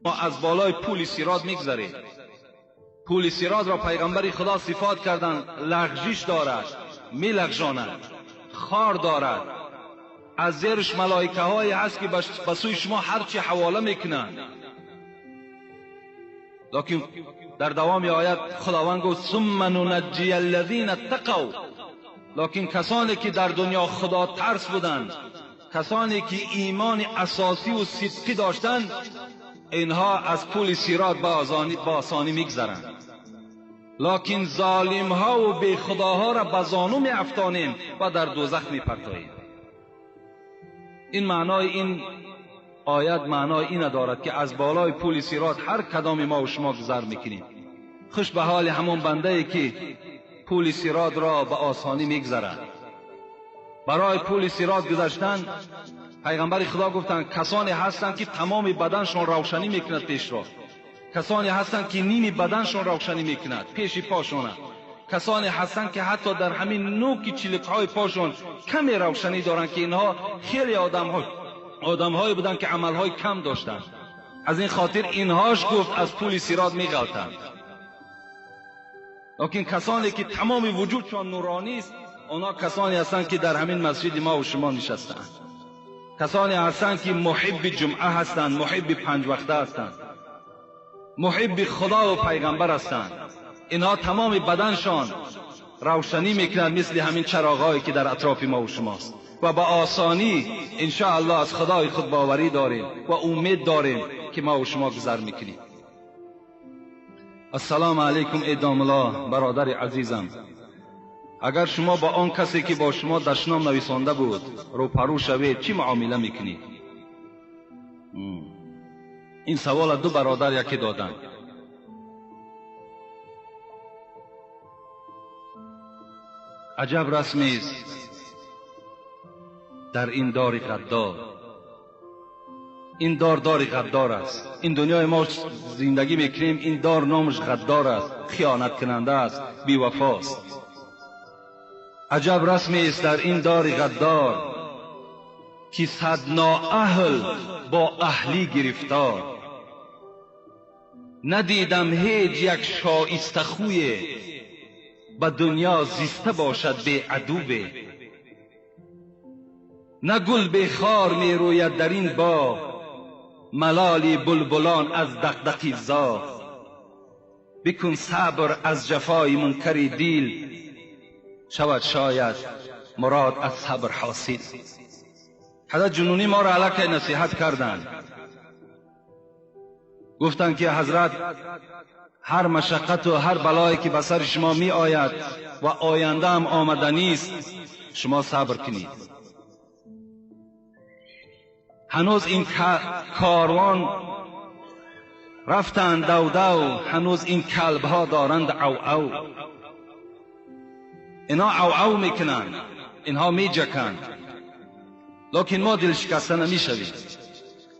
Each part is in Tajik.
ما از بالای پول صراط میگذریم. پول صراط را پیغمبر خدا صفات کردند، لغزش دارد، میلغزاند، خار دارد، از زیرش ملائکه های هست که به سوی شما هرچی حواله میکنند. لکن در دوام آیت خداوند گفت ثم ننجی الذین اتقوا، لکن کسانی که در دنیا خدا ترس بودند، کسانی که ایمان اساسی و صدقی داشتند، اینها از پول صراط با آسانی میگذرند. لکن ظالم ها و بی خداها را به زانو می افتانیم و در دوزخ می پرتاییم. این معنای این آیت معنای این دارد که از بالای پول صراط هر کدام ما و شما گذر میکنیم. خوش به حال همون بنده ای که پول صراط را به آسانی میگذرد. برای پول صراط گذشتن پیغمبر خدا گفتند کسانی هستند که تمام بدنشان روشنی میکند پیش را، کسانی هستند که نیم بدنشان روشنی میکند پیش پاشان، کسانی هستند که حتی در همین نوک چلک‌های پاشان کمی روشنی دارند که اینها خیلی آدم‌هایی بودند که عملهای کم داشتند. از این خاطر اینهاش گفت از پول صراط میغلطند. لکن کسانی که تمام وجودشان نورانی است، آنها کسانی هستند که در همین مسجد ما و شما نشستند، کسانی هستند که محب جمعه هستند، محب پنج وقته هستند، محب خدا و پیغمبر هستند. اینها تمام بدنشان روشنی میکنند مثل همین چراغهایی که در اطراف ما و شماست و با آسانی انشاءالله از خدای خود باوری داریم و امید داریم که ما و شما گذر میکنیم. السلام علیکم ای داملا، برادر عزیزم، اگر شما با آن کسی که با شما دشنام نویسانده بود روپرو شوید چی معامله میکنید؟ این سوال دو برادر یکی دادند. عجب رسمی است در این دار غدار. این دار دار غدار است. این دنیای ما زندگی میکنیم، این دار نامش غدار است، خیانت کننده است، بی‌وفاست. عجب رسمی است در این دار غدار که صد نااهل با اهلی گرفتار. ندیدم هیچ یک شایسته خوی به دنیا زیسته باشد بی عدوبه. نه گل بی خار می روید در این باغ، ملالی بلبلان از دقدقی زاغ. بکن صبر از جفای منکر دیل، شود شاید مراد از صبر حاصل. حضرت جنونی ما را علیه نصیحت کردند، گفتند که حضرت هر مشقت و هر بلایی که به سر شما می آید و آینده هم آمدنی است، شما صبر کنید. هنوز این کاروان رفتند دو دو، هنوز این کلب ها دارند او او. اینا او او میکنند، اینها میجکند، لکن ما دل شکسته نمیشویم،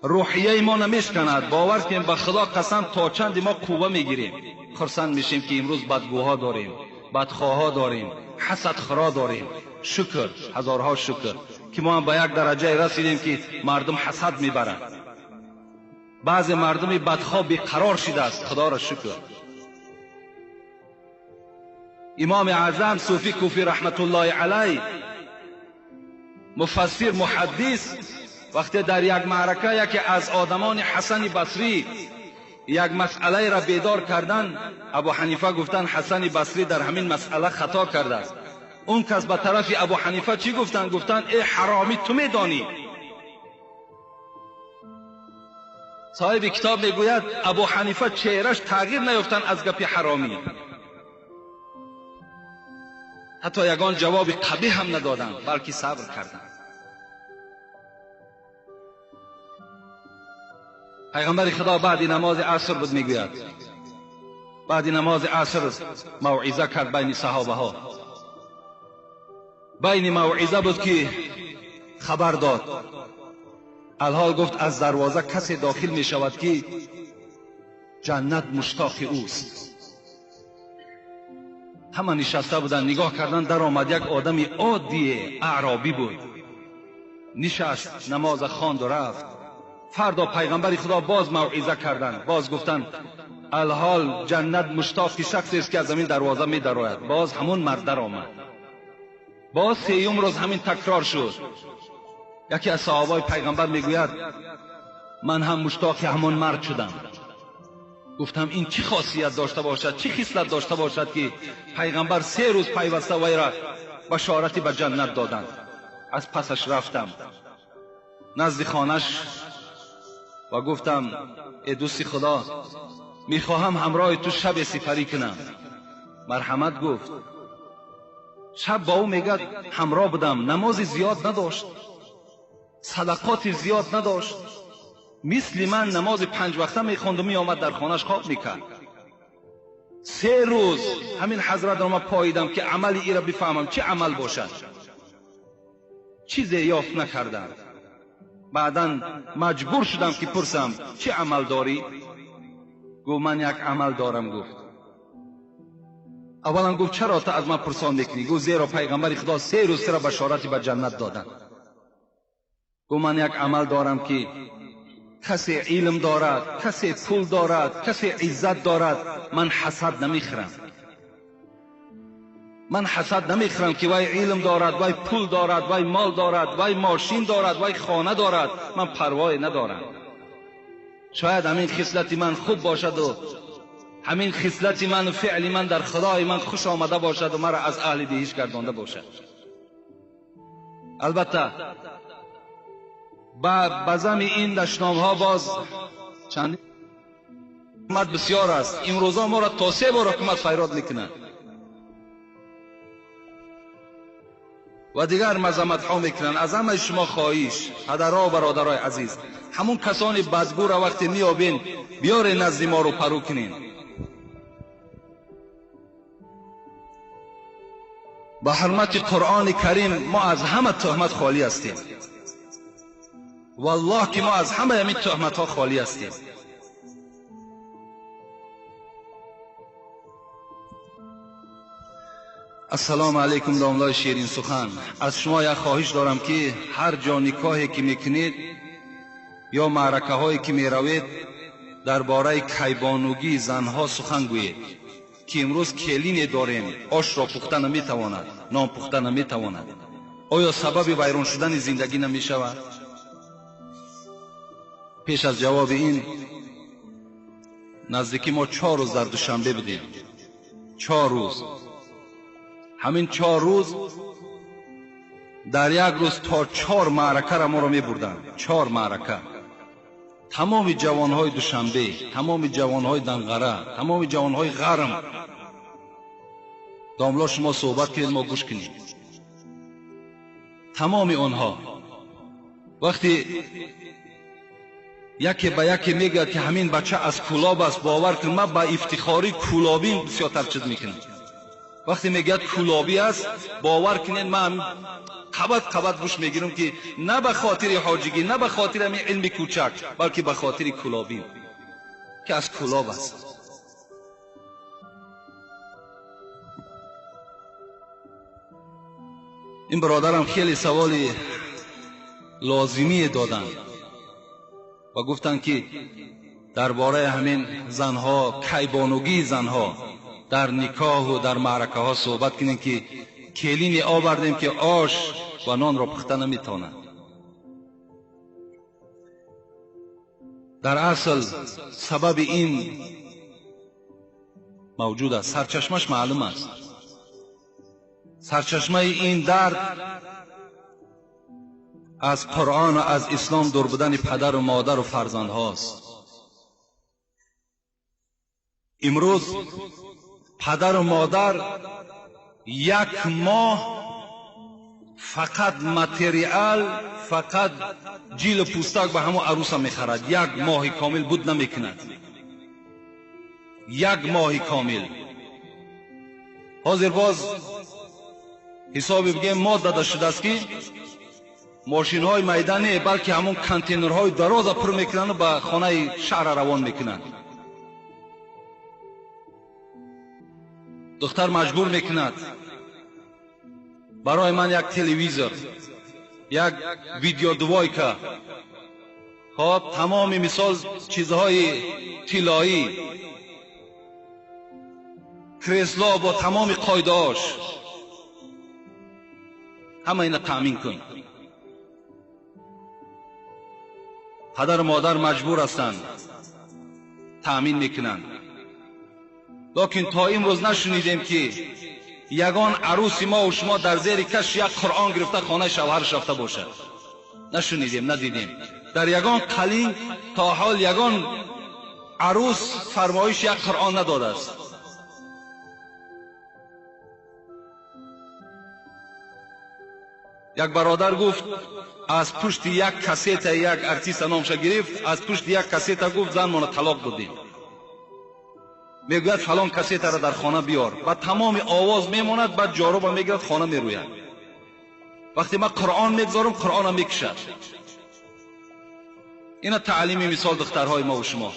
روحیه ما نمیشکند. باور کنیم به خدا قسم تا چند ما قوه میگیریم، خرسند میشیم که امروز بدگوها داریم، بدخواها داریم، حسدخورا داریم. شکر، هزارها شکر که ما هم به یک درجه رسیدیم که مردم حسد میبرند. بعضی مردم بدخواه بیقرار شده است، خدا را شکر. امام اعظم صوفی کوفی رحمت الله علیه، مفسر محدث، وقتی در یک معرکه یکی از آدمان حسن بصری یک مسئله را بیدار کردن، ابو حنیفه گفتن حسن بصری در همین مسئله خطا کرده است. اون کس به طرف ابو حنیفه چی گفتن؟ گفتن ای حرامی، تو میدانی. صاحب کتاب میگوید ابو حنیفه چهرش تغییر نیافتن از گپی حرامی، حتی یگان جواب قبیح هم ندادند، بلکه صبر کردند. پیغمبر خدا بعد نماز عصر بود، میگوید بعد نماز عصر موعظه کرد بین صحابه ها. بین موعظه بود که خبر داد، الحال گفت از دروازه کسی داخل می شود که جنت مشتاق اوست. همه نشسته بودند، نگاه کردن، در آمد یک آدم عادی اعرابی بود. نشست، نماز خواند و رفت. فردا پیغمبر خدا باز موعظه کردند، باز گفتند الحال جنت مشتاق شخصی است که از زمین دروازه می درآید. باز همون مرد در آمد. باز سیوم روز همین تکرار شد. یکی از صحابای پیغمبر میگوید من هم مشتاق همون مرد شدم. گفتم این چی خاصیت داشته باشد، چی خصلت داشته باشد که پیغمبر 3 روز پیوسته وی را بشارتی به جنت دادند. از پسش رفتم نزد خانش و گفتم ای دوست خدا، میخواهم همراه تو شب سپری کنم. مرحمت گفت. شب با او میگد همراه بودم، نماز زیاد نداشت، صدقات زیاد نداشت، مثل من نماز 5 وقته میخوند و میآمد در خانهش خواب میکرد. 3 روز همین حضرت را من پاییدم که عمل ای را بفهمم چه عمل باشد، چیزی یافت نکردم. بعدا مجبور شدم که پرسم چه عمل داری؟ گفت من یک عمل دارم. گفت اولا گفت چرا تو از من پرسان میکنی؟ گفت زیرا پیغمبر خدا 3 روز تو را بشارتی به جنت دادن. گفت من یک عمل دارم که کسی علم دارد، کسی پول دارد، کسی عزت دارد، من حسد نمیخورم. من حسد نمیخورم که وی علم دارد، وی پول دارد، وی مال دارد، وی ماشین دارد، وی خانه دارد، من پروای ندارم. شاید همین خصلت من خوب باشد و همین خصلت من و فعل من در خدای من خوش آمده باشد و مرا از اهل بهشت گردانده باشد. البته به زم این دشنام ها باز چند حکومت بسیار است. امروزا ما را تا 3 بار حکومت فریاد میکنند و دیگر مذمت ها میکنند. از همه شما خواهش، پدرها و برادرای عزیز، همون کسانی بدگو را وقتی میابین بیاره نزد ما رو پرو کنین. به حرمت قرآن کریم ما از همه تهمت خالی هستیم. والله که ما از همه همین تهمت ها خالی هستیم. السلام علیکم داملای شیرین سخن. از شما یک خواهش دارم که هر جا نکاحی که میکنید یا معرکه هایی که میروید درباره کیبانوگی زنها سخن گویید که امروز کلینی داریم آش را پخته نمیتواند، نان پخته نمیتواند. آیا سبب ویران شدن زندگی نمیشود؟ پیش از جواب این، نزدیکی ما 4 روز در دوشنبه بودیم. 4 روز، همین 4 روز در یک روز تا 4 معرکه را ما را می بردن. 4 معرکه. تمام جوانهای دوشنبه، تمام جوانهای دنغره، تمام جوانهای غرم. داملا شما صحبت کنید ما گوش کنیم. تمام آنها وقتی یکی به یکی میگه که همین بچه از کولاب است، باور کن من با افتخاری کولابی بسیارتر چیز میکنم. وقتی میگه کولابی است، باور کنید من قبط قبط گوش میگیرم که نه به خاطر حاجگی، نه به خاطر همین علم کوچک، بلکه به خاطر کولابی که از کولاب است. این برادرم خیلی سوال لازمی دادن و گفتن که درباره همین زنها، کیبانوگی زنها در نکاح و در معرکه ها صحبت کنیم که کلینی آوردیم که آش و نان را پخته نمیتونند. در اصل سبب این موجود است، سرچشمش معلوم است. سرچشمه این درد از قرآن و از اسلام دور بودن پدر و مادر و فرزند هاست. امروز پدر و مادر 1 ماه فقط متریال، فقط جیل پوستک به همون عروس میخرد. 1 ماه کامل بود نمیکند. 1 ماه کامل. حاضر باز حسابی بگیم ما داده شده است که ماشین های میدانی بلکه همون کانتینرهای دراز پر میکنن و به خانه شهر روان میکنن. دختر مجبور میکند برای من یک تلویزیون، یک ویدیو دوایکا، خب تمام مثال چیزهای طلایی، کرسلا با تمام قایدهاش، همه اینا تأمین کن. پدر و مادر مجبور هستند، تأمین میکنند. لکن تا امروز نشنیدیم که یگان عروس ما و شما در زیر کش یک قرآن گرفته خانه شوهرش رفته باشد. نشنیدیم، ندیدیم. در یگان قلین تا حال یگان عروس فرمایش یک قرآن نداده است. یک برادر گفت از پشت یک کسیت یک ارتیست نامش گرفت، از پشت یک کسیت گفت زن مانو طلاق دادیم. میگوید فلان کسیت را در خانه بیار. بعد تمام آواز میماند، بعد جاروب میگیرد خانه میروید. وقتی من قرآن میگذارم قرآن میکشد. اینا تعلیمی مثال دخترهای ما و شما،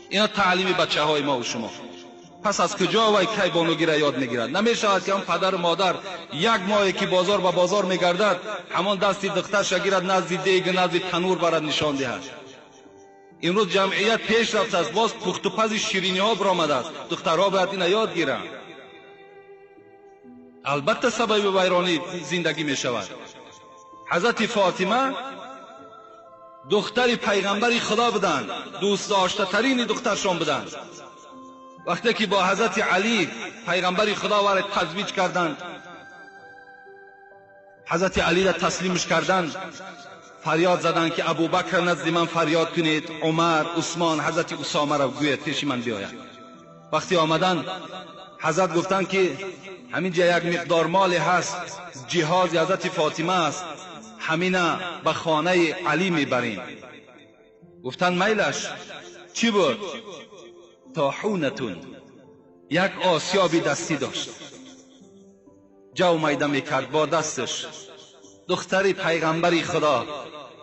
اینا تعلیمی بچه های ما و شما. پس از کجا وای کی بانوگی را یاد میگیرد؟ نمیشود که هم پدر و مادر یک ماهی که بازار به بازار میگردد همان دستی دخترش گیرد نزد دیگ نزد تنور برد نشان دهد. امروز جمعیت پیش رفته است، باز پخت و پز شیرینی ها برآمده است. دخترها باید اینا یاد گیرند. البته سبب ویرانی زندگی میشود. حضرت فاطمه دختر پیغمبر خدا بودند، دوست داشته ترین دخترشان بودند. وقتی که با حضرت علی پیغمبر خدا وارد تزویج کردند، حضرت علی را تسلیمش کردند، فریاد زدند که ابوبکر نزد من فریاد کنید، عمر، عثمان، حضرت اسامه را گوید پیش من بیاید. وقتی آمدند حضرت گفتند که همینجا یک مقدار مال هست، جهاز حضرت فاطمه است، همینا به خانه علی میبریم. گفتند میلش چی بود؟ طاحونتون، یک آسیابی دستی داشت، جو میده میکرد با دستش. دختری پیغمبری خدا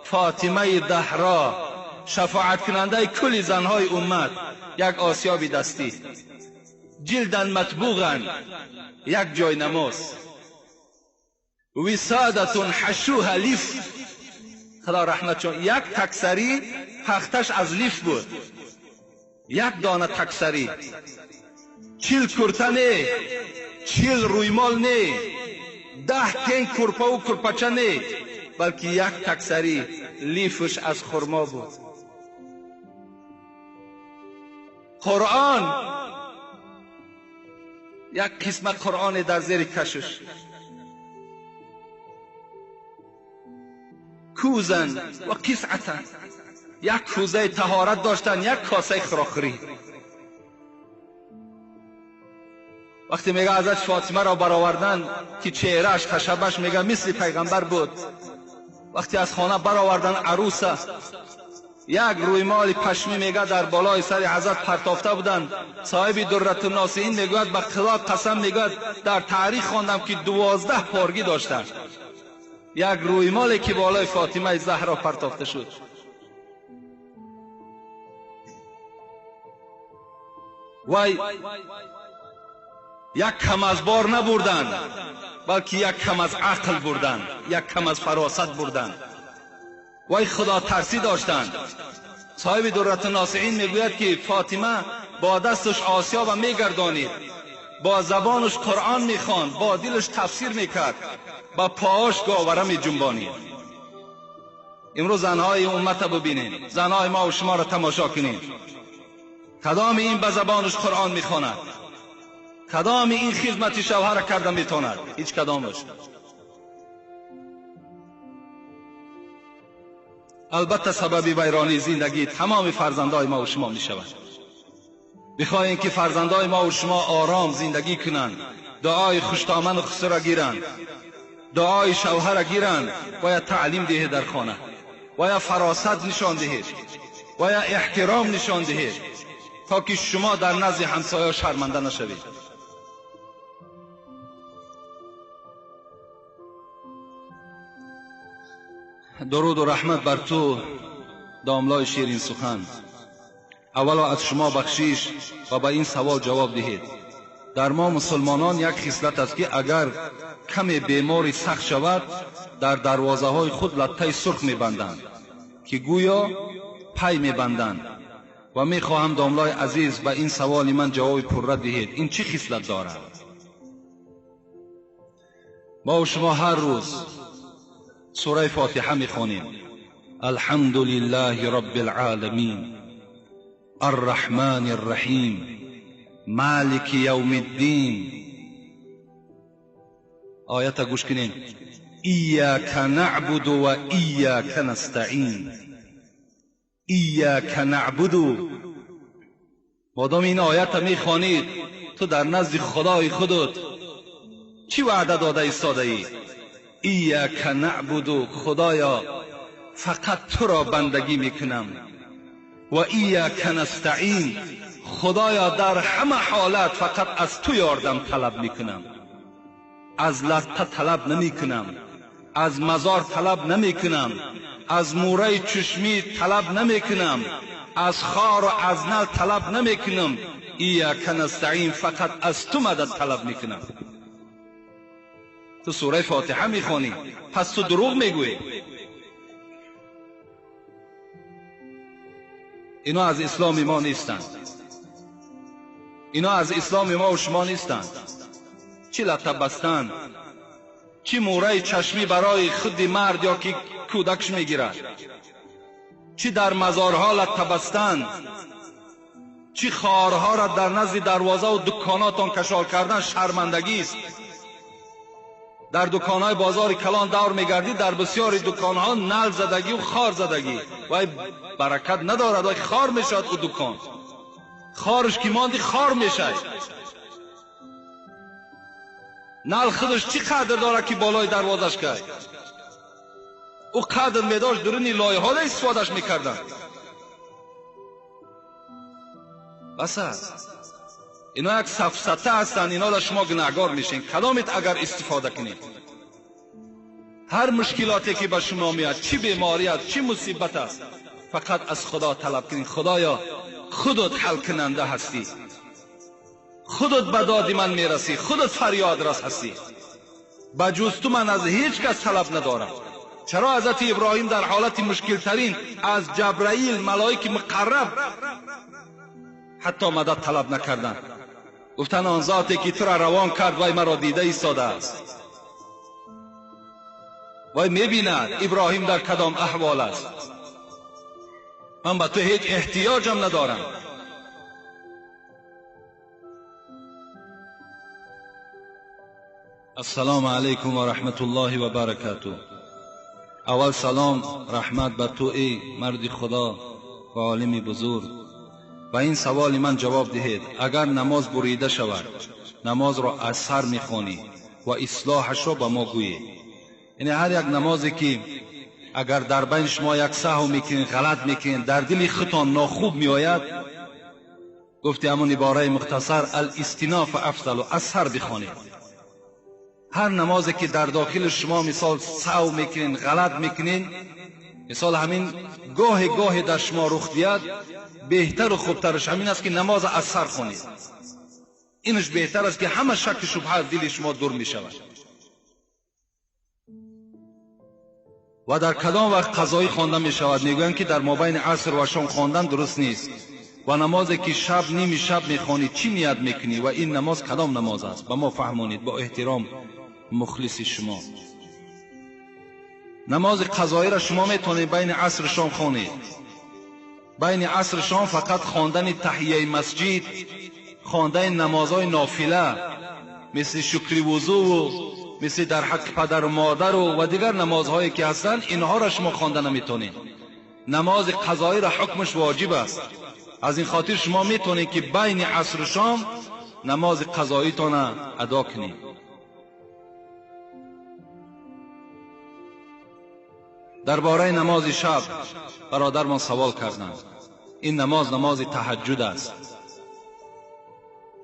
فاطمه دهرا، شفاعت کننده کل زنهای امت، یک آسیابی دستی، جلدن مطبوغن، یک جای نماز، وسادتون حشوها لیف، خدا رحمت چون یک تکسری پختش از لیف بود، یک دانه تکسری، 40 کرته نه، 40 رویمال نه، 10 تن کرپه و کرپچه نه، بلکه یک تکسری لیفش از خرما بود. قرآن، یک قسمت قرآن در زیر کشش، کوزن و قسعتن، یک کوزه طهارت داشتن، یک کاسه خراخری. وقتی میگه حضرت فاطمه را برآوردن که چهرهش خشبش میگه مثل پیغمبر بود، وقتی از خانه برآوردن عروسه، یک رویمال پشمی میگه در بالای سر حضرت پرتافته بودند. صاحب درة الناصحین میگوید به خدا قسم، میگوید در تاریخ خواندم که 12 پارگی داشتند. یک رویمالی که بالای فاطمه زهرا پرتافته شد. وای یک کم از بار نبردند، بلکه یک کم از عقل بردند، یک کم از فراست بردند. وای خدا ترسی داشتند. صاحب درة الناصحین میگوید که فاطمه با دستش آسیاب میگردانید، با زبانش قرآن میخواند، با دلش تفسیر میکرد، با پاهاش گاوره میجنبانید. امروز زنهای امت ببینید، زنهای ما و شما را تماشا کنید، کدام این به زبانش قرآن میخواند، کدام این خدمت شوهر کرده میتواند؟ هیچ کدامش. البته سبب ویرانی زندگی تمام فرزندای ما و شما میشود. بخواهیم که فرزندای ما و شما آرام زندگی کنند، دعای خوشتامن خسر را گیرند، دعای شوهر را گیرند، باید تعلیم دهید در خانه، باید فراست نشان دهید، باید احترام نشان دهید تا که شما در نزد همسایه شرمنده نشوید. درود و رحمت بر تو داملای شیرین سخن. اولا از شما بخشیش و به این سوال جواب دهید. Дар мо мусулмонон як хислат аст, ки агар каме бемори сахт шавад, дар дарвозаҳои худ латтаи сурх мебанданд, ки гӯё пай мебанданд. Ва мехоҳам домлаи азиз ба ин саволи ман ҷавоби пурра диҳед. Ин чӣ хислат дорад? Мо ва шумо ҳар рӯз сураи Фотиҳа мехонем. الحمد لله رب العالمين الرحمن الرحیم مالک یوم الدین. آیت گوش کنین. ایاک نعبد و ایاک نستعین. ایاک نعبد. مادام این آیت میخوانید، تو در نزد خدای خودت چی وعده داده ایستاده ای؟ ایاک نعبد، خدایا فقط تو را بندگی میکنم. و ایاک نستعین، خدایا در همه حالت فقط از تو یاردم طلب میکنم. از لطه طلب نمیکنم، از مزار طلب نمیکنم، از موره چشمی طلب نمیکنم، از خار و از نل طلب نمیکنم. ایاک نستعین، فقط از تو مدد طلب میکنم. تو سوره فاتحه میخوانی، پس تو دروغ میگویی. اینا از اسلام ما نیستند. اینا از اسلام ما و شما نیستند. چی لطه بستن، چی موره چشمی برای خود مرد یا که کودکش میگیرد، چی در مزارها لطه بستن، چی خارها را در نزد دروازه و دکاناتان کشال کردن شرمندگی است. در دکانهای بازار کلان دور میگردی، در بسیاری دکانها نل زدگی و خار زدگی، وای برکت ندارد، وای خار میشد او دکان، خارش که ماندی خار میشد. نل خودش چی قدر داره که بالای دروازش کرد؟ او قدر میداشت درونی لایه ها استفادهش میکردن. بس است. اینا یک سفسطه هستند، اینا را شما گناهگار میشین کدامت اگر استفاده کنید. هر مشکلاتی که به شما میاد، چی بیماری است، چی مصیبت است، فقط از خدا طلب کنید. خدایا خودت حل کننده هستی، خودت به داد من میرسی، خودت فریاد رس هستی، بجز تو من از هیچ کس طلب ندارم. چرا حضرت ابراهیم در حالت مشکل ترین از جبرائیل ملائک مقرب حتی مدد طلب نکردند؟ گفتن آن ذاتی که تو را روان کرد وای مرا دیده ایستاده است، وای میبیند ابراهیم در کدام احوال است، من به تو هیچ احتیاجم ندارم. السلام علیکم و رحمت الله و برکاته. اول سلام رحمت به تو ای مرد خدا و عالم بزرگ. و این سوال من جواب دهید. اگر نماز بریده شود، نماز را از سر میخوانی و اصلاحش را به ما گویید. یعنی هر یک نمازی که اگر در بین شما یک سهو میکنید، غلط میکنید، در دل خودتان ناخوب میآید، گفتی همون عباره مختصر الاستناف افضل، از سر بخوانید. هر نمازی که در داخل شما مثال سهو میکنین، غلط میکنین، مثال همین گاه گاه در شما رخ دیاد، بهتر و خوبترش همین است که نماز از سر خونید. اینش بهتر است که همه شک شبهه از دل شما دور میشود. و در کدام وقت قضایی خوانده میشود؟ میگویند که در مابین عصر و شام خواندن درست نیست. و نمازی که شب نیمی شب میخوانی چی نیت میکنی و این نماز کدام نماز است؟ به ما فهمانید با احترام، مخلص شما. نماز قضایی را شما میتونید بین عصر و شام خوانید. بین عصر و شام فقط خواندن تحیه مسجد، خواندن نمازهای نافله مثل شکر وضو و مثل در حق پدر و مادر و دیگر نمازهایی که هستند، اینها را شما خوانده نمیتونید. نماز قضایی را حکمش واجب است. از این خاطر شما میتونید که بین عصر و شام نماز قضاییتان ادا کنید. درباره نماز شب برادرمان سوال کردند. این نماز نماز تهجد است.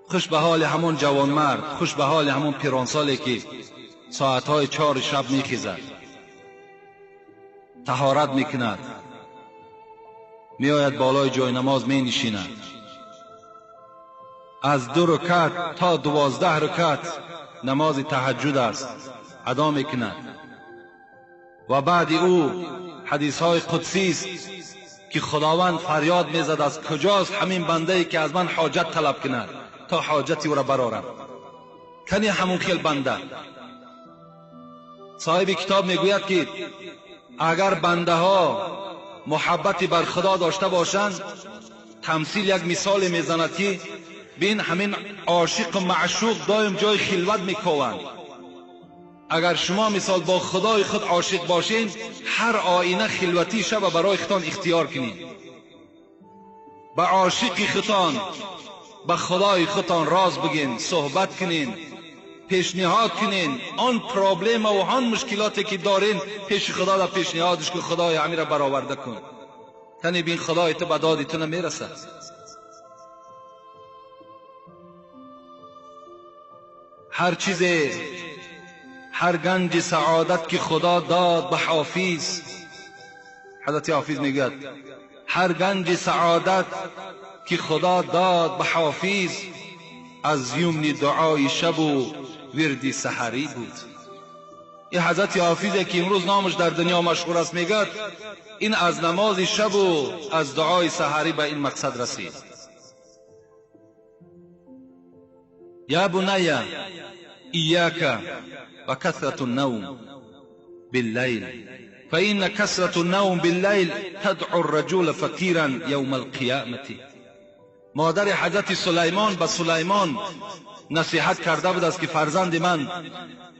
خوش به حال همون جوانمرد، خوش به حال همون پیرانسالی که ساعتهای 4 شب میخیزد، طهارت میکند، میآید بالای جای نماز می نشیند، از 2 رکعت تا 12 رکعت نماز تهجد است ادا میکند. و بعد او حدیث های قدسی است که خداوند فریاد میزد از کجاست همین بنده ای که از من حاجت طلب کند تا حاجتی او را برآرم. کنی همون خیل بنده. صاحب کتاب میگوید که اگر بنده ها محبتی بر خدا داشته باشند، تمثیل یک مثال میزند که بین همین عاشق و معشوق دایم جای خلوت میکوند. اگر شما مثال با خدای خود عاشق باشین، هر آینه خلوتی شب برای خودتان اختیار کنین. به عاشق خودتان، به خدای خودتان راز بگین، صحبت کنین، پیشنهاد کنین. آن پرابلم و آن مشکلاتی که دارین پیش خدا را پیشنهادش که خدای همین را برآورده کن. تنی بین خدای تو به دادی تو نمیرسد. هر چیز، هر گنج سعادت که خدا داد به حافظ، حضرت حافظ میگوید هر گنج سعادت که خدا داد به حافظ، از یمن دعای شب و ورد سحری بود. این حضرت حافظ که امروز نامش در دنیا مشهور است میگوید این از نماز شب و از دعای سحری به این مقصد رسید. یا بنی ایاک و کثرة النوم باللیل فإن کثرة النوم باللیل تدعو الرجل فقیرا یوم القیامة. مادر حضرت سلیمان به سلیمان نصیحت کرده بود است که فرزند من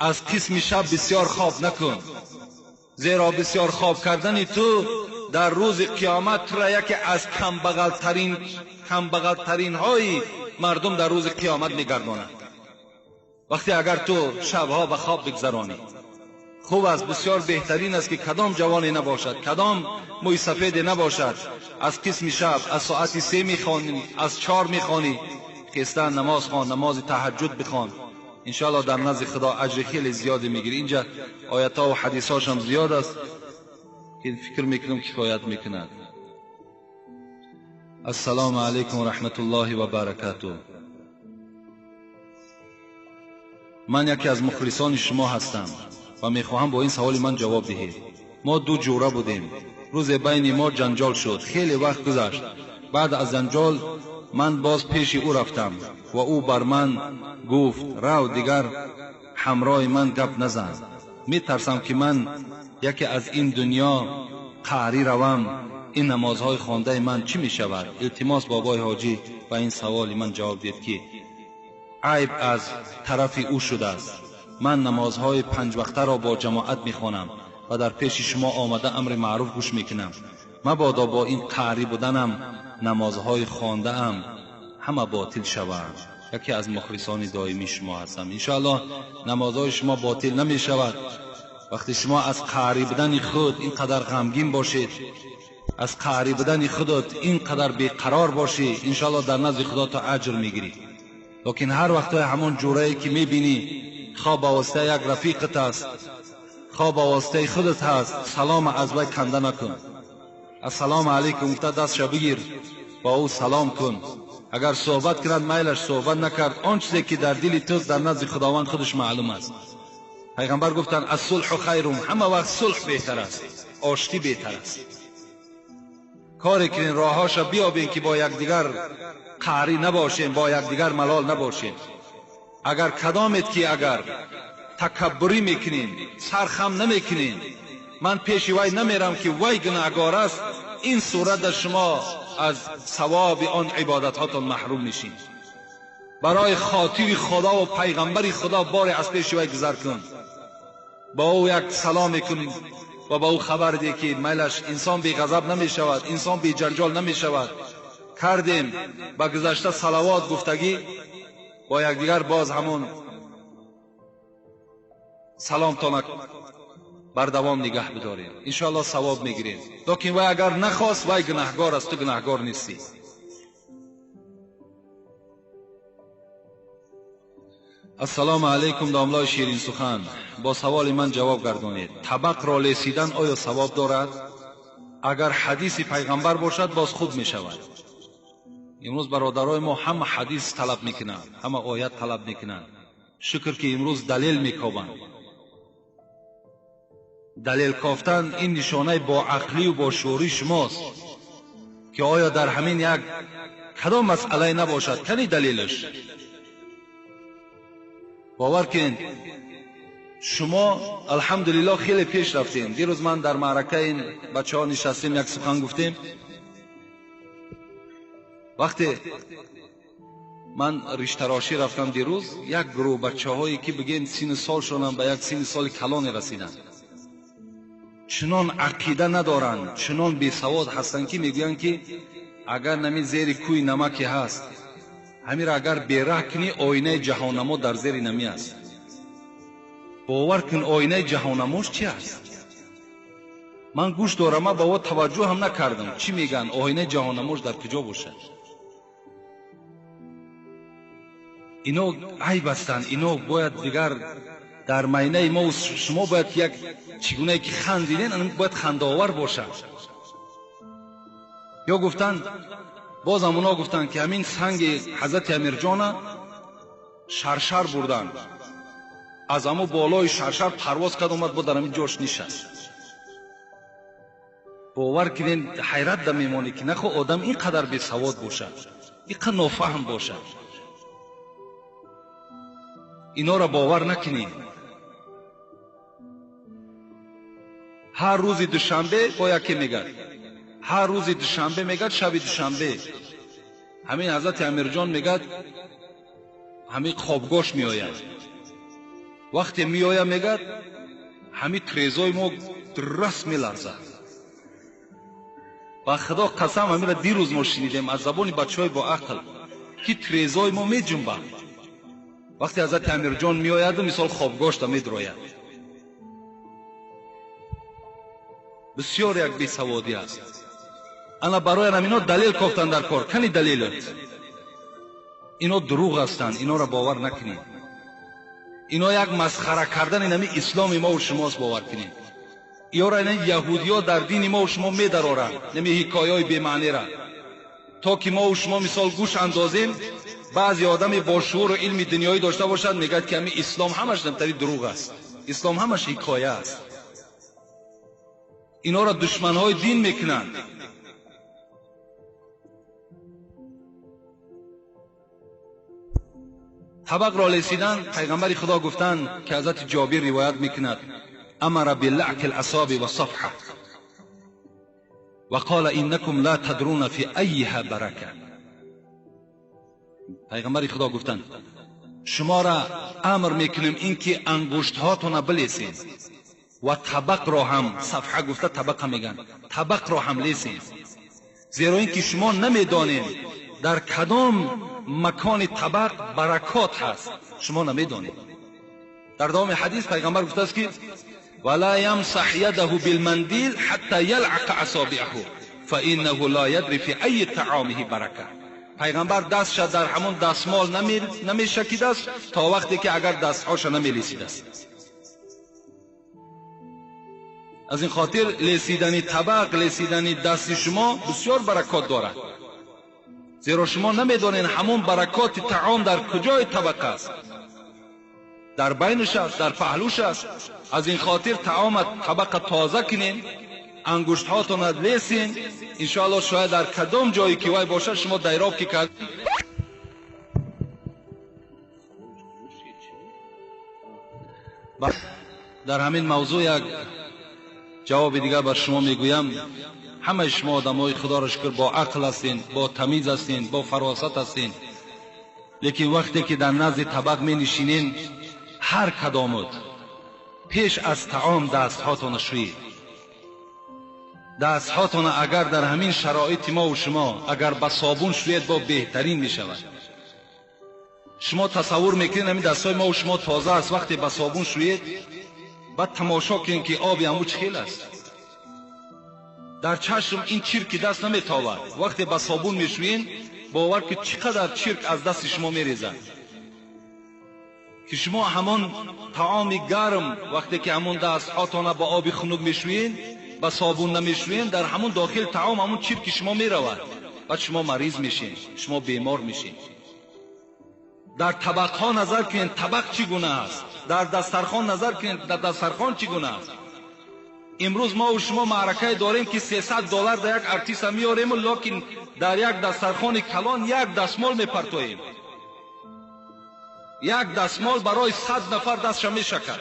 از قسم شب بسیار خواب نکن، زیرا بسیار خواب کردن تو در روز قیامت تو را یکی از کمبغلترین های مردم در روز قیامت میگرداند. وقتی اگر تو شبها به خواب بگذرانی، خوب است، بسیار بهترین است که کدام جوانی نباشد، کدام موی سفید نباشد، از قسم شب از ساعت 3 میخوانی، از 4 میخوانی، خستن نماز خوان، نماز تهجد بخوان، انشاءالله در نزد خدا اجر خیلی زیادی میگیری. اینجا آیت ها و حدیث هاش هم زیاد است که فکر میکنم کفایت میکند. السلام علیکم و رحمت الله و برکاته. من یکی از مخلصان شما هستم و میخواهم با این سوال من جواب دهید. ما 2 جوره بودیم، روز بین ما جنجال شد، خیلی وقت گذشت. بعد از جنجال من باز پیش او رفتم و او بر من گفت رو دیگر همراه من گپ نزن، میترسم که من یکی از این دنیا قهری روم، این نمازهای خوانده من چی میشود؟ التماس بابای حاجی و این سوال من جواب دید که عیب از طرف او شده است. من نمازهای 5 وقته را با جماعت میخوانم و در پیش شما آمده امر معروف گوش میکنم، مبادا با این قهری بودنم نمازهای خوانده ام همه باطل شوند. یکی از مخلصان دائمی شما هستم. انشاءالله نمازهای شما باطل نمی شود. وقتی شما از قهری بودن خود اینقدر غمگین باشید، از قهری بودن خودت اینقدر بیقرار باشی، انشاءالله در نزد خدا تو اجر میگیری. لیکن هر وقت همون جورایی که میبینی خواه با واسطه یک رفیقت است، خواه با واسطه خودت هست، سلام از وی کنده نکن. السلام علیکم گفته دستش بگیر، با او سلام کن. اگر صحبت کرد میلش، صحبت نکرد، آن چیزی که در دل توست در نزد خداوند خودش معلوم است. پیغمبر گفتند الصلح خیر، همه وقت صلح بهتر است، آشتی بهتر است. کاری کنین راههاش بیابین که با یکدیگر قهری نباشیم، با یکدیگر ملال نباشیم. اگر کدامت که اگر تکبری میکنین، سرخم نمیکنین، من پیش وی نمیرم که وی گناهگار است، این صورت شما از ثواب آن عبادت هاتون محروم میشین. برای خاطر خدا و پیغمبر خدا بار از پیش وی گذر کن، با او یک سلام کن و با او خبر ده که میلش انسان بی غضب نمی شود، انسان بی جنجال نمی شود. کردیم با گذشته صلوات گفتگی با یکدیگر، باز همون سلام تانک بر دوام نگه بداریم، انشاءالله ثواب میگیریم. لیکن وی اگر نخواست وی گناهگار است، تو گناهگار نیستی. السلام علیکم داملای شیرین سخن، با سوال من جواب گردانید. طبق را لیسیدن آیا ثواب دارد؟ اگر حدیث پیغمبر باشد باز خوب می شود. Имрӯз бародарои мо ҳама ҳадис талаб мекунанд, ҳама оят талаб мекунанд. Шукр ки имрӯз далел мекобанд. Далел кофтан ин нишонаи боақлию бошуури шумост ки оё дар ҳамин як кадом масъалае набошад, кани далелаш? Бовар кунед, шумо алҳамдулиллоҳ хеле пеш рафтем. Дирӯз ман дар маъракаи ин бачаҳо нишастем, як сухан гуфтем. Вақте ман риштарошӣ рафтам дирӯз, як гурӯҳ бачаҳое ки бигем сину солшонам ба як сини соли калоне расиданд, чунон ақида надоранд, чунон бесавод ҳастанд ки мегӯянд ки агар нами зери кӯи намаке ҳаст, ҳамира агар бераҳ кунӣ, оинаи ҷаҳоннамо дар зери намӣ аст. Бовар кун, оинаи ҷаҳоннамош чи аст? Ман гӯш дорам, ман ба о таваҷҷӯҳ ҳам накардам. Чӣ мегӯянд? Оинаи ҷаҳоннамош дар куҷо бошад? Ино айб ҳастанд, ино бояд дигар дар майнаи мо шумо бояд як чӣ гунае ки хандиден, бояд хандаовар бошад. Ё гуфтанд, боз ҳам оно гуфтанд ки ҳамин санги ҳазрати Амирҷона шаршар бурданд, аз ҳамо болои шаршар парвоз кард, омад бо дар ҳамин ҷош нишаст. Бовар кунед, ҳайрат да мемонед ки нахо одам ин қадар бесавод бошад, ин қадар нофаҳм бошад. Инора бовар накунед. Ҳар рӯзи душанбе бо яке мегӯяд, ҳар рӯзи душанбе мегӯяд, шаби душанбе ҳамин ҳазрати Амирҷон мегӯяд, ҳамин хобгоҳш меояд. Вақте меояд мегӯяд, ҳамин трезои мо раст меларзад. Ба худо қасам, ҳаминро дирӯз мо шунидем аз забони бачаҳои боақл ки трезои мо меҷунбад. Вақте ҳазрати Амирҷон меояду мисол хобгоҳшда медрояд. Бисёр як бесаводӣ аст. Ана барои ҳамино далел кофтан дар кор. Кани далелат? Ино дурӯғ ҳастанд, инора бовар накунед. Ино як масхара кардани нами исломи мо шумост, бовар кунед. Иёра ина яҳудиё дар дини мо шумо медароранд нами ҳикояҳои бемаънира, то ки мо шумо мисол гӯш андозем. Баъзе одами бо шууру илми дунёӣ дошта бошад, мегӯяд ки ҳамин ислом ҳамаш намтари дурӯғ аст, ислом ҳамаш ҳикоя аст. Инора душманҳои дин мекунанд. Табақро лесидан, пайғамбари Худо гуфтанд ки ҳазрати Ҷобир ривоят мекунад: амара билаъки аласоби вассафҳа ва қола иннакум ла тадруна фи айиҳа барака. Пайғамбари Худо гуфтанд: шуморо амр мекунем ин ки ангуштҳотона билесен ва табақро ҳам, сафҳа гуфта табақа мегӯянд, табақро ҳам лесен, зеро ин ки шумо намедонед дар кадом макони табақ баракот ҳаст, шумо намедонед. Дар давоми ҳадис пайғамбар гуфтааст ки вала ямсаҳ ядаҳу билмандил ҳатта ялъақа асобиаҳу фаиннаҳу ла ядри фи айи таомиҳи барака. Пайғамбар дастша дар ҳамон дастмол намешакидааст то вақте ки агар дастҳоша намелесидааст. Аз ин хотир лесидани табақ, лесидани дасти шумо бисёр баракот дорад, зеро шумо намедонед ҳамон баракоти таом дар куҷои табақ аст, дар байнаш аст, дар паҳлӯш аст. Аз ин хотир таома табақа тоза кунед, ангуштҳотонро лесен, иншоаллоҳ шояд дар кадом ҷое ки вай бошад шумо дайроб ки кард. Дар ҳамин мавзӯъ як ҷавоби дигар бар шумо мегӯям. Ҳамаи шумо одамои Худоро шукр бо ақл ҳастен, бо тамиз ҳастен, бо фаросат ҳастен, лекин вақте ки дар назди табақ менишинен, ҳар кадомут пеш аз таом дастҳотонро шӯед. Дастҳотонро агар дар ҳамин шароити мо шумо агар ба собун шӯед, бо беҳтарин мешавад. Шумо тасаввур мекунед ҳамин дастҳои мо шумо тоза аст, вақте ба собун шӯед, баъд тамошо кунед ки оби ҳамун чӣ хел аст. Дар чашм ин чирки даст наметовад. Вақте ба собун мешӯед, бовар ки чӣ қадар чирк аз дасти шумо мерезад, ки шумо ҳамон таоми гарм вақте ки ҳамон дастҳотонро ба оби хунук мешӯед, ба собун намешӯед, дар ҳамон дохил таом ҳамон чирки шумо меравад. Баъд шумо мариз мешин, шумо бемор мешин. Дар табақҳо назар кунед, табақ чӣ гуна аст. Дар дастархон назар кунед, дар дастархон чӣ гуна аст. Имрӯз мо шумо маъракае дорем ки $300 дар як артист меорем, лекин дар як дастархони калон як дастмол мепартоем. Як дастмол барои 100 нафар дастша мешакад.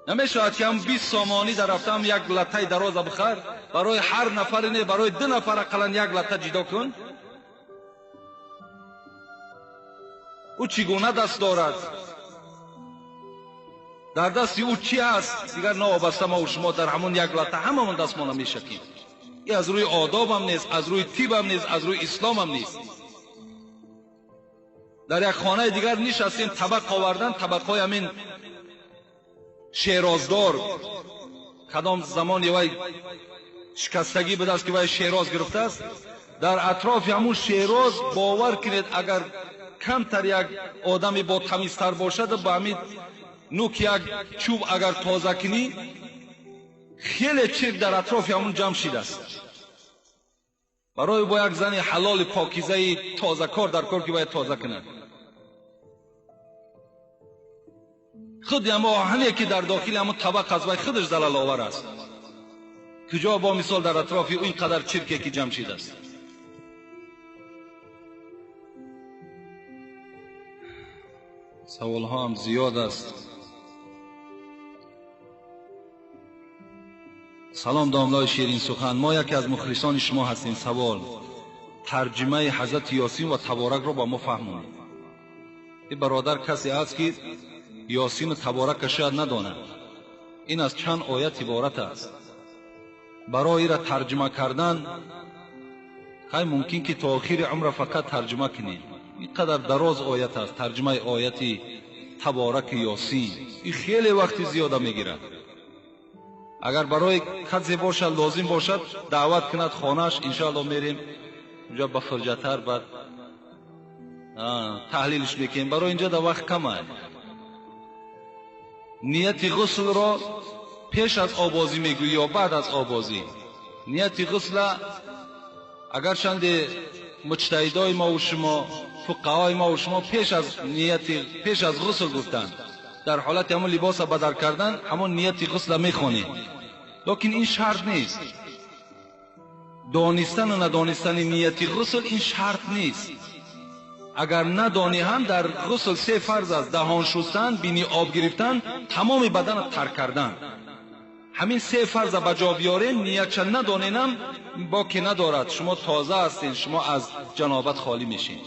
Намешавад ки ҳам 20 сомонӣ дар рафтам як латтаи дароза бихар, барои ҳар нафаре не, барои 2 нафар ақаллан як латта ҷидо кун. Ӯ чӣ гуна даст дорад? Дар дасти ӯ чӣ аст? Дигар новобаста мо шумо дар ҳамон як латта ҳамамон дастмона мешакем. Ин аз рӯи одобам нест, аз рӯи тибам нест, аз рӯи исломам нест. Дар як хонаи дигар нишастем, табақ овардан, табақҳои ҳамин шероздор, кадом замоне вай шикастагӣ будааст ки вай шероз гирифтааст. Дар атрофи ҳамун шероз бовар кунед, агар камтар як одами бо тамизтар бошад, ба ҳамин нук як чӯб агар тоза кунӣ, хеле чирк дар атрофи ҳамун ҷамъ шидааст. Барои бо як зани ҳалоли покизаи тозакор дар кор ки бояд тоза кунад. Худи ҳамо оҳане ки дар дохили ҳамун табақ аст, вай худаш залаловар аст. Куҷо бо мисол дар атрофи ӯ ин қадар чирке ки ҷамъ шидааст. Саволҳо ҳам зиёд аст. Салом домлаи ширин сухан, мо яке аз мухлисони шумо ҳастем. Савол: тарҷумаи ҳазрати Ёсин ва Таборакро ба мо фаҳмонед. Ин бародар касе аст ки Ёсину Таборакро шояд надонад. Ин аз чанд оят иборат аст. Барои ира тарҷума кардан хай мумкин ки то охири умра фақат тарҷума кунед. Ин қадар дароз оят аст, тарҷумаи ояти Табораки Ёсин. Ин хеле вақти зиёда мегирад. Агар барои касе бошад, лозим бошад, даъват кунад хонаш, иншоалло мерем унҷа ба фурҷатар, баъд таҳлилш мекунем. Барои инҷа да вақт кам аст. Нияти ғуслро пеш аз обозӣ мегӯӣ ё баъд аз обозӣ? Нияти ғусла агарчанде муҷтаҳидои мо шумо, фуқаҳои мо шумо пеш аз нияти, пеш аз ғусл гуфтанд. Дар ҳолати ҳамон либоса бадар кардан ҳамон нияти ғусла мехонед. Лекин ин шарт нест. Донистану надонистани нияти ғусл ин шарт нест. Агар надонӣ ҳам дар ғусл се фарз аст: даҳон шустан, бини об гирифтан, тамоми баданро тар кардан. Ҳамин се фарза ба ҷо биёрем, ниятша надоненам боке надорад. Шумо тоза ҳастед, шумо аз ҷанобат холӣ мешед.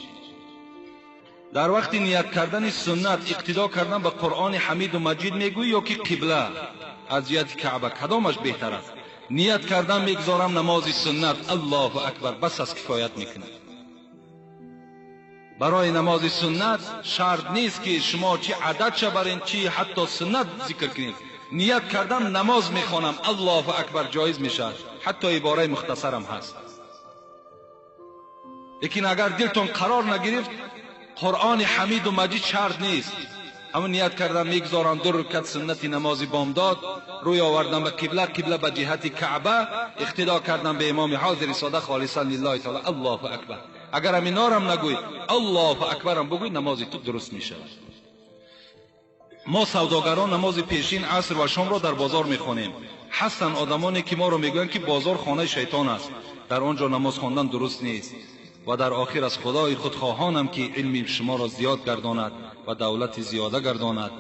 Дар вақти ният кардани суннат иқтидо кардан ба Қуръони Ҳамиду Маҷид мегӯӣ ё ки қибла аз ҷиҳати Каъба кадомаш беҳтар аст? Ният кардан мегузорам намози суннат, Аллоҳу акбар, бас аз кифоят мекунад. Барои намози суннат шарт нест ки шумо чи ададша барен, чи ҳатто суннат зикр кунед. Ният кардан намоз мехонам, Аллоҳу акбар ҷоиз мешавад, ҳатто ибораи мухтасарам ҳаст. Лекин агар дилтон қарор нагирифт, Қуръони Ҳамиду Маҷид шарт нест. Ҳамон ният кардан мегузорам ду рукат суннати намози бомдод, рӯй овардан ба қибла, қибла ба ҷиҳати Каъба, иқтидо кардан ба имоми ҳозири сода холисан лиллаҳи таъала, Аллоҳу акбар. Агар ҳаминорам нагӯй, Аллоҳу акбарам бигӯй, намози ту дуруст мешавад. Мо савдогарон намози пешин, аср ва шомро дар бозор мехонем. Ҳастанд одамоне ки моро мегӯянд ки бозор хонаи шайтон аст, дар он ҷо намоз хондан дуруст нест. Ва дар охир аз Худои худ хоҳонам ки илми шуморо зиёд гардонад ва давлати зиёда гардонад,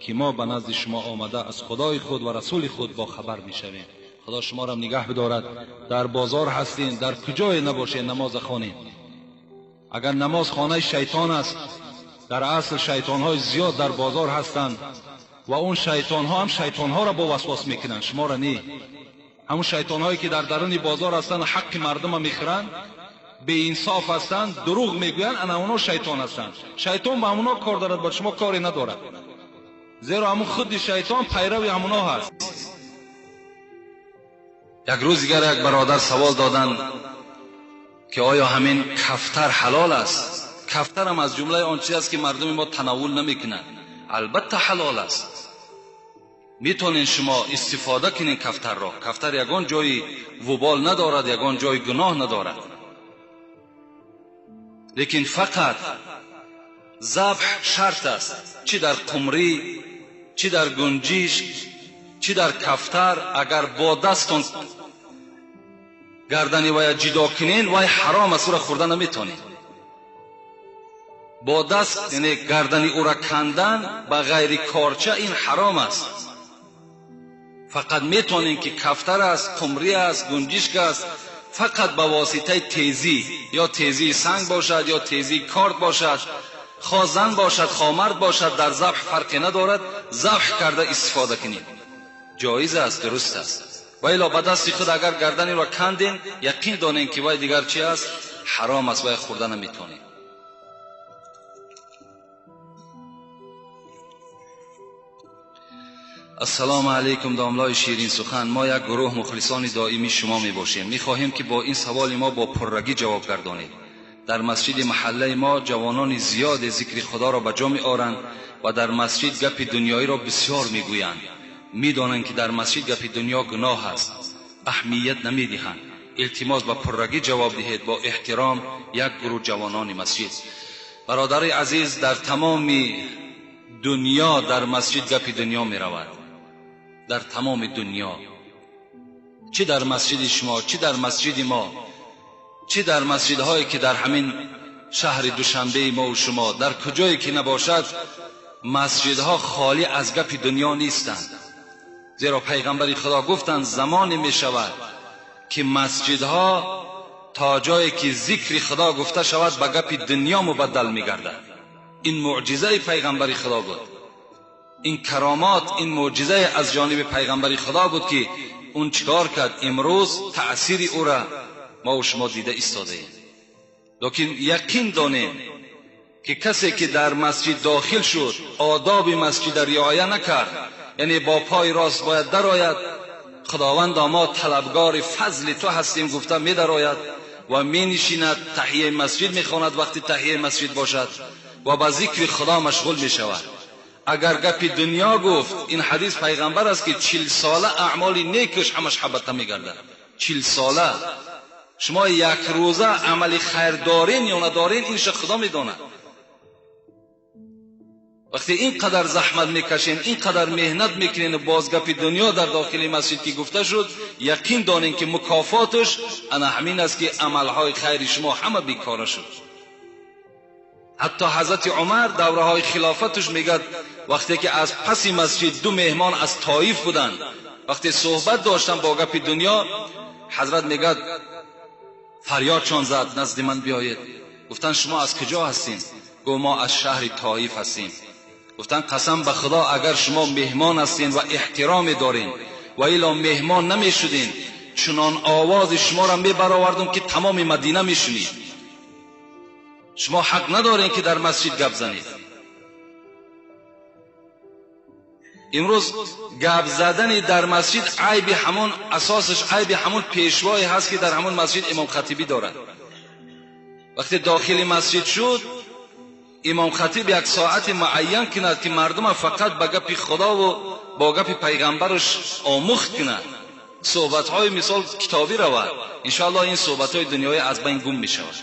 ки мо ба назди шумо омада аз Худои худ ва расули худ бохабар мешавем. Худо шуморо нигаҳ бидорад. Дар бозор ҳастем, дар куҷое набошед, намоз хонед. Агар намоз хонаи шайтон аст, дар асл шайтонҳои зиёд дар бозор ҳастанд ва он шайтонҳо ҳам шайтонҳоро бо васвас мекунанд, шуморо не. Ҳамон шайтонҳое ки дар даруни бозор ҳастанд, ҳаққи мардумро мехӯранд, беинсоф ҳастанд, дурӯғ мегӯянд, ана онҳо шайтон ҳастанд. Шайтон ба ҳамонҳо кор дорад, ба шумо коре надорад. Зеро ҳамон худи шайтон пайрави ҳамонҳо ҳаст. Як рӯз дигар як бародар савол доданд ки оё ҳамин кафтар ҳалол аст? Кафтарам аз ҷумлаи он чиз аст ки мардуми мо танаввул намекунанд. Албатта ҳалол аст. Метонен шумо истифода кунед кафтарро. Кафтар ягон ҷои вубол надорад, ягон ҷои гуноҳ надорад. Лекин фақат забҳ шарт аст, чӣ дар қумрӣ, чӣ дар гунҷишк, чӣ дар кафтар. Агар бо дастон гардани вая ҷидо кунен, вай ҳаром аст, ӯра хӯрда наметонед. Бо даст яъне гардани ӯра кандан ба ғайри корча ин ҳаром аст. Фақат метонем ки кафтар аст, қумрӣ аст, гунҷишк аст, фақат ба воситаи тезӣ, ё тезии санг бошад, ё тезии корд бошад, хо зан бошад, хо мард бошад, дар забҳ фарқе надорад, забҳ карда истифода кунем. Ҷоиз аст, дуруст аст. Ва илло ба дасти худ агар гарданиро кандем, яқин донем ки вай дигар чи аст? Ҳаром аст, вай хӯрда наметонем. Ассалому алайкум, домлои ширин сухан. Мо як гурӯҳ мухлисони доимии шумо мебошем. Мехоҳем ки бо ин саволи мо бо пуррагӣ ҷавоб гардонед. Дар масҷиди маҳаллаи мо ҷавонони зиёде зикри худоро ба ҷо меоранд ва дар масҷид гапи дунёиро бисёр мегӯянд. Медонанд ки дар масҷид гапи дунё гуноҳ аст, аҳамият намедиҳанд. Илтимос ба пуррагӣ ҷавоб диҳед, бо эҳтиром, як гурӯҳ ҷавонони масҷид. Бародари азиз, дар тамоми дунё дар масҷид гапи дунё меравад. Дар тамоми дунё, чӣ дар масҷиди шумо, чӣ дар масҷиди мо, чӣ дар масҷидҳое ки дар ҳамин шаҳри душанбеи мо ва шумо, дар куҷое ки набошад, масҷидҳо холӣ аз гапи дунё нестанд. Зеро пайғамбари худо гуфтанд замоне мешавад ки масҷидҳо то ҷое ки зикри худо гуфта шавад ба гапи дунё мубаддал мегардад. Ин мӯъҷизаи пайғамбари худо буд. Ин каромат, ин мӯъҷизаи аз ҷониби пайғамбари худо буд ки он чикор кард? Имрӯз таъсири ӯра мо ва шумо дида истодаем. Лекин яқин донем ки касе ки дар масҷид дохил шуд, одоби масҷидро риоя накард, яъне бо пой рост бояд дарояд, худованд мо талабгори фазли ту ҳастем гуфта медарояд ва менишинад, таҳияи масҷид мехонад вақти таҳияи масҷид бошад ва ба зикри худо машғул мешавад. Агар гапи дунё гуфт, ин ҳадис пайғамбар аст ки 40 сола аъмоли некаш ҳамаш ҳабата мегардад. 40 сола шумо як рӯза амали хайр дорен ё надорен, инша худо медонад. Вақте ин қадар заҳмат мекашен, ин қадар меҳнат мекунен ва боз гапи дунё дар дохили масҷид ки гуфта шуд, яқин донен ки мукофоташ ана ҳамин аст ки амалҳои хайри шумо ҳама бекора шуд. Ҳатто ҳазрати Умар давраҳои хилофаташ мегӯяд, вақте ки аз паси масҷид ду меҳмон аз Тоиф буданд, вақте суҳбат доштанд бо гапи дунё, ҳазрат мегӯяд фарёдшон зад, назди ман биёед. Гуфтанд шумо аз куҷо ҳастем? Гуфт мо аз шаҳри Тоиф ҳастем. Гуфтанд қасам ба худо, агар шумо меҳмон ҳастен ва эҳтироме дорен ва илло меҳмон намешуден, чунон овози шуморо мебаровардум ки тамоми Мадина мешунид. Шумо ҳақ надорен ки дар масҷид гап занед. Имрӯз гап задани дар масҷид айби ҳамон асосаш, айби ҳамон пешвое ҳаст ки дар ҳамон масҷид имом хатибӣ дорад. Вақте дохили масҷид шуд, имом хатиб як соати муайян кунад ки мардума фақат ба гапи худо ва бо гапи пайғамбараш омӯхт кунад. Суҳбатҳои мисол китобӣ равад, иншоаллоҳ ин суҳбатҳои дунёӣ аз байн гум мешавад.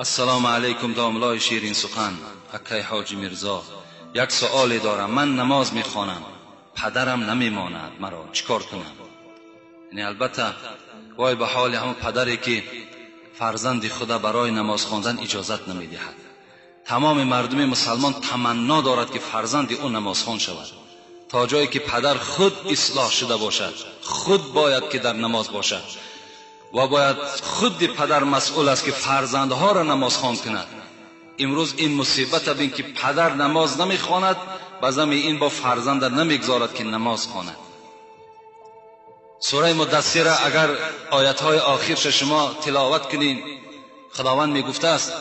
Ассалому алайкум, домлои ширин сухан, акай ҳоҷи Мирзо. Як суоле дорам. Ман намоз мехонам, падарам намемонад маро, чикор кунам? Яъне албатта вой ба ҳоли ҳамон падаре ки фарзанди худа барои намоз хондан иҷозат намедиҳад. Тамоми мардуми мусалмон таманно дорад ки фарзанди ӯ намозхон шавад. То ҷое ки падар худ ислоҳ шуда бошад, худ бояд ки дар намоз бошад ва бояд худи падар масъул аст ки фарзандҳоро намозхон кунад. Имрӯз ин мусибата бин ки падар намоз намехонад, ба зами ин бо фарзанда намегзорад ки намоз хонад. Сураи Муддассира агар оятҳои охирша шумо тиловат кунед, худованд мегуфтааст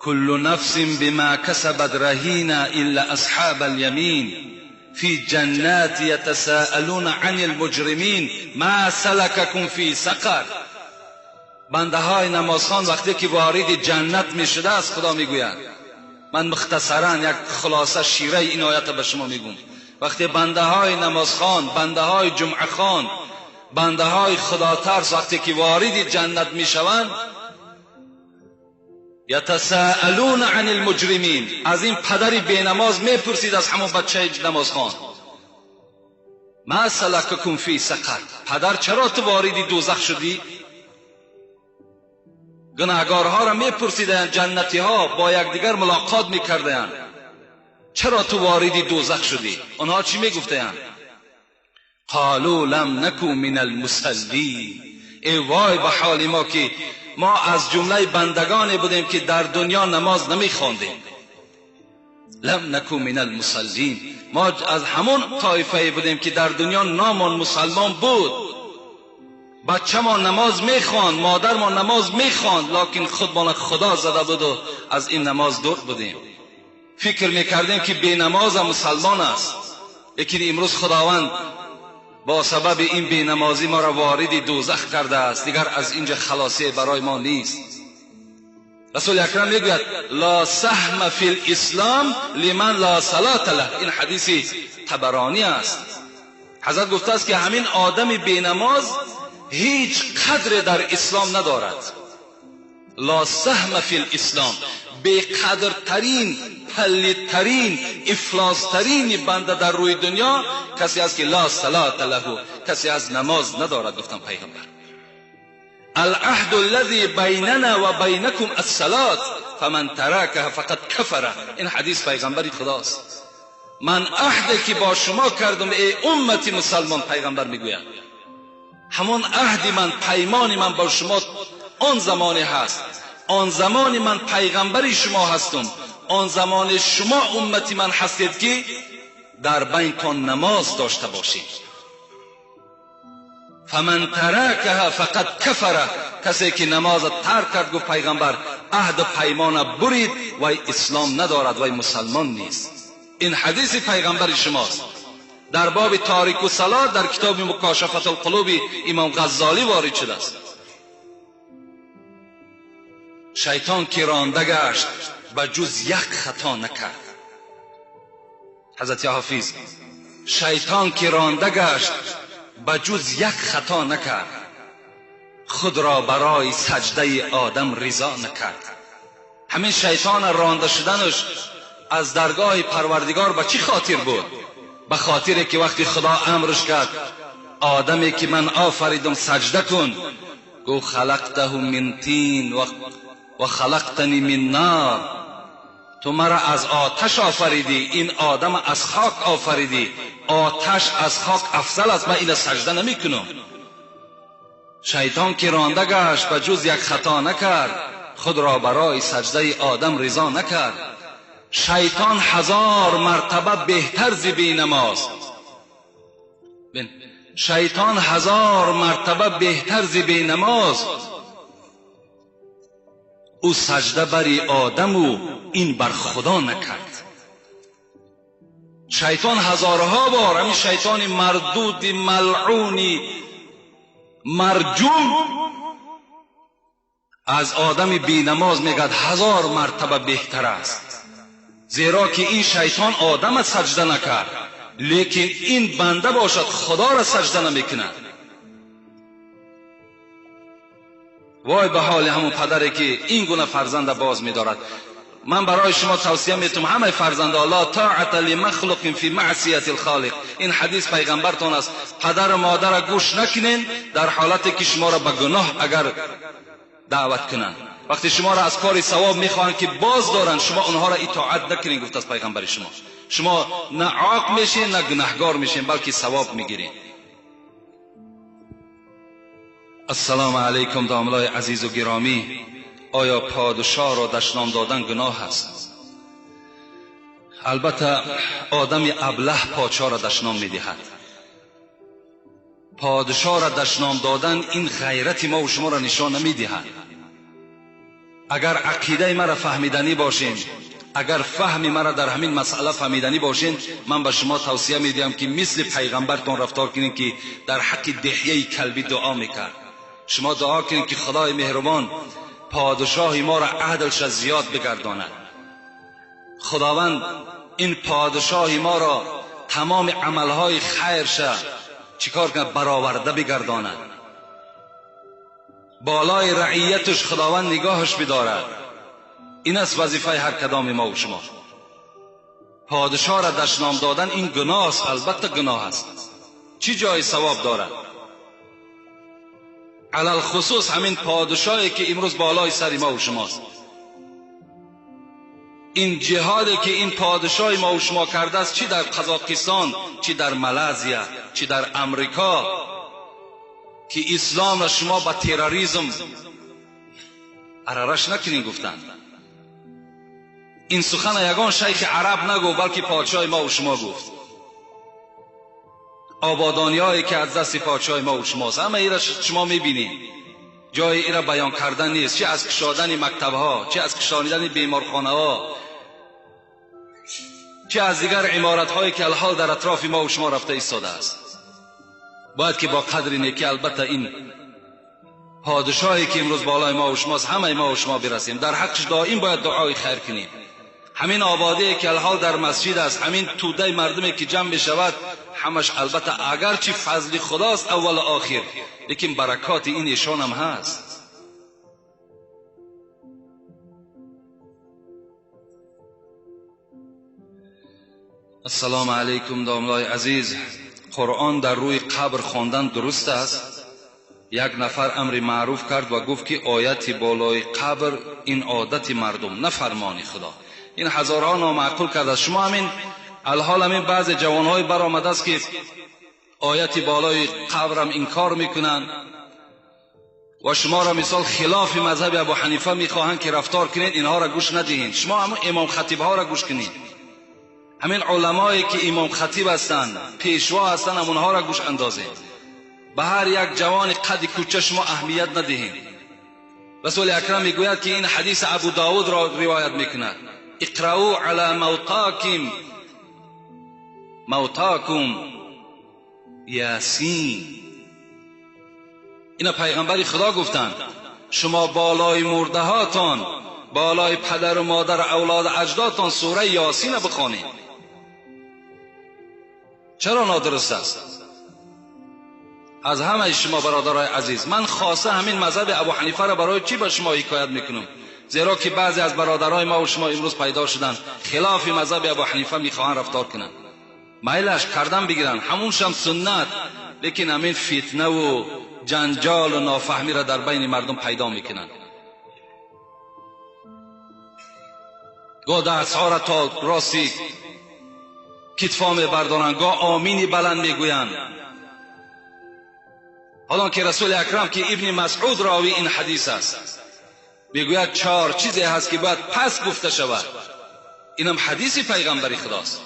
куллу нафсин бима касабат раҳина илла асҳаба алямин фи ҷаннати ятасаалуна ани лмуҷримин ма салакакум фи сақар. بنده های نمازخوان وقتی که وارد جنت می شده است، خدا میگوید، من مختصرا یک خلاصه شیره این آیت به شما میگم. وقتی بنده های نمازخوان، بنده های جمعه خوان، بنده های خدا ترس وقتی که وارد جنت میشوند، یتساءلون عن المجرمین، از این پدر بینماز میپرسید از همون بچه نمازخوان، ما سلککم فی سقر، پدر چرا تو وارد دوزخ شدی؟ گناهگارها را میپرسیدند، جنتی ها با یکدیگر ملاقات میکردند، چرا تو وارد دوزخ شدی؟ آنها چی میگفتند؟ قالوا لم نکو من المصلین. ای وای به حال ما که ما از جمله بندگانی بودیم که در دنیا نماز نمیخواندیم. لم نکو من المصلین، ما از همون طایفه بودیم که در دنیا نامان مسلمان بود، بچه ما نماز میخواند، مادر ما نماز میخواند، لکن خودمان خدا زده بود و از این نماز دور بودیم. فکر میکردیم که بی نماز مسلمان است، لیکن امروز خداوند با سبب این بینمازی ما را وارد دوزخ کرده است، دیگر از اینجا خلاصی برای ما نیست. رسول اکرم میگوید لا سهم فی الاسلام لمن لا صلاة له. این حدیث طبرانی است. حضرت گفته است که همین آدم بینماز هیچ قدر در اسلام ندارد. لا سهم فی الاسلام، بی‌قدرترین، پلیدترین، افلاسترین بنده در روی دنیا کسی است که لا صلاة له، کسی از نماز ندارد. گفتم پیغمبر العهد الذي بیننا و بینکم الصلاة فمن ترکها فقد کفر. این حدیث پیغمبری خداست. من عهدی که با شما کردم ای امت مسلمان، پیغمبر میگوید همون عهد من، پیمان من با شما آن زمانی هست، آن زمان من پیغمبری شما هستم، آن زمان شما امتی من هستید که در بینتان نماز داشته باشید. فمن ترکها فقد کفر، کسی که نماز ترک کرد، گفت پیغمبر، عهد پیمان برید، وی اسلام ندارد، وی مسلمان نیست. این حدیث پیغمبر شماست. در باب تاریک و صلات در کتاب مکاشفة القلوب امام غزالی وارد شده است. شیطان که رانده گشت به جز یک خطا نکرد. حضرت حافظ، شیطان که رانده گشت به جز یک خطا نکرد، خود را برای سجده آدم رضا نکرد. همین شیطان رانده شدنش از درگاه پروردگار به چی خاطر بود؟ به خاطر که وقتی خدا امرش کرد آدمی که من آفریدم سجده کن، گفت خلقته من طین و خلقتنی من نار، تو مرا از آتش آفریدی، این آدم از خاک آفریدی، آتش از خاک افضل است، من این سجده نمی کنم. شیطان که رانده گشت به جز یک خطا نکرد، خود را برای سجده آدم رضا نکرد. شیطان 1000 مرتبه بهتر ز بی نماز، شیطان 1000 مرتبه بهتر ز بی نماز، او سجده بری آدم و این بر خدا نکرد. شیطان هزارها بار، همین شیطان مردود ملعونی مرجوم، از آدم بی نماز میگد 1000 مرتبه بهتر است، زیرا که این شیطان آدم سجده نکرد، لیکن این بنده باشد خدا را سجده نمیکند. وای به حال همون پدری که این گونه فرزند باز می‌دارد. من برای شما توصیه میتونم همه فرزنده، لا طاعت لمخلوق فی معصیت الخالق. این حدیث پیغمبرتان است. پدر و مادر گوش نکنین در حالتی که شما را به گناه اگر دعوت کنند. وقتی شما را از کار ثواب میخواهند که باز دارند، شما آنها را اطاعت نکنین. گفت از پیغمبر شما، شما نه عاق میشین نه گناهگار میشین، بلکه ثواب میگیرین. السلام علیکم داملای عزیز و گرامی. آیا پادشاه را دشنام دادن گناه است؟ البته آدم ابله پادشاه را دشنام میدهد. پادشاه را دشنام دادن این غیرت ما و شما را نشان نمیدهد. اگر عقیده مرا فهمیدنی باشین، اگر فهم مرا در همین مسئله فهمیدنی باشین، من به شما توصیه میدهم که مثل پیغمبرتان رفتار کنین که در حق دحیه کلبی دعا میکرد. شما دعا کنید که خدای مهربان پادشاه ما را عدلش زیاد بگرداند. خداوند این پادشاه ما را تمام عملهای خیرش چیکار کنه؟ برآورده بگرداند. بالای رعیتش خداوند نگاهش بدارد. این است وظیفه هر کدام ما و شما. پادشاه را دشنام دادن این گناه است، البته گناه است. چی جای ثواب دارد؟ علل خصوص همین پادشاهی که امروز بالای سر ما و شماست. این جهادی که این پادشاه ما و شما کرده است، چی در قزاقستان، چی در مالزیا، چی در امریکا، که اسلام را شما با تروریسم عررش نکنین گفتند. این سخن یگان شیخ عرب نگو، بلکه پادشاه ما و شما گفت. آبادانی هایی که از دست پادشاه ما و شماست، همه ای را شما میبینید، جای ای را بیان کردن نیست. چه از کشادن مکتب ها، چه از کشاندن بیمارخانه ها، چه از دیگر عمارت هایی که الحال در اطراف ما و شما رفته ایستاده است. باید که با قدر نیکی البته این پادشاهی که امروز بالای ما و شماست، همه ما و شما برسیم. در حقش دائم باید دعای خیر کنیم. همین آباده که الحال در مسجد است، همین توده مردمی که جمع می شود، همش البته اگرچه فضل خداست اول و آخر، لیکن برکات این ایشان هم هست. السلام علیکم داملای عزیز. قرآن در روی قبر خواندن درست است؟ یک نفر امر معروف کرد و گفت که آیت بالای قبر این عادت مردم، نه فرمان خدا. این هزارها نامعقول کرده است. شما همین الحال همین بعض جوانهای برآمده است که آیت بالای قبرم انکار میکنند و شما را مثال خلاف مذهب ابو حنیفه میخواهند که رفتار کنید، اینها را گوش ندهید. شما همون امام خطیب ها را گوش کنید، همین علمایی که امام خطیب هستند، پیشوا هستند، همونها را گوش اندازید. به هر یک جوان قد کوچه شما اهمیت ندهید. رسول اکرم میگوید که این حدیث ابو داود را روایت میکند: اقرأوا علی موتاکم موتاکم یاسین. اینا پیغمبر خدا گفتند شما بالای مرده هاتان، بالای پدر و مادر اولاد اجدادتان سوره یاسین بخوانید. چرا نادرست است؟ از همه شما برادرای عزیز، من خاصه همین مذهب ابو حنیفه را برای چی به شما حکایت میکنم؟ زیرا که بعضی از برادرای ما و شما امروز پیدا شدن خلاف مذهب ابو حنیفه میخواهند رفتار کنند، میلش کردن بگیرن، همونشم سنت، لیکن همین فتنه و جنجال و نافهمی را در بین مردم پیدا میکنند. گاه دستها را تا راستی کتفا میبردارند، گاه آمینی بلند میگویند. حالا که رسول اکرم که ابن مسعود راوی این حدیث است میگوید چهار چیزی هست که باید پس گفته شود. اینم حدیث پیغمبر خداست: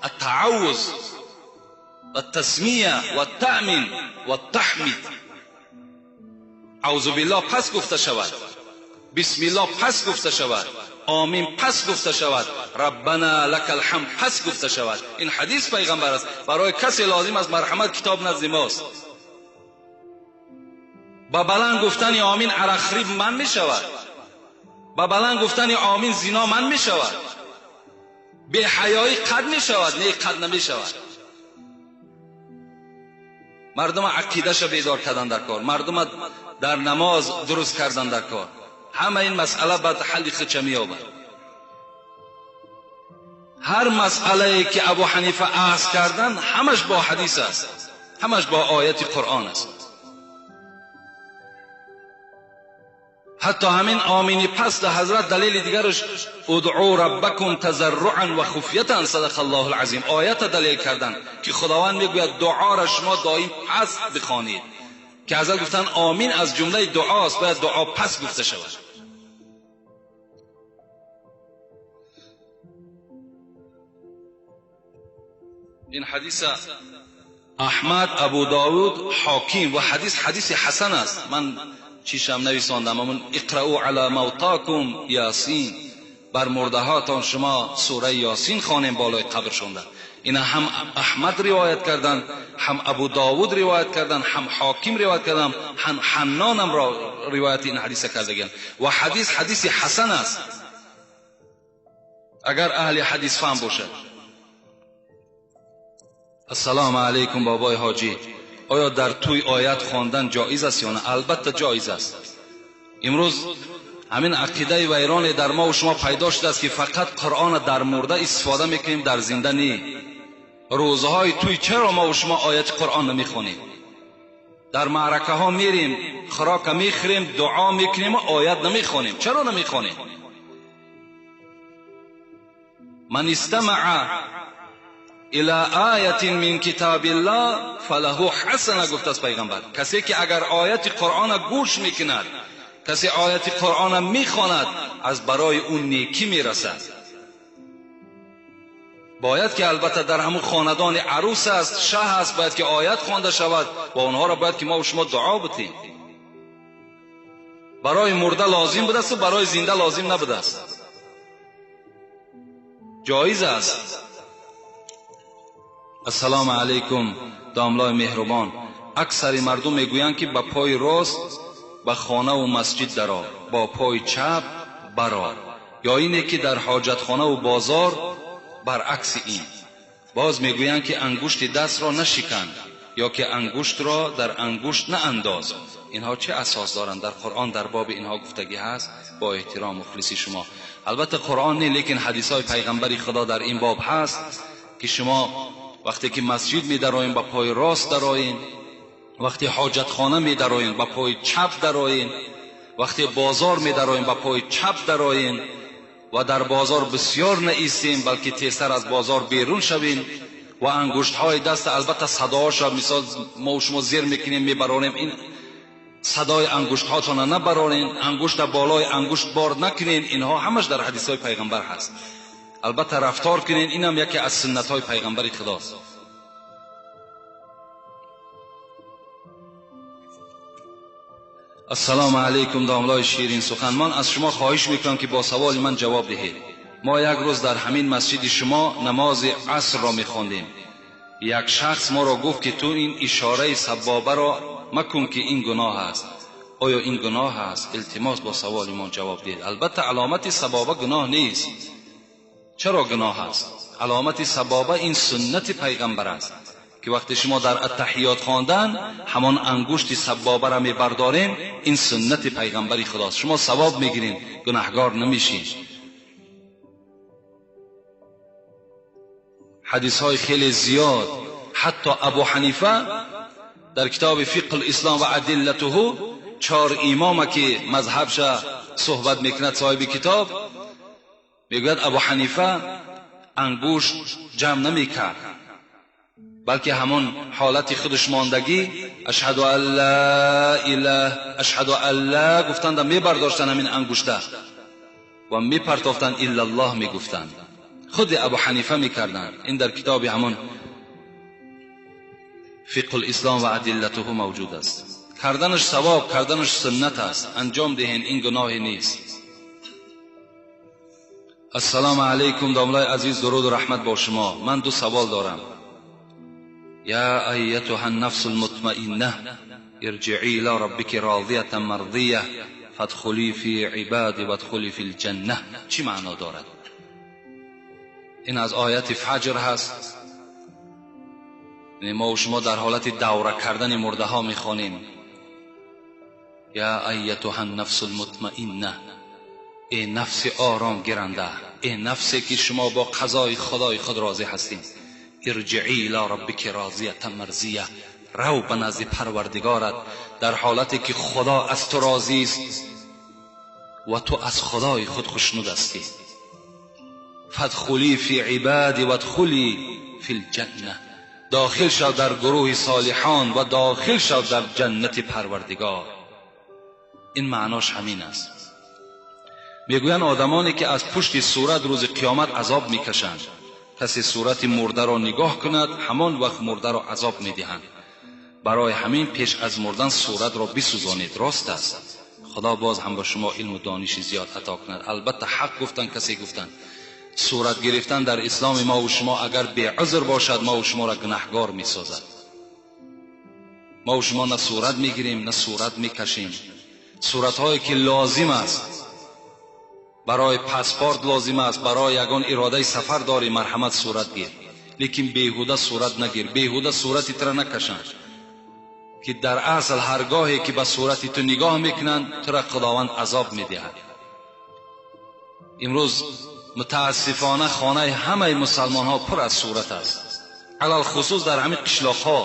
التعوذ و التسمیه و التأمین و التحمید. اعوذ بالله پس گفته شود، بسم الله پس گفته شود، آمین پس گفته شود، ربنا لک الحمد پس گفته شود. این حدیث پیغمبر است. برای کسی لازم است مرحمت کتاب نزد ماست. با بلند گفتن آمین عرقخوری من می شود، با بلند گفتن آمین زنا من می شود، بی حیایی قد می شود، نه قد نمی شود. مردم عقیده‌ش بیدار کردن در کار، مردم در نماز درست کردن در کار. همه این مسئله بعد حل خودش می‌یابد. هر مسئله که ابو حنیفه عرض کردن همش با حدیث است، همش با آیت قرآن است. حتی همین آمینی پس در حضرت دلیل دیگرش ادعو ربکم تضرعا و خفیتا صدق الله العظیم، آیت دلیل کردن که خداوند میگوید دعا را شما دائم پس بخوانید، که حضرت گفتن آمین از جمله دعاست، باید دعا پس گفته شود. این حدیث احمد، ابو داود، حاکم و حدیث حدیث حسن است. من چیشم نویساندم، همون اقرأوا علی موتاکم یاسین، بر مرده هاتان شما سوره یاسین خوانیم بالای قبر شونده. اینا هم احمد روایت کردن، هم ابو داود روایت کردن، هم حاکم روایت کردن، هم حنان هم روایت این حدیث کردن و حدیث حدیث حسن است اگر اهل حدیث فهم باشد. السلام علیکم بابای حاجی، آیا در توی آیت خواندن جایز است یا نه؟ البته جایز است. امروز همین عقیده ویران در ما و شما پیدا شده است که فقط قرآن در مرده استفاده میکنیم، در زنده نی. روزهای توی چرا ما و شما آیت قرآن نمیخونیم؟ در معرکه ها میریم، خوراک میخوریم، دعا میکنیم و آیت نمیخونیم. چرا نمیخونیم؟ من استمع الى آیت من کتاب الله فله حسنه، گفت از پیغمبر. کسی که اگر آیت قرآن گوش میکند، کسی آیت قرآن میخواند، از برای اون نیکی میرسد. باید که البته در همون خاندان عروس است، شه است، باید که آیت خوانده شود و اونها را باید که ما و شما دعا بتیم. برای مرده لازم بوده است و برای زنده لازم نبوده است. جایز است. السلام علیکم داملای مهربان، اکثر مردم میگویند که با پای راست به خانه و مسجد درآ، با پای چپ برآ، یا اینه که در حاجتخانه و بازار برعکس این. باز میگویند که انگشت دست را نشکن یا که انگشت را در انگشت نانداز. اینها چه اساس دارند؟ در قرآن در باب اینها گفتگی هست؟ با احترام مخلصی شما. البته قرآن نه، لیکن حدیث های پیغمبری خدا در این باب هست که شما وقتی که مسجد می درآیین با پای راست درآیین، وقتی حاجتخانه می درآیین با پای چپ درآیین، وقتی بازار می درآیین با پای چپ درآیین و در بازار بسیار نایستیم، بلکه تیزتر از بازار بیرون شوین و انگشت های دست، البته صداهاش مثال ما و شما زیر میکنیم میبرانیم، این صدای انگشت هاتون نبرانین، انگشت بالای انگشت بار نکنین. اینها همش در حدیث های پیغمبر هست. البته رفتار کنین، اینم یکی از سنت های پیغمبر خداست. السلام علیکم داملای شیرین سخن، من از شما خواهش میکنم که با سوال من جواب دهید. ما یک روز در همین مسجد شما نماز عصر را میخواندیم. یک شخص ما را گفت که تو این اشاره سبابه را مکن که این گناه است. آیا این گناه است؟ التماس با سوال ما جواب دهید. البته علامت سبابه گناه نیست. چرا گناه است؟ علامت سبابه این سنت پیغمبر است که وقتی شما در التحیات خواندن همان انگشت سبابه را میبردارین، این سنت پیغمبری خداست. شما ثواب میگیرین، گناهگار نمیشین. حدیث های خیلی زیاد، حتی ابو حنیفه در کتاب فقه الاسلام و ادلته، چهار امام که مذهبش صحبت میکند صاحب کتاب، میگوید ابو حنیفه انگشت جمع نمیکرد، بلکه همون حالت خودش ماندگی، اشهد ان لا اله، اشهد ان لا گفتند، میبرداشتن همین انگشته و میپرتافتن الا الله میگفتند. خود ابو حنیفه میکردند. این در کتاب همون فقه الاسلام و ادلته موجود است. کردنش ثواب، کردنش سنت است، انجام دهین، این گناه نیست. السلام علیکم داملای عزیز، درود و رحمت با شما. من دو سوال دارم. یا ایتها النفس المطمئنه ارجعی الى ربک راضیه مرضیه فادخلی فی عبادی وادخلی فی الجنه، چی معنا دارد؟ این از آیت فجر هست. ما و شما در حالت دوره کردن مرده ها میخوانیم. یا ایتها النفس المطمئنه، ای نفس آرام گیرنده، ای نفسی که شما با قضای خدای خود راضی هستین، ارجعی الی ربک راضیه مرضیه، رو به نزد پروردگارت در حالتی که خدا از تو راضی است و تو از خدای خود خوشنود هستی. فادخلی فی عبادی وادخلی فی الجنه، داخل شو در گروه صالحان و داخل شو در جنت پروردگار. این معناش همین است. میگویند آدمانی که از پشت صورت روز قیامت عذاب میکشند، کسی صورت مرده را نگاه کند همان وقت مرده را عذاب میدهند. برای همین پیش از مردن صورت را بسوزانید. راست است. خدا باز هم با شما علم و دانش زیاد عطا کند. البته حق گفتن، کسی گفتن Сурат гирифтан дар исломи мо ва шумо агар беузр бошад, мо ва шуморо гунаҳгор месозад. Мо ва шумо на сурат мегирем, на сурат мекашем. Суратҳое ки лозим аст, барои паспорт лозим аст, барои ягон иродаи сафар дорӣ, марҳамат сурат гир, лекин беҳуда сурат нагир, беҳуда сурати тура накашанд, ки дар асл ҳаргоҳе ки ба сурати ту нигоҳ мекунанд, тура Худованд азоб медиҳад. Имрӯз мутаассифона хонаи ҳамаи мусалмонҳо пур аз сурат аст, алалхусус дар ҳамин қишлоқҳо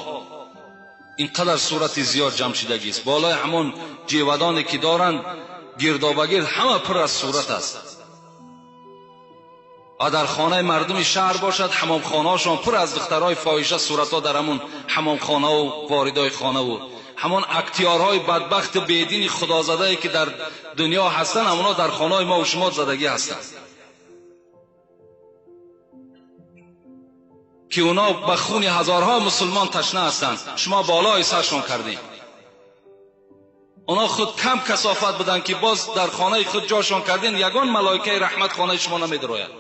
ин қадар сурати зиёд ҷамъ шидагист. Болои ҳамон ҷевадоне ки доранд, гирдобагирд ҳама пур аз сурат аст. Ва дар хонаи мардуми шаҳр бошад, ҳамомхонаҳошон пур аз духтарҳои фоҳиша, суратҳо дар ҳамон ҳамомхонаву воридои хонаву ҳамон актиёрҳои бадбахту бедини худозадае ки дар дунё ҳастанд, ҳамонҳо дар хонаҳои мо ва шумо задагӣ ҳастанд, ки اونا به خون هزارها مسلمان تشنه هستند. شما بالای سرشون کردین. اونا خود کم کثافت بودن که باز در خانه خود جاشون کردین، یگان ملائکه رحمت خانه شما نمیدروید.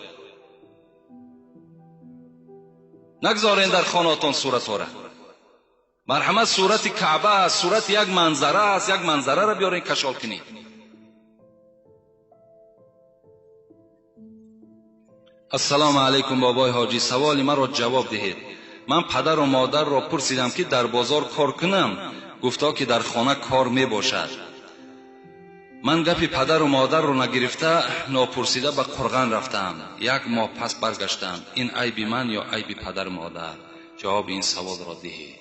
نگذارین در خانه‌تان صورت ها را. مرحمت صورت کعبه است، صورت یک منظره است، یک منظره را بیارین کشال کنید. السلام علیکم بابای حاجی، سوال مرا جواب دهید. من پدر و مادر را پرسیدم که در بازار کار کنم، گفتا که در خانه کار می باشد. من گپی پدر و مادر را نگرفته ناپرسیده به قرغن رفتم. یک ماه پس برگشتم. این عیب من یا عیب پدر و مادر؟ جواب این سوال را دهید.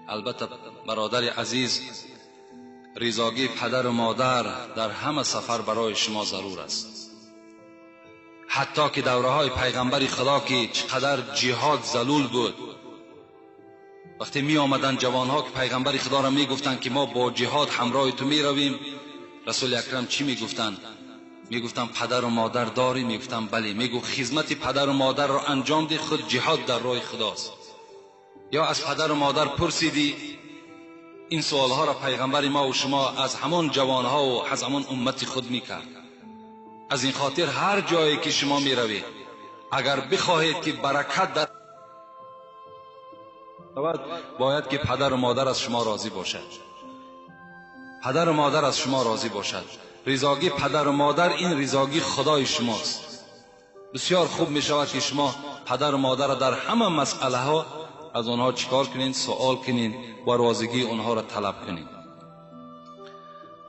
البته برادر عزیز، رضاگی پدر و مادر در همه سفر برای شما ضرور است. حتی که دوره های پیغمبر خدا که چقدر جهاد ذلول بود، وقتی می آمدن جوان ها که پیغمبر خدا را می گفتند که ما با جهاد همراه تو می رویم، رسول اکرم چی می گفتند؟ می گفتند پدر و مادر داری؟ می گفتند بله. می گفت خدمت پدر و مادر را انجام ده، خود جهاد در راه خداست. یا از پدر و مادر پرسیدی؟ این سوال ها را پیغمبر ما و شما از همان جوان ها و از همان امت خود می کرد. از این خاطر هر جایی که شما می روید، اگر بخواهید که برکت در باید که پدر و مادر از شما راضی باشد. پدر و مادر از شما راضی باشد. رضاگی پدر و مادر این رضاگی خدای شماست. بسیار خوب می شود که شما پدر و مادر را در همه مسئله ها از آنها چیکار کنین؟ سوال کنین و راضیگی آنها را طلب کنین.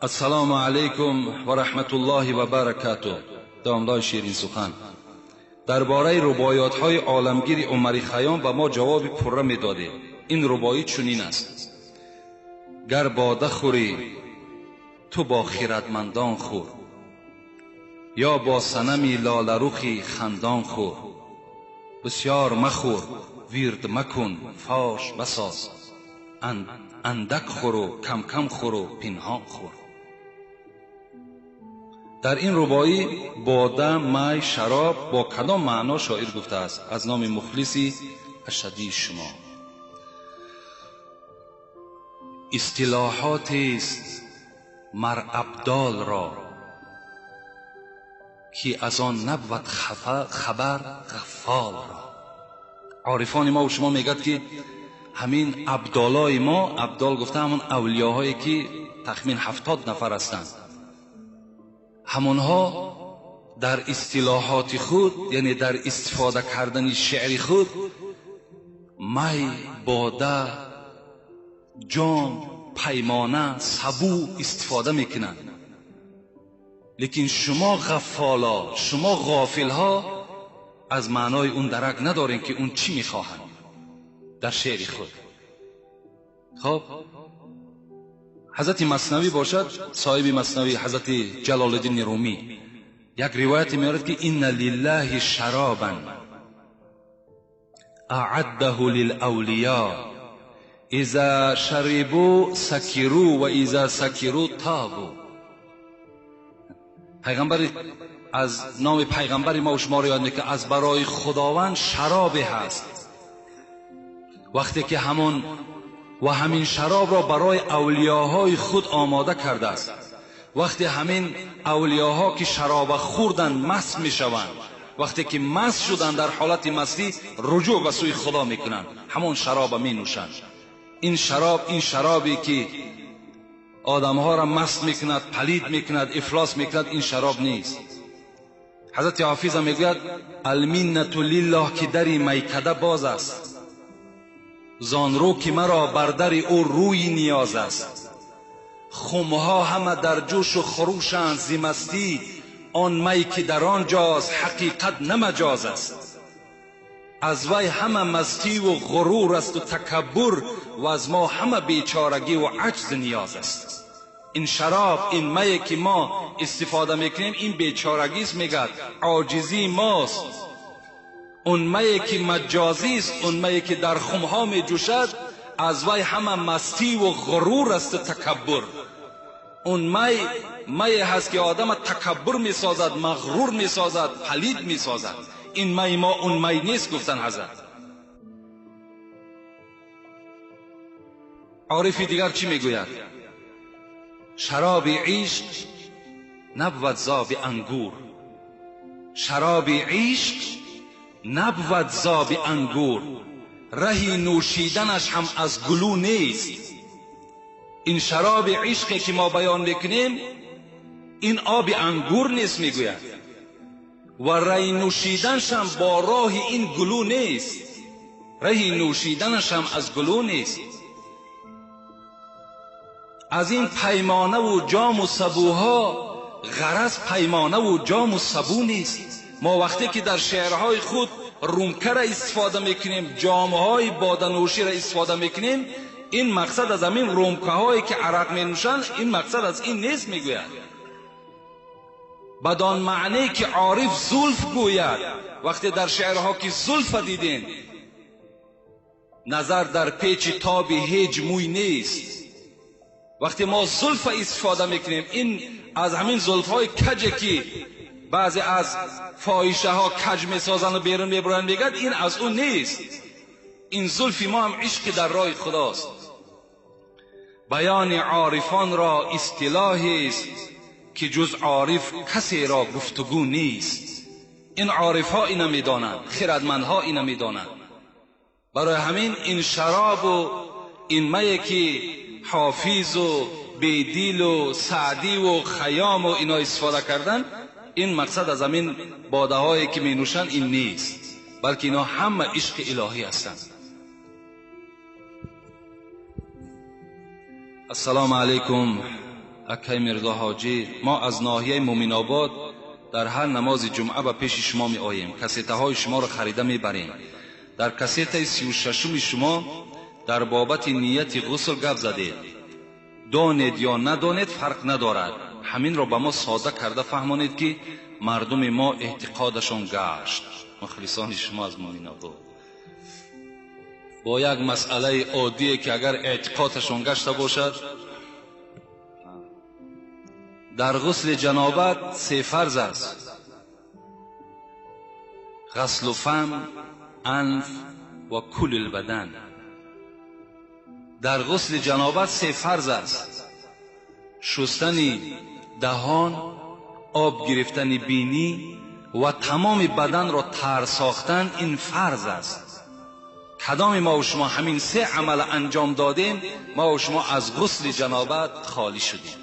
السلام علیکم و رحمت الله و برکاته. داملای شیرین سخن، درباره رباعیات های عالمگیر عمر خیام به ما جواب پره میدادید. این رباعی چنین است: گر باده خوری تو با خیرتمندان خور، یا با صنمی لاله رخی خندان خور. بسیار مخور، ویرد مکن، فاش مساز، اندک خور و کم کم خور و پنهان خور. در این رباعی باده، می، شراب با کدام معنا شاعر گفته است؟ از نام مخلصی اشدی شما. اصطلاحات است مر ابدال را، که از آن نبود خبر غفال را. عارفان ما و شما میگد که همین ابدالای ما، ابدال گفته همون اولیاهایی که تخمین 70 نفر هستند، همونها در اصطلاحات خود، یعنی در استفاده کردن شعر خود، می، باده، جام، پیمانه، سبو استفاده میکنند. لیکن شما غفالا، شما غافلها از معنای اون درک ندارین که اون چی میخواهند در شعر خود. خب حضرت مثنوی باشد، صاحب مثنوی حضرت جلال الدین رومی یک روایت میارد که ان لله شرابا اعده للاولیاء اذا شربوا سکروا و اذا سکروا تابوا. پیغمبر از نام پیغمبر ما و شما رو یاد میکنه، از برای خداوند شرابی هست، وقتی که همون و همین شراب را برای اولیاهای خود آماده کرده است، وقتی همین اولیاها که شراب خوردن مست میشوند، وقتی که مست شدن در حالت مستی رجوع به سوی خدا میکنند، همون شراب می نوشند. این شراب، این شرابی که آدمها را مست میکند، پلید میکند، افلاس میکند، این شراب نیست. حضرت حافظ میگوید المنت لله که دری میکده باز است، زان رو که مرا بر در او روی نیاز است. خمها همه در جوش و خروشند ز مستی، آن می که در آنجاست حقیقت نه مجاز است. از وی همه مستی و غرور است و تکبر، و از ما همه بیچارگی و عجز نیاز است. این شراب، این می که ما استفاده میکنیم، این بیچارگی است، میگد عاجزی ماست. اون می که مجازی است، اون می که در خمها می جوشد، از وی همه مستی و غرور است و تکبر. اون می هست که آدم تکبر می سازد، مغرور می سازد، پلید می سازد. این می ما اون می نیست، گفتن حضرت. عارفی دیگر چی میگوید؟ شراب عشق نبود زاب انگور، شراب عشق نبود زاب انگور، رهی نوشیدنش هم از گلو نیست. این شراب عشقی که ما بیان میکنیم این آب انگور نیست، میگوید، و رهی نوشیدنش هم با راه این گلو نیست، رهی نوشیدنش هم از گلو نیست. از این پیمانه و جام و سبوها غرض پیمانه و جام و سبو نیست. ما وقتی که در شعرهای خود رومکه را استفاده میکنیم، جامهای بادنوشی را استفاده میکنیم، این مقصد از همین رومکه هایی که عرق می نوشند، این مقصد از این نیست، میگوید. بدان معنی که عارف زلف گوید، وقتی در شعرها که زلف دیدین، نظر در پیچ تاب هیچ موی نیست. وقتی ما زلف استفاده میکنیم، این از همین زلف های کج که بعضی از فاحشه ها کج میسازن و بیرون میبرن، میگد این از اون نیست. این زلفی ما هم عشق در راه خداست. بیان عارفان را اصطلاحی است که جز عارف کسی را گفتگو نیست. این عارف ها اینو میدانند، خردمندها اینو میدانند. برای همین این شراب و این می که حافظ و بیدیل و سعدی و خیام و اینا استفاده کردن، این مقصد از همین باده هایی که می نوشن این نیست، بلکه اینا همه عشق الهی هستند. السلام علیکم اکای میرزا حاجی، ما از ناحیه مومن آباد در هر نماز جمعه به پیش شما می آییم، کسیته های شما را خریده می بریم. در کسیته 36 شما در بابت نیت غسل گپ زدید، دانید یا ندانید فرق ندارد، همین را به ما ساده کرده فهمانید که مردم ما اعتقادشان گشت. مخلصان شما از مومن آباد با یک مسئله عادیه که اگر اعتقادشان گشته باشد. در غسل جنابت 3 فرض است: غسل فم، انف و کل البدن. در غسل جنابت 3 فرض است: شستن دهان، آب گرفتن بینی و تمام بدن را تر ساختن، این فرض است. کدام ما و شما همین 3 عمل انجام دادیم، ما و شما از غسل جنابت خالی شدیم،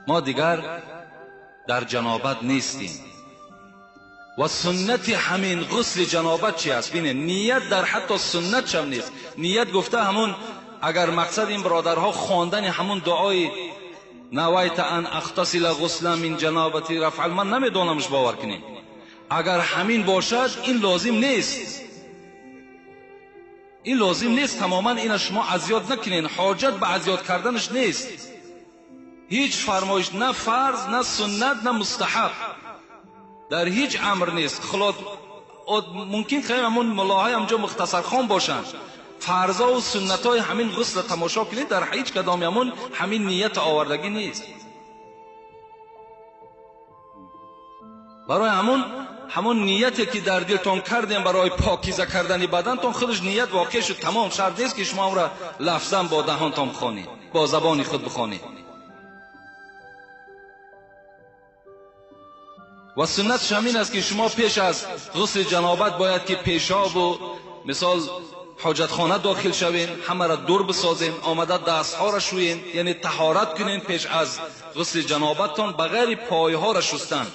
ما دیگر در جنابت نیستیم. و سنت همین غسل جنابت چی است؟ بینه نیت در حتی سنت هم نیست. نیت گفته همون، اگر مقصد این برادرها خواندن همون دعای نویت ان اغتسل غسلا من جنابتی رفع، من نمیدانمش، باور کنین. اگر همین باشد این لازم نیست، این لازم نیست تماما. این شما اذیت نکنین، حاجت به اذیت کردنش نیست. هیچ فرمایش، نه فرض، نه سنت، نه مستحب، در هیچ امر نیست. خلاص ممکن خیلی همون ملاهای همجا مختصر خان باشند، فرضا و سنت های همین غسل تماشا کنید، در هیچ کدام همون همین نیت آوردگی نیست. برای همون نیتی که در دلتون کردیم برای پاکیزه کردن بدنتون، خودش نیت واقع شد، تمام. شرط نیست که شما را لفظا با دهانتون بخوانید، با زبان خود بخوانید. و سنتش همین است که شما پیش از غسل جنابت باید که پیشاب و مثال حاجتخانه داخل شوین، همه را دور بسازین، آمده دستها را شوین، یعنی طهارت کنین پیش از غسل جنابتتان، بغیر پایها را شستن.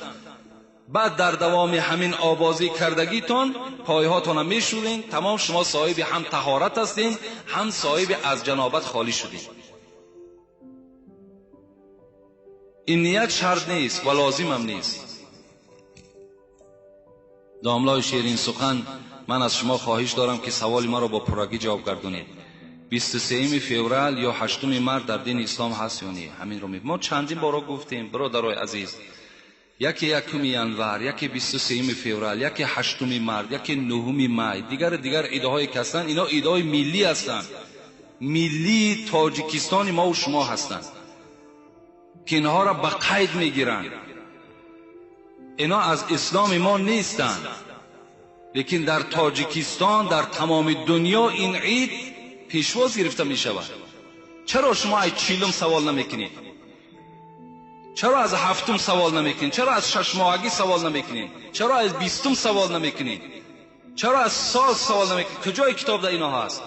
بعد در دوام همین آبازی کردگیتان پایهاتان را میشورین، تمام شما صاحب هم طهارت هستین، هم صاحب از جنابت خالی شدین. این نیت شرط نیست و لازم هم نیست. داملای شیرین سخن، من از شما خواهش دارم که سوال ما را با پرگی جواب گردونید. 23 فوریه یا 8 مارس در دین اسلام هست یا نه؟ همین رو ما چندین بارا گفتیم برادرای عزیز. یکی 1 ینور، یکی 23 فوریه، یکی 8 مارس، یکی 9 مای، دیگر ایده‌های که هستند، اینا ایده‌های ملی هستند، ملی تاجیکستان ما و شما هستند که اینها را به قید میگیرند. اینا از اسلام ما نیستند، لیکن در تاجیکستان، در تمام دنیا این عید پیشواز گرفته می شود. چرا شما از 40 سوال نمیکنید؟ چرا از 7 سوال نمیکنید؟ چرا از 6 ماهگی سوال نمیکنید؟ چرا از 20 سوال نمیکنید؟ چرا از سال سوال نمیکنید؟ کجای کتاب در اینا هست؟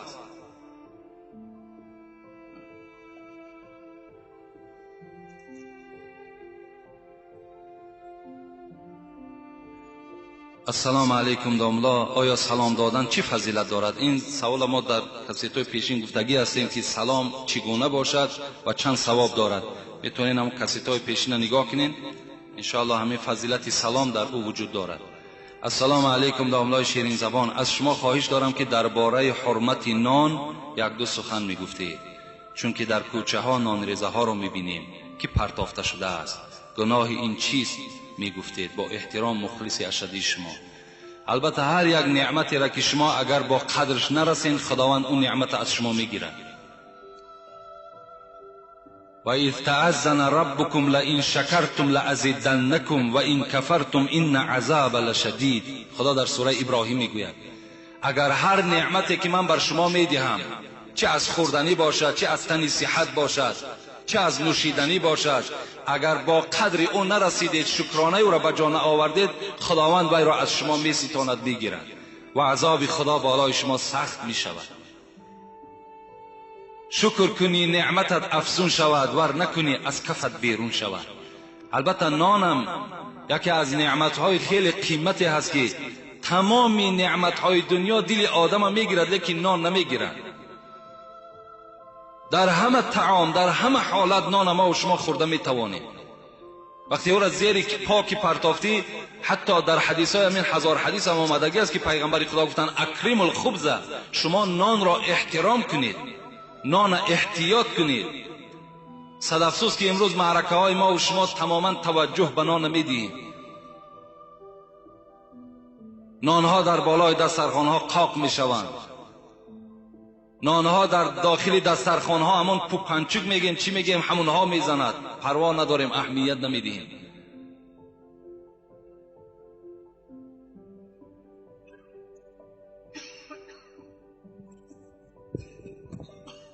السلام علیکم داملا، آیا سلام دادن چی فضیلت دارد؟ این سوال ما در کسیت‌های پیشین گفتگی هستیم که سلام چگونه باشد و چند ثواب دارد. میتونین هم کسیت‌های پیشین را نگاه کنین، انشاءالله همین فضیلت سلام در او وجود دارد. السلام علیکم داملای شیرین زبان، از شما خواهش دارم که درباره حرمت نان یک دو سخن میگفتید، چون که در کوچه ها نان ریزه ها رو میبینیم که پرتافته شده است. گناه این چیست میگفتید؟ با احترام مخلص اشدی شما. البته هر یک نعمتی را که شما اگر با قدرش نرسین، خداوند اون نعمت از شما میگیرد. و اذ تعذن ربکم لئن شکرتم لازیدنکم و ان کفرتم ان عذاب لشدید. خدا در سوره ابراهیم میگوید اگر هر نعمتی که من بر شما میدهم، چه از خوردنی باشد، چه از تنی صحت باشد، چه از نوشیدنی باشد، اگر با قدر او نرسیدید، شکرانه او را به جان آوردید، خداوند وی را از شما میستاند، میگیرد و عذاب خدا بالای شما سخت میشود. شکر کنی نعمتت افزون شود، ور نکنی از کفت بیرون شود. البته نانم یکی از نعمتهای خیلی قیمتی هست که تمامی نعمتهای دنیا دل آدم میگیرد، لیکن نان نمیگیرد. در همه طعام، در همه حالت نان ما و شما خورده میتوانیم. وقتی او را زیر پاکی پرتافتی، حتی در حدیث های همین 1000 حدیث هم آمدگی است که پیغمبر خدا گفتن اکریم الخبز، شما نان را احترام کنید، نان احتیاط کنید. صد افسوس که امروز معرکه های ما و شما تماما توجه به نان نمیدیم. نانها در بالای دسترخوان ها قاق میشوند، نانها در داخل دسترخوان ها همون پوپنچوک میگیم چی میگیم همونها میزند، پروا نداریم، اهمیت نمیدیم.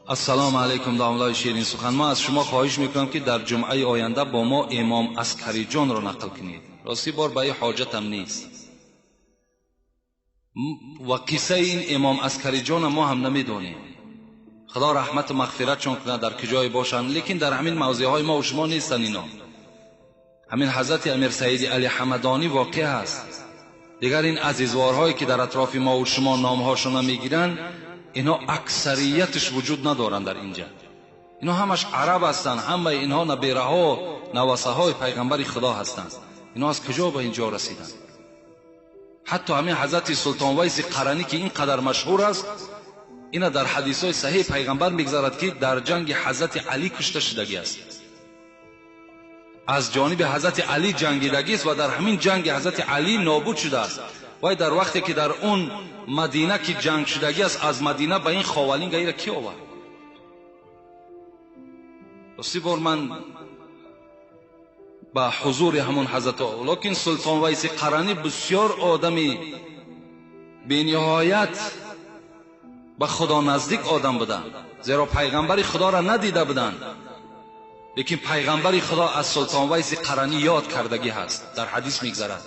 السلام علیکم داملای شیرین سخن، ما از شما خواهش میکنم که در جمعه آینده با ما امام عسکری جان را نقل کنید. راستی بار به این حاجتم نیست و قصه این امام عسکری جان ما هم نمیدونیم. خدا رحمت و مغفرت چون کنه در کجای باشند، لیکن در همین موضع های ما و شما نیستن اینا. همین حضرت امیر سعید علی حمدانی واقع هست. دیگر این عزیزوارهایی که در اطراف ما و شما نامهاشون میگیرن، اینا اکثریتش وجود ندارن در اینجا. اینا همش عرب هستن، همه اینها نبیره ها نواسه های پیغمبر خدا هستند. اینا از کجا به اینجا رسیدن؟ حتی همین حضرت سلطان ویس قرنی که اینقدر مشهور است، اینا در حدیث های صحیح پیغمبر میگذارد که در جنگ حضرت علی کشته شدگی است، از جانب حضرت علی جنگیدگی است و در همین جنگ حضرت علی نابود شده است. وای در وقتی که در اون مدینه که جنگ شدگی است، از مدینه به این خاولین غیره کی آورد؟ راستی بار من به حضور همون حضرت، لیکن سلطان ویس قرنی بسیار آدمی به نهایت به خدا نزدیک آدم بودن، زیرا پیغمبر خدا را ندیده بودند. Лекин пайғамбари Худо аз Султон Вайси Қаранӣ ёд кардагӣ ҳаст. Дар ҳадис мегзарад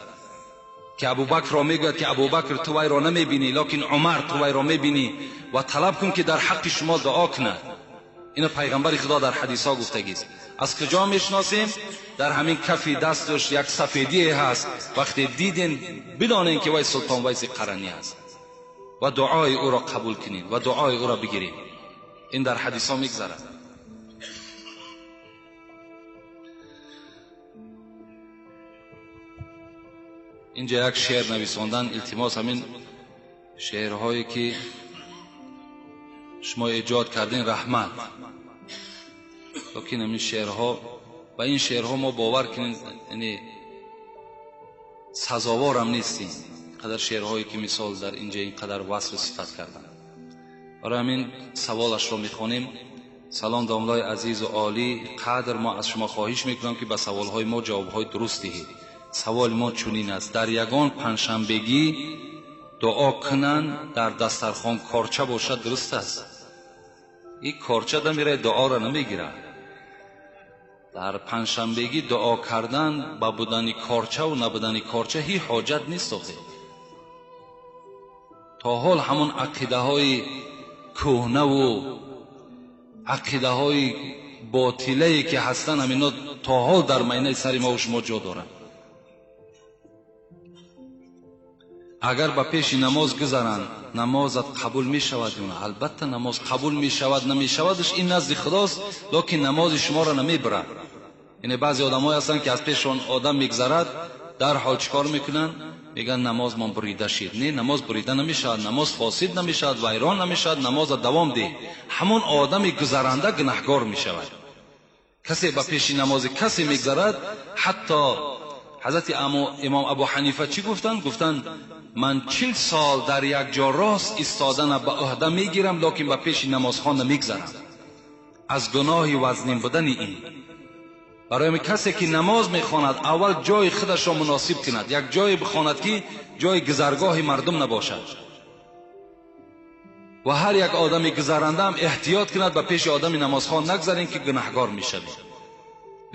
ки Абубакрро мегӯяд ки Абубакр, ту вайро намебинӣ, лекин Умар ту вайро мебинӣ ва талаб кун ки дар ҳаққи шумо дуо кунад. Ино пайғамбари Худо дар ҳадисҳо гуфтагист. Аз куҷо мешиносем? Дар ҳамин кафи дасташ як сафедие ҳаст. Вақте диден, бидонен ки вай Султон Вайси Қаранӣ аст ва дуои ӯро қабул кунед ва дуои ӯро бигиред. Ин дар ҳадисҳо мегзарад. Инҷа як шеър нависондан, илтимос, ҳамин шеърҳое ки шумо эҷод кардин, раҳмат. Лекин ҳамин шеърҳо, ба ин шеърҳо мо бовар кунем, яъне сазоворам нестем. Қадар шеърҳое ки мисол дар инҷа ин қадар васфу сифат кардан. Барои ҳамин саволашро мехонем. Салом домлаи азизу олӣ қадр, мо аз шумо хоҳиш мекунам ки ба саволҳои мо ҷавобҳои дуруст диҳед. Саволи мо чунин аст: дар ягон панҷшанбегӣ дуо кунанд, дар дастархон корча бошад, дуруст аст? Ин корча дамирад, дуоро намегирад. Дар панҷшанбегӣ дуо кардан ба будани корчаву набудани корча ҳеҷ ҳоҷат нест. Охир то ҳол ҳамон ақидаҳои кӯҳнаву ақидаҳои ботилае ки ҳастанд, ҳамино то ҳол дар майнаи сари мо шумо ҷо доранд. Агар ба пеши намоз гузаранд, намозат қабул мешавад ё на? Албатта намоз қабул мешавад, намешавадш ин назди Худост, лекин намози шуморо намебарад. Яъне баъзе одамҳое ҳастанд ки аз пеши он одам мегзарад, дарҳол чӣ кор мекунанд? Мегӯянд намозмон бурида шид. Не, намоз бурида намешавад, намоз фосид намешавад, вайрон намешавад, намоза давом деҳ. Ҳамон одами гузаранда гунаҳгор мешавад. Касе ба пеши намози касе мегзарад, ҳатто ҳазрати имом Абу Ҳанифа чӣ гуфтанд? Гуфтанд ман 40 сол дар як ҷо рост истодана ба ӯҳда мегирам, лекин ба пеши намозхон намегзарам аз гуноҳи вазнин будани ин. Барои касе ки намоз мехонад, аввал ҷои худашро муносиб кунад, як ҷое бихонад ки ҷои гузаргоҳи мардум набошад ва ҳар як одами гузаранда ҳам эҳтиёт кунад, ба пеши одами намозхон нагзарем ки гунаҳгор мешавем.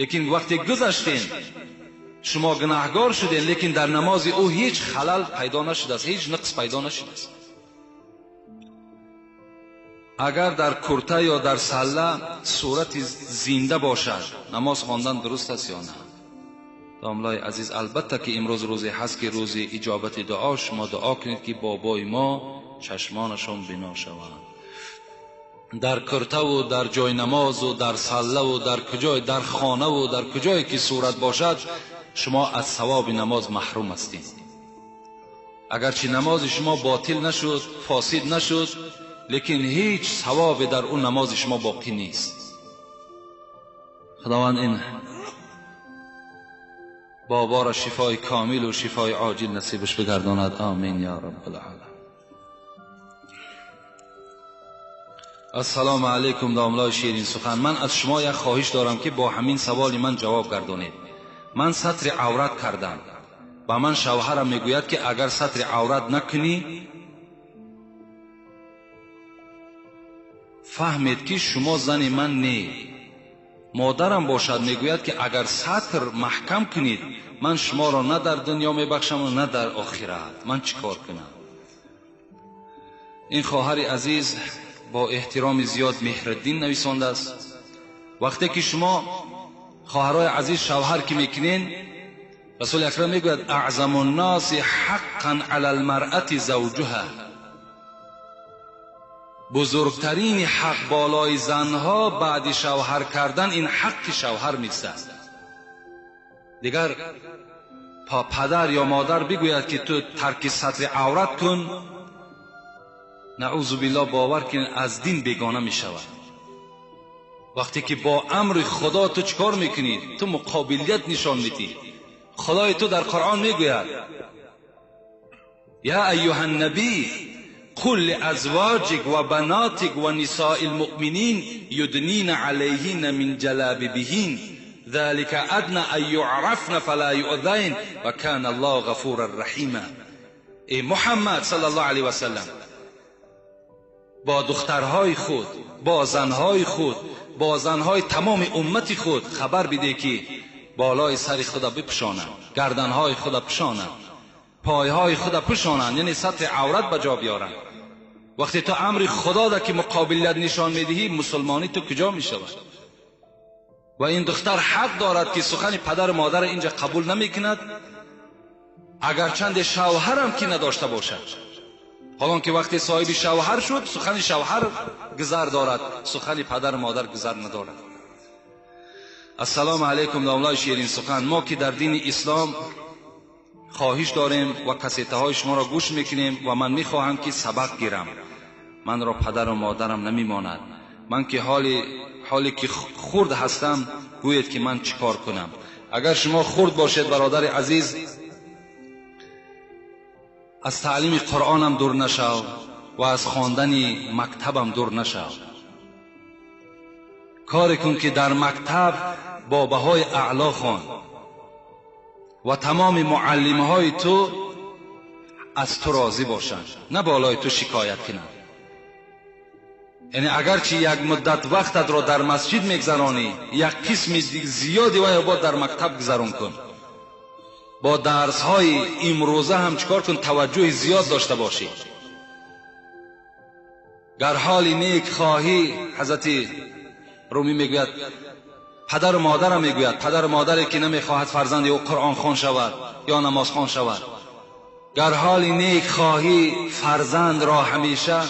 Лекин вақте гузаштем, шумо гунаҳгор шудем, лекин дар намози ӯ ҳеҷ халал пайдо нашудааст, ҳеҷ нақс пайдо нашудааст. Агар дар курта ё дар салла сурати зинда бошад, намоз хондан дуруст аст ё на? Домлаи азиз, албатта ки имрӯз рӯзе ҳаст ки рӯзи иҷобати дуо, шумо дуо кунед ки бобои мо чашмонашон бино шаванд. Дар куртаву дар ҷои намозу дар саллаву дар куҷой, дар хонаву дар куҷое ки сурат бошад, шумо аз савоби намоз маҳрум ҳастед. Агарчи намози шумо ботил нашуд, фосид нашуд, лекин ҳеҷ савобе дар он намози шумо боқӣ нест. Худованд ин боборо шифои комилу шифои оҷил насибаш бигардонад. Амин я раббал оламин. Ассалому алайкум домлаи ширин сухан. Ман аз шумо як хоҳиш дорам ки бо ҳамин саволи ман ҷавоб гардонед. Ман сатри аврат кардам. Ба ман шавҳарам мегӯяд ки агар сатри аврат накунӣ, фаҳмед ки шумо зани ман не. Модарам бошад мегӯяд ки агар сатр маҳкам кунед, ман шуморо на дар дунё мебахшам ва на дар охират. Ман чӣ кор кунам? Ин хоҳари азиз бо эҳтироми зиёд Меҳриддин нависондааст. Вақте ки шумо хоҳарои азиз шавҳар ки мекунен, Расули Акрам мегӯяд аъзаму нноси ҳаққан ала лмаръати завҷуҳа. Бузургтарини ҳақ болои занҳо баъди шавҳар кардан ин ҳаққи шавҳар меистад. Дигар падар ё модар бигӯяд ки ту тарки сатри аврат кун, наъузу биллоҳ, бовар кун аз дин бегона мешавад. Вақте ки бо амри Худо ту чӣ кор мекунӣ? Ту муқобилият нишон медиҳӣ. Худои ту дар Қуръон мегӯяд: я айюҳа ннабий қул лиазвоҷик ва банотик ва нисои лмуъминин юднина алайҳинна мин ҷалабибиҳин залика адна ан юърафна фала юъзайн ва кана аллоҳу ғафуран раҳима. Эй Муҳаммад саллаллоҳу алайҳи васаллам, با دخترهای خود، با زنهای خود، با زنهای تمام امت خود خبر بده که بالای سر خدا بپوشانند، گردنهای خدا پوشانند، پایهای خدا پوشانند، یعنی سطح عورت به جا بیارند. وقتی تو امر خدا را که مقابلیت نشان میدهی، مسلمانی تو کجا میشود؟ و این دختر حق دارد که سخن پدر و مادر اینجا قبول نمیکند، اگرچند شوهرم که نداشته باشد. حالان که وقتی صاحب شوهر شد، سخن شوهر گذر دارد، سخن پدر و مادر گذر ندارد. السلام علیکم داملای شیرین سخن. ما که در دین اسلام خواهش داریم و کسیته های شما را گوش میکنیم و من میخواهم که سبق گیرم، من را پدر و مادرم نمیماند، من که حالی که خرد هستم، گویید که من چیکار کنم؟ اگر شما خرد باشید برادر عزیز، از تعلیم قرآنم دور نشو و از خواندن مکتبم دور نشو. کار کن که در مکتب با بهای اعلا خوان و تمام معلمهای تو از تو راضی باشند، نه بالای تو شکایت کنند. یعنی اگرچه یک مدت وقتت را در مسجد میگذرانی، یک قسم زیادی و باید در مکتب گذران کن. با درس های امروزه هم چکار کن؟ توجه زیاد داشته باشی. گر حال نیک خواهی، حضرت رومی میگوید، پدر و مادرم میگوید، پدر و مادری که نمیخواهد فرزند او قرآن خوان شود یا نماز خوان شود، گر حال نیک خواهی فرزند را همیشه،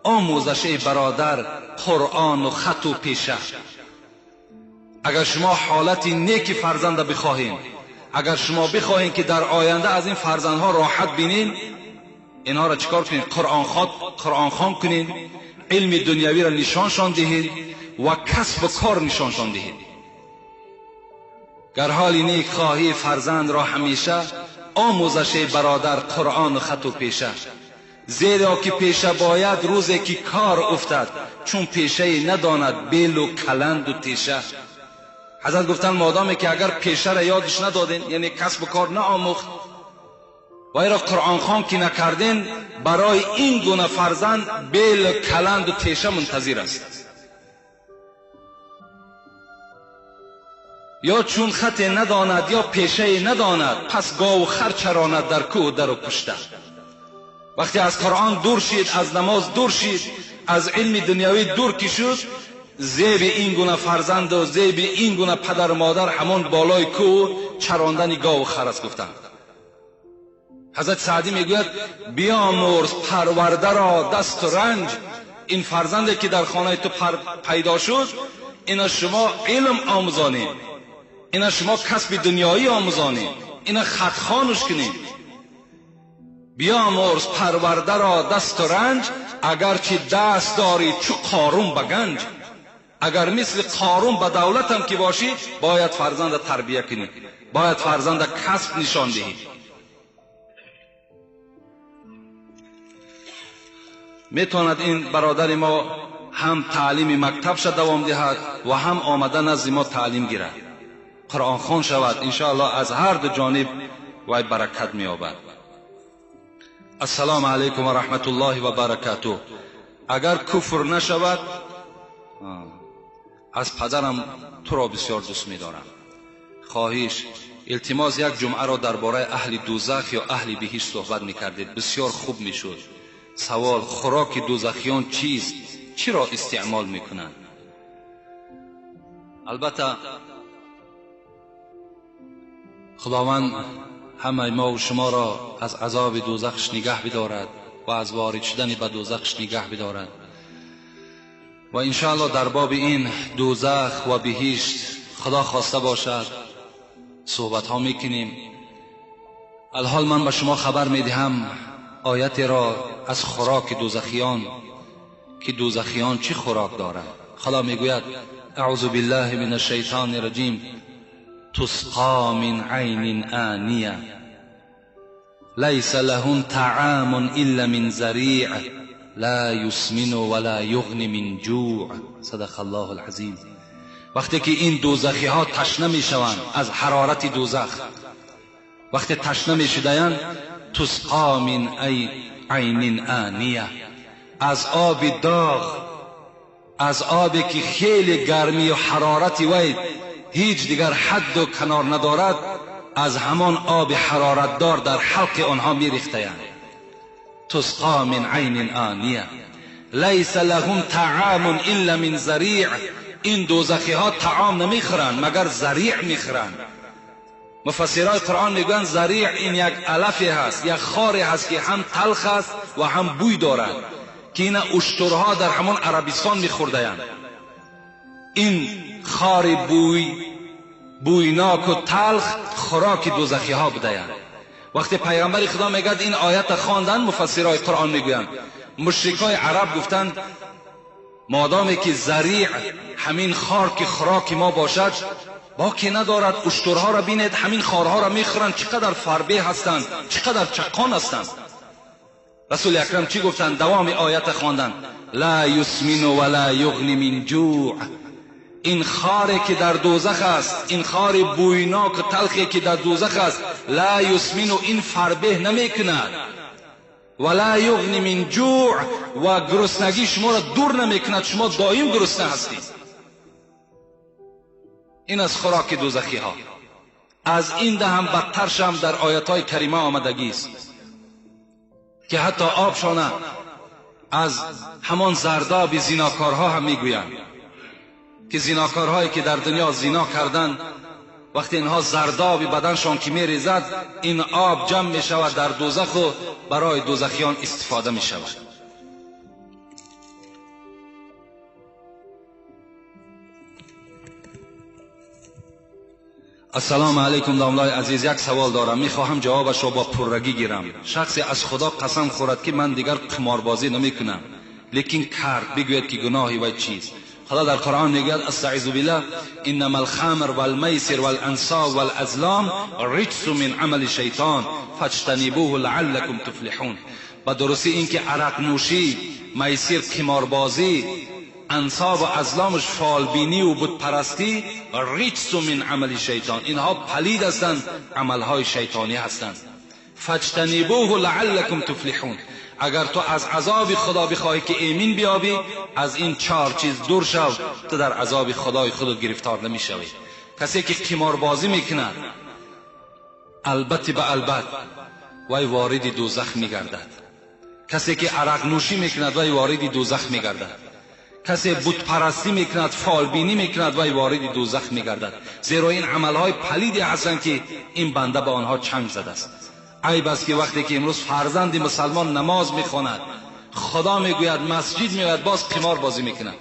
آموزش ای برادر قرآن و خط و پیشه. اگر شما حالت نیک فرزند بخواهین، اگر شما بخواهین که در آینده از این فرزندها راحت بینین، اینها را چیکار کنین؟ قرآن خوان کنین، علم دنیوی را نشانشان دهین و کسب و کار نشانشان دهین. گر حال نیک خواهی فرزند را همیشه، آموزش برادر قرآن و خط و پیشه. زیرا که پیشه باید روزی که کار افتد، چون پیشه نداند بیل و کلند و تیشه. حضرت گفتن مادامی که اگر پیشه را یادش ندادین، یعنی کسب و کار نآموخت و ایرا قرآن خوان که نکردین، برای این گونه فرزند بیل و کلند و تیشه منتظر است. یا چون خط نداند یا پیشه نداند، پس گاو و خر چراند در کوه در و پشته. وقتی از قرآن دور شید، از نماز دور شید، از علم دنیوی دور که شد، زیب این گونه فرزند و زیب این گونه پدر و مادر همان بالای کوه چراندن گاو و خر است. گفتند حضرت سعدی میگوید بیامرز پرورده را دست و رنج. این فرزندی که در خانه تو پیدا شد، اینا شما علم آموزانید، اینا شما کسب دنیایی آموزانید، اینا خط خوانش کنید. بیامرز پرورده را دست و رنج، اگرچه دست داری چو قارون به گنج. اگر مثل قارون به دولت هم که باشی، باید فرزند تربیه کنی، باید فرزند کسب نشان دهی. میتواند این برادر ما هم تعلیم مکتب شد دوام دهد و هم آمده نزد ما تعلیم گیرد، قرآن خوان شود، انشاءالله از هر دو جانب وی برکت مییابد. السلام علیکم و رحمت الله و برکاته. اگر کفر نشود، از پدرم تو را بسیار دوست می‌دارم. خواهش التماس یک جمعه را درباره اهل دوزخ یا اهل بهشت صحبت می‌کردید، بسیار خوب می‌شد. سوال: خوراک دوزخیان چیست؟ چی را استعمال می‌کنند؟ البته خداوند همه ما و شما را از عذاب دوزخش نگه بدارد و از وارد شدن به دوزخش نگه بدارد و انشاءالله در باب این دوزخ و بهشت خدا خواسته باشد صحبت ها میکنیم. الحال من به شما خبر میدهم آیت را از خوراک دوزخیان، که دوزخیان چی خوراک دارند. خدا میگوید اعوذ بالله من الشیطان الرجیم تسقى من عین آنیه لیس لهم طعام الا من ذریع لا یسمن ولا یغنی من جوع. صدق الله العظیم. وقتی که این دوزخی ها تشنه می شوند از حرارت دوزخ، وقتی تشنه می شدند تسقى من عین آنیه، از آب داغ، از آبی که خیلی گرمی و حرارتی وی هیچ دیگر حد و کنار ندارد، از همان آب حرارت دار در حلق آنها میریختند. تسقا من عین آنیه لیس لهم طعام الا من ضریع. این دوزخی ها طعام نمیخورند مگر ضریع میخورند. مفسرای قرآن میگویند ضریع این یک علفی هست، یک خاری هست که هم تلخ است و هم بوی دارد، که این اشترها در همان عربستان میخوردند. این خار بویناک و تلخ خوراک دوزخی ها بودند. وقتی پیغمبر خدا میگد این آیت خواندن، مفسرای قرآن میگویند مشرکای عرب گفتند مادامی که ضریع همین خار که خوراک ما باشد باکی ندارد، اشترها را بینید همین خارها را میخورند، چقدر فربه هستند، چقدر چقان هستند. رسول اکرم چی گفتند؟ دوام آیت خواندن لا یسمن ولا یغنی من جوع. این خاری که در دوزخ است، این خار بویناک و تلخی که در دوزخ است، لا یسمن، این فربه نمیکند، ولا یغنی من جوع، و گرسنگی شما را دور نمیکند، شما دائم گرسنه هستید. این از خوراک دوزخی ها. از این ده هم بدترش هم در آیت های کریمه آمدگی است که حتی آبشانه از همان زرداب زیناکارها هم میگویند که زیناکارهایی که در دنیا زینا کردند، وقتی اینها زرداب بدنشان که میریزد، این آب جمع میشود در دوزخ و برای دوزخیان استفاده میشود. السلام علیکم داملای عزیز، یک سوال دارم، میخواهم جوابش را با پررگی گیرم. شخصی از خدا قسم خورد که من دیگر قماربازی نمیکنم، لیکن کرد، بگوید که گناهی و چیست؟ خدا در قرآن میگوید استعیذ بالله انما الخمر والمیسر والانصاب والازلام رجس من عمل شیطان فاجتنبوه لعلکم تفلحون. با درستی اینکه عرق نوشی، میسر، قماربازی، انصاب و ازلامش، فالبینی و بت پرستی، رجس من عمل شیطان، اینها پلید هستند، عملهای شیطانی هستند. فاجتنبوه لعلکم تفلحون. اگر تو از عذاب خدا بخواهی که ایمین بیابی، از این چهار چیز دور شو، تو در عذاب خدای خودت گرفتار نمیشوی. کسی که قماربازی میکند البته به البت وی وارد دوزخ میگردد. کسی که عرق نوشی میکند وی وارد دوزخ میگردد. کسی بت پرستی میکند، فالبینی میکند وی وارد دوزخ میگردد. زیرا این عملهای پلیدی هستند که این بنده به آنها چنگ زده است. عیب است که وقتی که امروز فرزند مسلمان نماز میخواند، خدا میگوید مسجد میآید، باز قمار بازی میکند،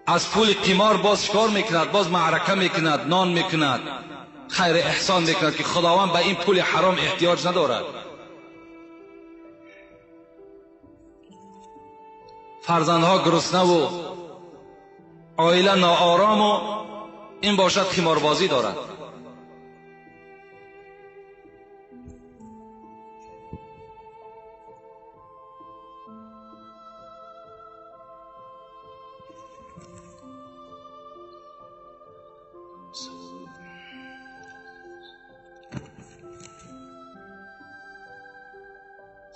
از پول قمار باز شکار میکند، باز معرکه میکند، نان میکند، خیر احسان میکند که خداوند به این پول حرام احتیاج ندارد. فرزندها گرسنه و عائله ناآرام و این باشد قماربازی دارد.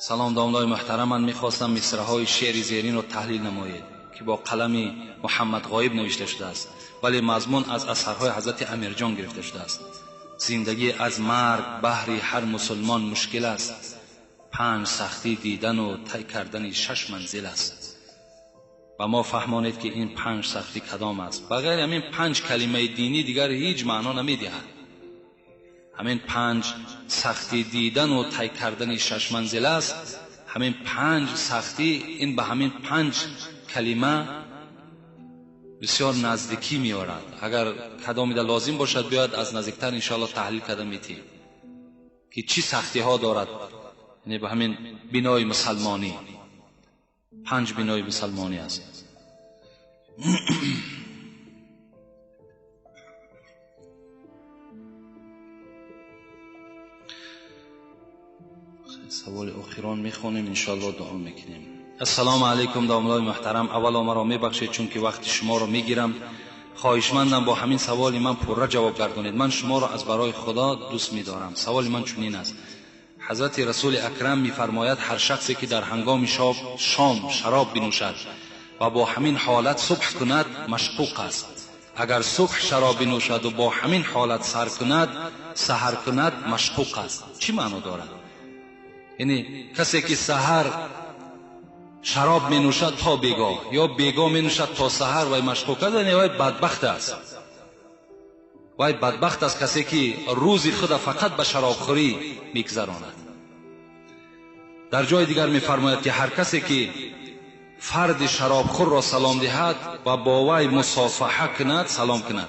سلام داملای محترم، من میخواستم مصرع‌های شعر زیرین را تحلیل نمایید که با قلم محمد غایب نوشته شده است، ولی مضمون از اثرهای حضرت امیرجان گرفته شده است. زندگی از مرگ بهر هر مسلمان مشکل است، 5 سختی دیدن و طی کردن 6 منزل است. و ما فهمانید که این 5 سختی کدام است. بغیر همین 5 کلمه دینی دیگر هیچ معنا نمیدهد. همین 5 سختی دیدن و طی کردن 6 منزل است. همین 5 سختی، این به همین 5 کلمه بسیار نزدیکی میارد. اگر کدامی در لازم باشد بیاید از نزدیکتر انشاءالله تحلیل کرده میتیم که چی سختی ها دارد. یعنی به همین بنای مسلمانی، 5 بنای مسلمانی است. سوال اخیران میخوانیم انشاءالله، دعا میکنیم. السلام علیکم داملای محترم، اولا مرا میبخشید چون که وقت شما رو میگیرم. خواهشمندم با همین سوال من پرره جواب گردانید. من شما را از برای خدا دوست میدارم. سوال من چنین است: حضرت رسول اکرم میفرماید هر شخصی که در هنگام شام شراب بنوشد و با همین حالت صبح کند مشقوق است. اگر صبح شراب بنوشد و با همین حالت سحر کند مشقوق است. چی معنا دارد؟ یعنی کسی که سحر شراب می نوشد تا بیگاه یا بیگاه می نوشد تا سحر وای مشقوق است، یعنی وای بدبخت است. وای بدبخت است کسی که روز خود فقط به شرابخوری میگذراند. در جای دیگر میفرماید که هر کسی که فرد شرابخور را سلام دهد و با وی مصافحه کند، سلام کند،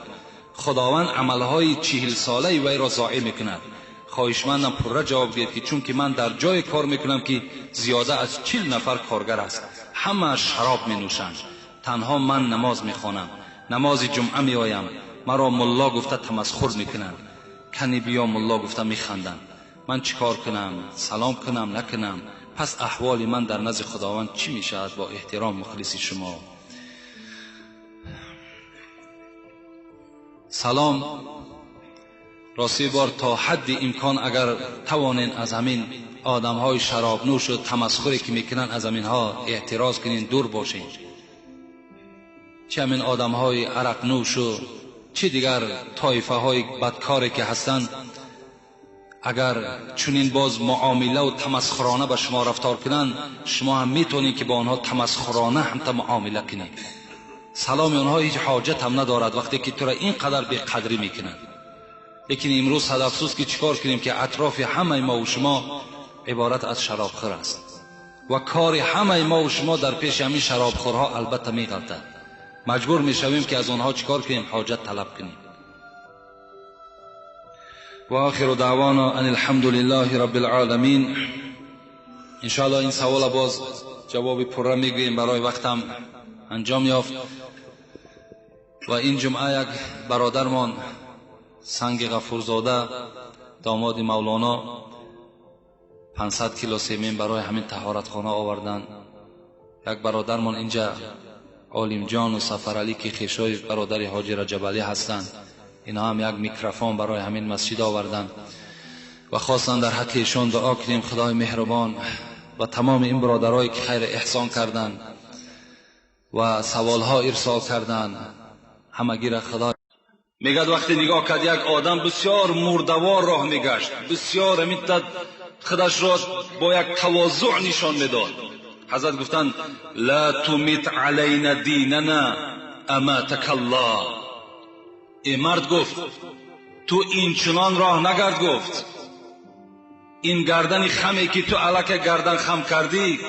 خداوند عملهای 40 ساله وی را ضایع میکند. خواهشمندم پرره جواب دهید که چون که من در جای کار میکنم که زیاده از 40 نفر کارگر است، همه شراب می نوشند، تنها من نماز میخوانم، نماز جمعه میآیم، مرا ملا گفته تمسخر میکنند، کنی بیا ملا گفته میخندند. من چیکار کنم؟ سلام کنم نکنم؟ پس احوال من در نزد خداوند چی میشود؟ با احترام مخلص شما. سلام راستی بار تا حد امکان اگر توانین از همین آدم های شراب نوش و تمسخری که میکنن از همین ها اعتراض کنین، دور باشین. چه همین آدم های عرق نوش و چه دیگر طایفه های بدکاری که هستند، اگر چنین باز معامله و تمسخرانه به شما رفتار کنند، شما هم میتونید که با آنها تمسخرانه هم تا معامله کنید. سلام آنها هیچ حاجت هم ندارد وقتی که تو را اینقدر بی قدری میکنند. لیکن امروز صد افسوس که چیکار کنیم که اطراف همه ما و شما عبارت از شرابخور است و کار همه ما و شما در پیش همین شرابخورها البته میغلطد. مجبور میشویم که از آنها چیکار کنیم؟ حاجت طلب کنیم. و آخر دعوانا ان الحمد لله رب العالمین. انشاءالله این سوال باز جواب پرره میگوییم، برای وقتم انجام یافت. و این جمعه یک برادرمان سنگ غفورزاده داماد مولانا 500 کیلو سیمین برای همین طهارتخانه آوردن. یک برادرمان اینجا عالم جان و سفر علی که خیشای برادر حاجی رجب علی هستند، اینا هم یک میکروفون برای همین مسجد آوردن و خواستن در حق ایشان دعا کنیم. خدای مهربان و تمام این برادرایی که خیر احسان کردند و سوالها ارسال کردند، همگی را خدا میگد. وقتی نگاه کرد یک آدم بسیار مردوار راه میگشت، بسیار میتد خودش را با یک تواضع نشان میداد. حضرت گفتند لا تمیت علینا دیننا اماتک الله. ای مرد، گفت تو این چنان راه نگرد، گفت این گردن خمی که تو الکه گردن خم کردی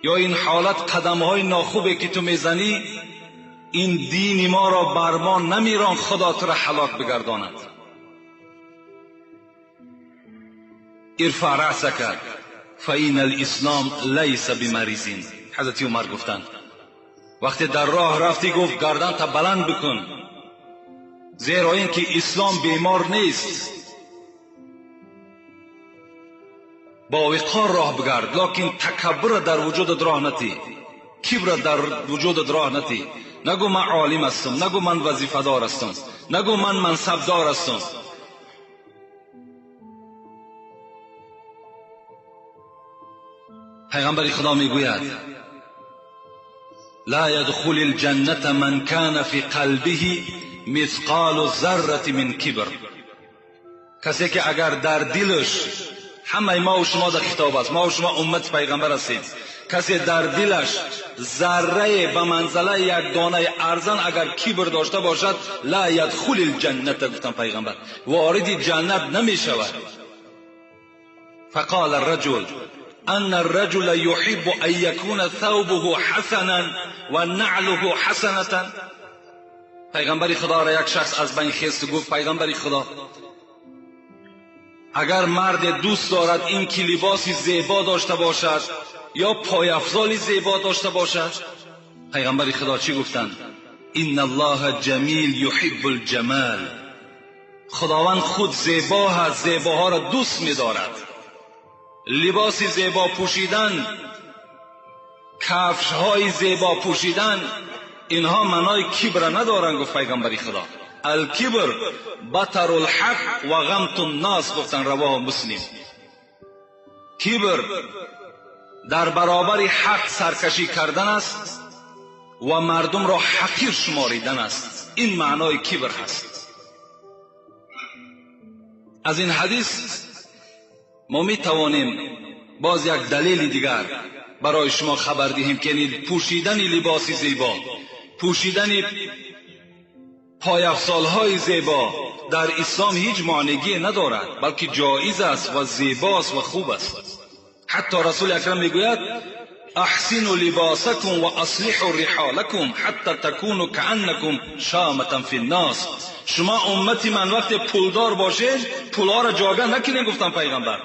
یا این حالت قدم های ناخوبی که تو میزنی، این دین ما را بر ما نمیران، خدا تو را هلاک بگرداند. ارفع رأسك فإن الاسلام لیس بمریض. حضرت عمر گفتند وقتی در راه رفتی، گفت گردن تا بلند بکن، زیرا اینکه اسلام بیمار نیست. با وقار راه بگرد، لکن تکبر در وجودت راه نتی، کبر در وجودت راه نتی. نگو من عالم هستم، نگو من وظیفه دار هستم، نگو من منصب دار هستم. پیغمبر خدا میگوید لا يدخل الجنة من كان في قلبه مثقال ذرة من کبر. کسی که اگر در دلش، همه ما و شما در خطاب است، ما و شما امت پیغمبر هستیم، کسی در دلش ذره به منزله یک دانه ارزن اگر کبر داشته باشد، لا يدخل الجنة، گفتن پیغمبر وارد جنت نمی شود. فقال الرجل ان الرجل يحب ان يكون ثوبه حسنا و نعله حسنة. پیغمبر خدا را یک شخص از بین خیست و گفت پیغمبر خدا، اگر مرد دوست دارد این که لباسی زیبا داشته باشد یا پایافزال زیبا داشته باشد، پیغمبر خدا چی گفتند؟ ان الله جمیل یحب الجمال. خداوند خود زیبا هست، زیباها را دوست می‌دارد. لباس زیبا پوشیدن، کفش های زیبا پوشیدن، اینها معنای کبر ندارند. گفت پیغمبر خدا الکبر بطر الحق و غمط الناس، گفتن رواه مسلم. Кибр дар баробари ҳақ саркашӣ кардан аст ва мардумро ҳақир шуморидан аст. Ин маънои кибр ҳаст. Аз ин ҳадис мо метавонем боз як далели дигар барои шумо хабар диҳем, ки пӯшидани либоси зебо, пӯшидани пойафзолҳои зебо дар ислом ҳеҷ монеъе надорад, балки ҷоиз аст ва зебост ва хуб аст. Ҳатто расули акрам мегӯяд: احسنوا لباسكم واصلحوا رحالكم حتى تكونوا كأنكم شامة في الناس. شما امتی من وقت پولدار باشید پولها را جاگه نکنین، گفتن پیغمبر،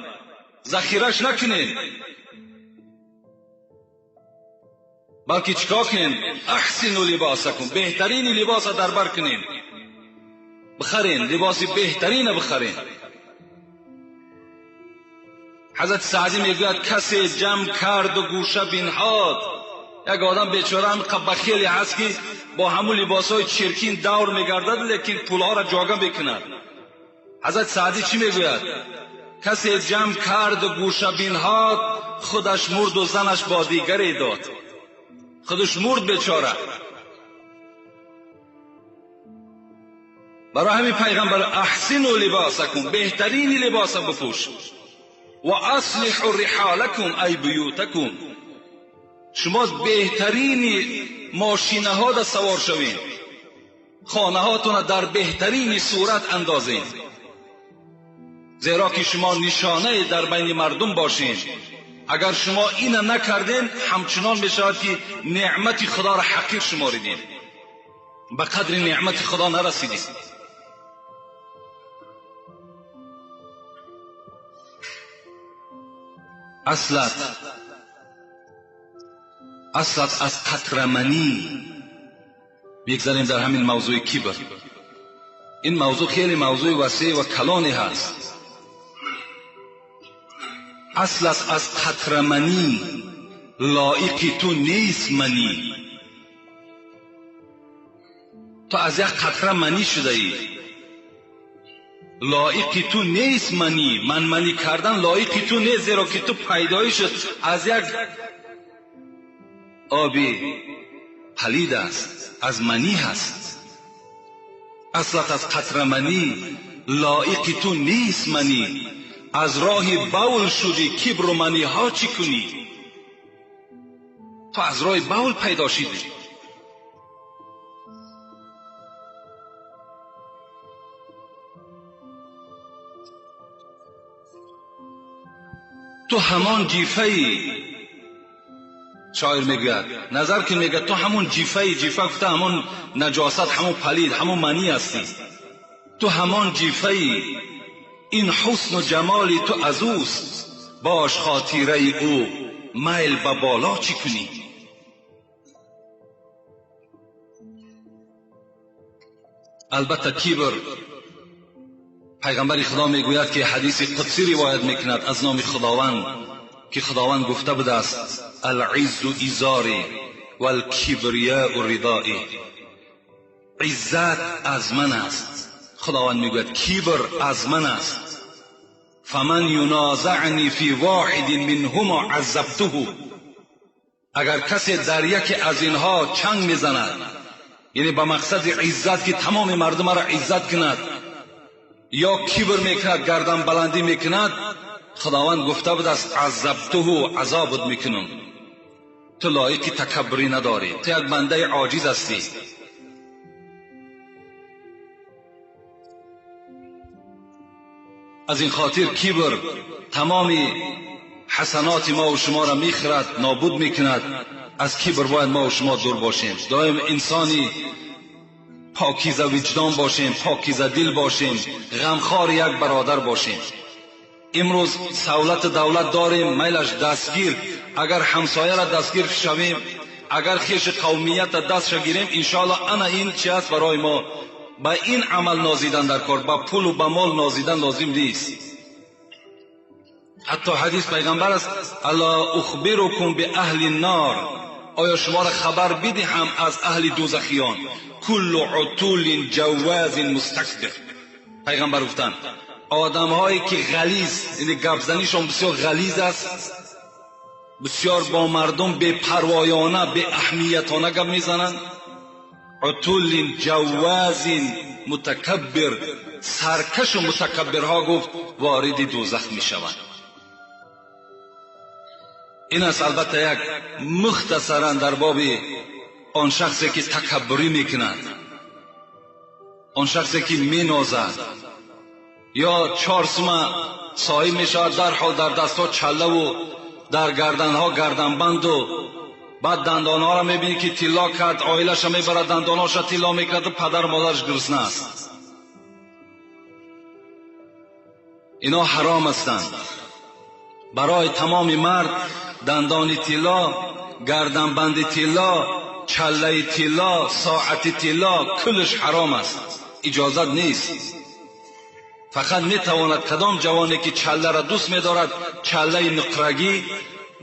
ذخیرش نکنین، بلکه چیکار کنین؟ احسنوا لباسکم، بهترین لباس را در بر کنین، بخرین، لباس بهترین بخرین. حضرت سعدی میگوید کسی جمع کرد و گوشه بینهاد. یک آدم بیچاره هم بخیلی هست که با همون لباسهای چرکین دور میگردد، لیکن پولها را جاگه میکند. حضرت سعدی چی میگوید؟ کسی جمع کرد و گوشه بینهاد، خودش مرد و زنش با دیگری داد. خودش مرد بیچاره. برای همین پیغمبر احسنوا لباسکم، بهترین لباس بپوش، و اصلحوا رحالکم ای بیوتکم، شما بهترین ماشینه ها در سوار شوین، خانه هاتون در بهترین صورت اندازین، زیرا که شما نشانه در بین مردم باشین. اگر شما این نکردین همچنان میشود که نعمت خدا را حقیر شماریدین، به قدر نعمت خدا نرسیدین. اصلت از قطرمنی. بگذاریم در همین موضوع کبر. این موضوع خیلی موضوع وسیع و کلانی هست. اصلت از قطرمنی، لایق تو نیست منی. تو از یک قطره منی شده ای، لایق تو نیست منی. من منی کردن لایق تو نیست، زیرا که تو پیدایشت از یک آبی پلید است، از منی هست. اصلت از قطره منی، لایق تو نیست منی. از راه بول شدی، کبر و منی ها چی کنی؟ تو از راه بول پیدا شدی. تو همان جیفه‌ای، شاعر میگوید، نظر که میگه تو همون جیفه‌ای، جیفه گفته همون نجاست، همون پلید، همون منی هستی. تو همان جیفه‌ای، این حسن و جمالی تو از اوست، باش خاطیره او، میل به بالا چی کنی؟ البته کبر، پیغمبر خدا میگوید که حدیث قدسی روایت میکند از نام خداوند که خداوند گفته بوده است: العز ازاری والکبریاء ردایی. عزت از من است. خداوند میگوید کبر از من است. فمن ینازعنی فی واحد منهما عذبته. اگر کسی در یکی از اینها چنگ میزند، یعنی به مقصد عزت که تمام مردم را عزت کند، یا کبر میکند، گردن بلندی میکند، خداوند گفته بود است عذبته، عذابت میکنم. تو لایق تکبری نداری، تو یک بنده عاجز هستی. از این خاطر کبر تمام حسنات ما و شما را میخورد، نابود میکند. از کبر باید ما و شما دور باشیم. دائم انسانی پاکیزه وجدان باشیم، پاکیزه دل باشیم، غمخوار یک برادر باشیم. امروز سهولت دولت داریم، میلش دستگیر. اگر همسایه را دستگیر شویم، اگر خیش قومیت دست گیریم، انشاءالله انا این چی است برای ما. با این عمل نازیدن در کار، با پول و با مال نازیدن لازم نیست. حتی حدیث پیغمبر است: الا اخبرکم به اهل النار، آیا شما را خبر بدهم از اهل دوزخیان؟ کل عتول جواز مستکبر. پیغمبر گفتند آدم‌هایی که غلیظ، یعنی گپ زنیشون بسیار غلیظ است، بسیار با مردم بی پروایانه، بی اهمیتانه گپ میزنند. عتل جواز متکبر، سرکش و متکبرها گفت وارد دوزخ میشوند. این است البته یک مختصرا در باب آن شخصی که تکبری میکند، آن شخصی که مینازد یا 4 سومه صاحب میشود، در حال در دستها چله و در گردنها گردنبند و بعد دندانها را میبینی که طلا کرد، عائلش را میبرد، دندانهاش را طلا میکرد و پدر مادرش گرسنه است. اینا حرام هستند. برای تمام مرد دندان طلا، گردنبند طلا، چله طلا، ساعت طلا کلش حرام است، اجازت نیست. فقط میتواند کدام جوانی که چله را دوست میدارد، چله نقرگی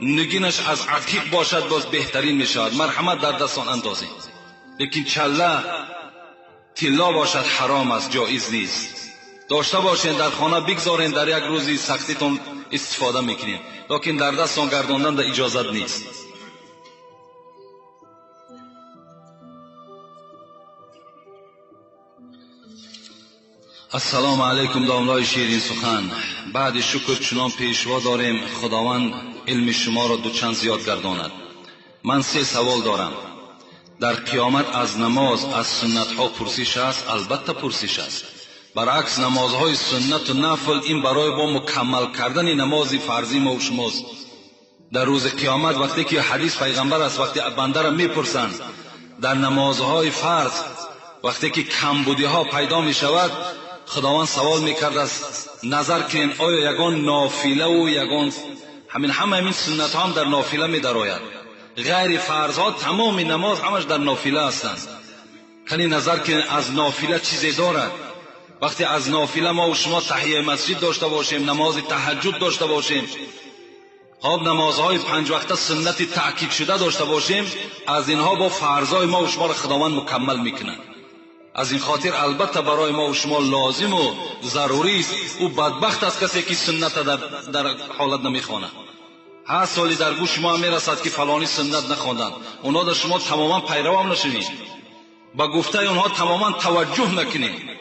نگینش از عقیق باشد، باز بهترین میشود، مرحمت در دستان اندازید. لیکن چله طلا باشد حرام است، جایز نیست. داشته باشین در خانه بگذارین، در یک روزی سختیتون استفاده میکنین، لیکن در دستان گرداندن در اجازت نیست. السلام علیکم داملای شیرین سخن. بعد شکر چنان پیشوا داریم، خداوند علم شما را دوچند زیاد گرداند. من 3 سوال دارم. در قیامت از نماز، از سنت ها پرسش است؟ البته پرسش است. برعکس نمازهای سنت و نفل این برای با مکمل کردن نماز فرضی ما و شماست. در روز قیامت وقتی که حدیث پیغمبر است، وقتی بنده را میپرسند در نمازهای فرض وقتی که کمبودی ها پیدا می شود، خداوند سوال میکرد است نظر کنین آیا یگان نافله و یگان همین همه همین سنت ها هم در نافله می درآید. غیر فرض ها تمام نماز همش در نافله هستند. کنی نظر کنین از نافله چیزی دارد. وقتی از نافله ما و شما تحیه مسجد داشته باشیم، نماز تهجد داشته باشیم، خب نمازهای 5 وقته سنت تأکید شده داشته باشیم، از اینها با فرضای ما و شما را خداوند مکمل میکنه. از این خاطر البته برای ما و شما لازم و ضروری است. او بدبخت است کسی که سنت در حالت نمیخواند. هر سالی در گوش ما میرسد که فلانی سنت نخواندند، اونا در شما تماما پیرو هم نشوید، با گفته اونها تماما توجه نکنید.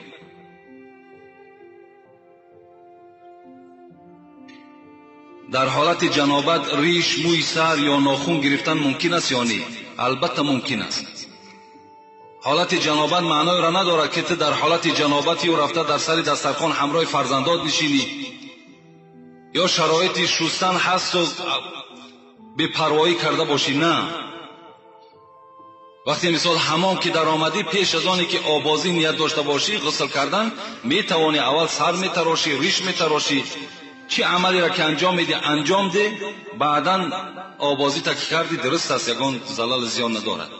در حالت جنابت ریش، موی سر یا ناخون گرفتن ممکن است یا نه؟ البته ممکن است. حالت جنابت معنای را ندارد که تو در حالت جنابتی و رفته در سر دسترخوان همراه فرزندات نشینی، یا شرایط شستن هست و بی‌پروایی کرده باشی. نه، وقتی مثال حمام که در آمدی، پیش از آنی که آبازی نیت داشته باشی غسل کردن، میتوانی اول سر میتراشی، ریش میتراشی، چی عملی را که انجام میدی انجام ده، بعدا آبازی تا که کردی درست است، یگان زلال زیان ندارد.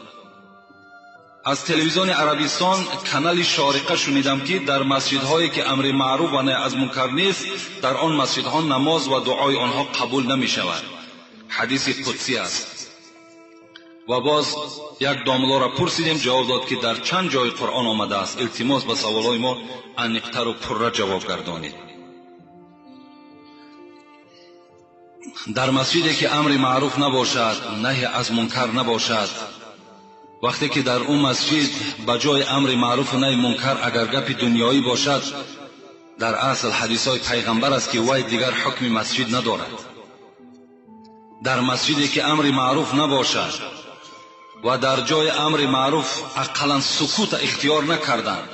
از تلویزیون عربستان کانال شارقه شنیدم که در مسجدهایی که امر معروف و نهی از منکر نیست، در آن مسجدها نماز و دعای آنها قبول نمی شود. حدیث قدسی است. و باز یک داملا را پرسیدیم، جواب داد که در چند جای قرآن آمده است. التماس به سوالهای ما انیقتر و پرره جواب گردانید. در مسجدی که امر معروف نباشد، نهی از منکر نباشد، وقتی که در اون مسجد به جای امر معروف و نهی منکر اگر گپ دنیایی باشد، در اصل حدیث های پیغمبر است که وی دیگر حکم مسجد ندارد. در مسجدی که امر معروف نباشد و در جای امر معروف اقلا سکوت اختیار نکردند،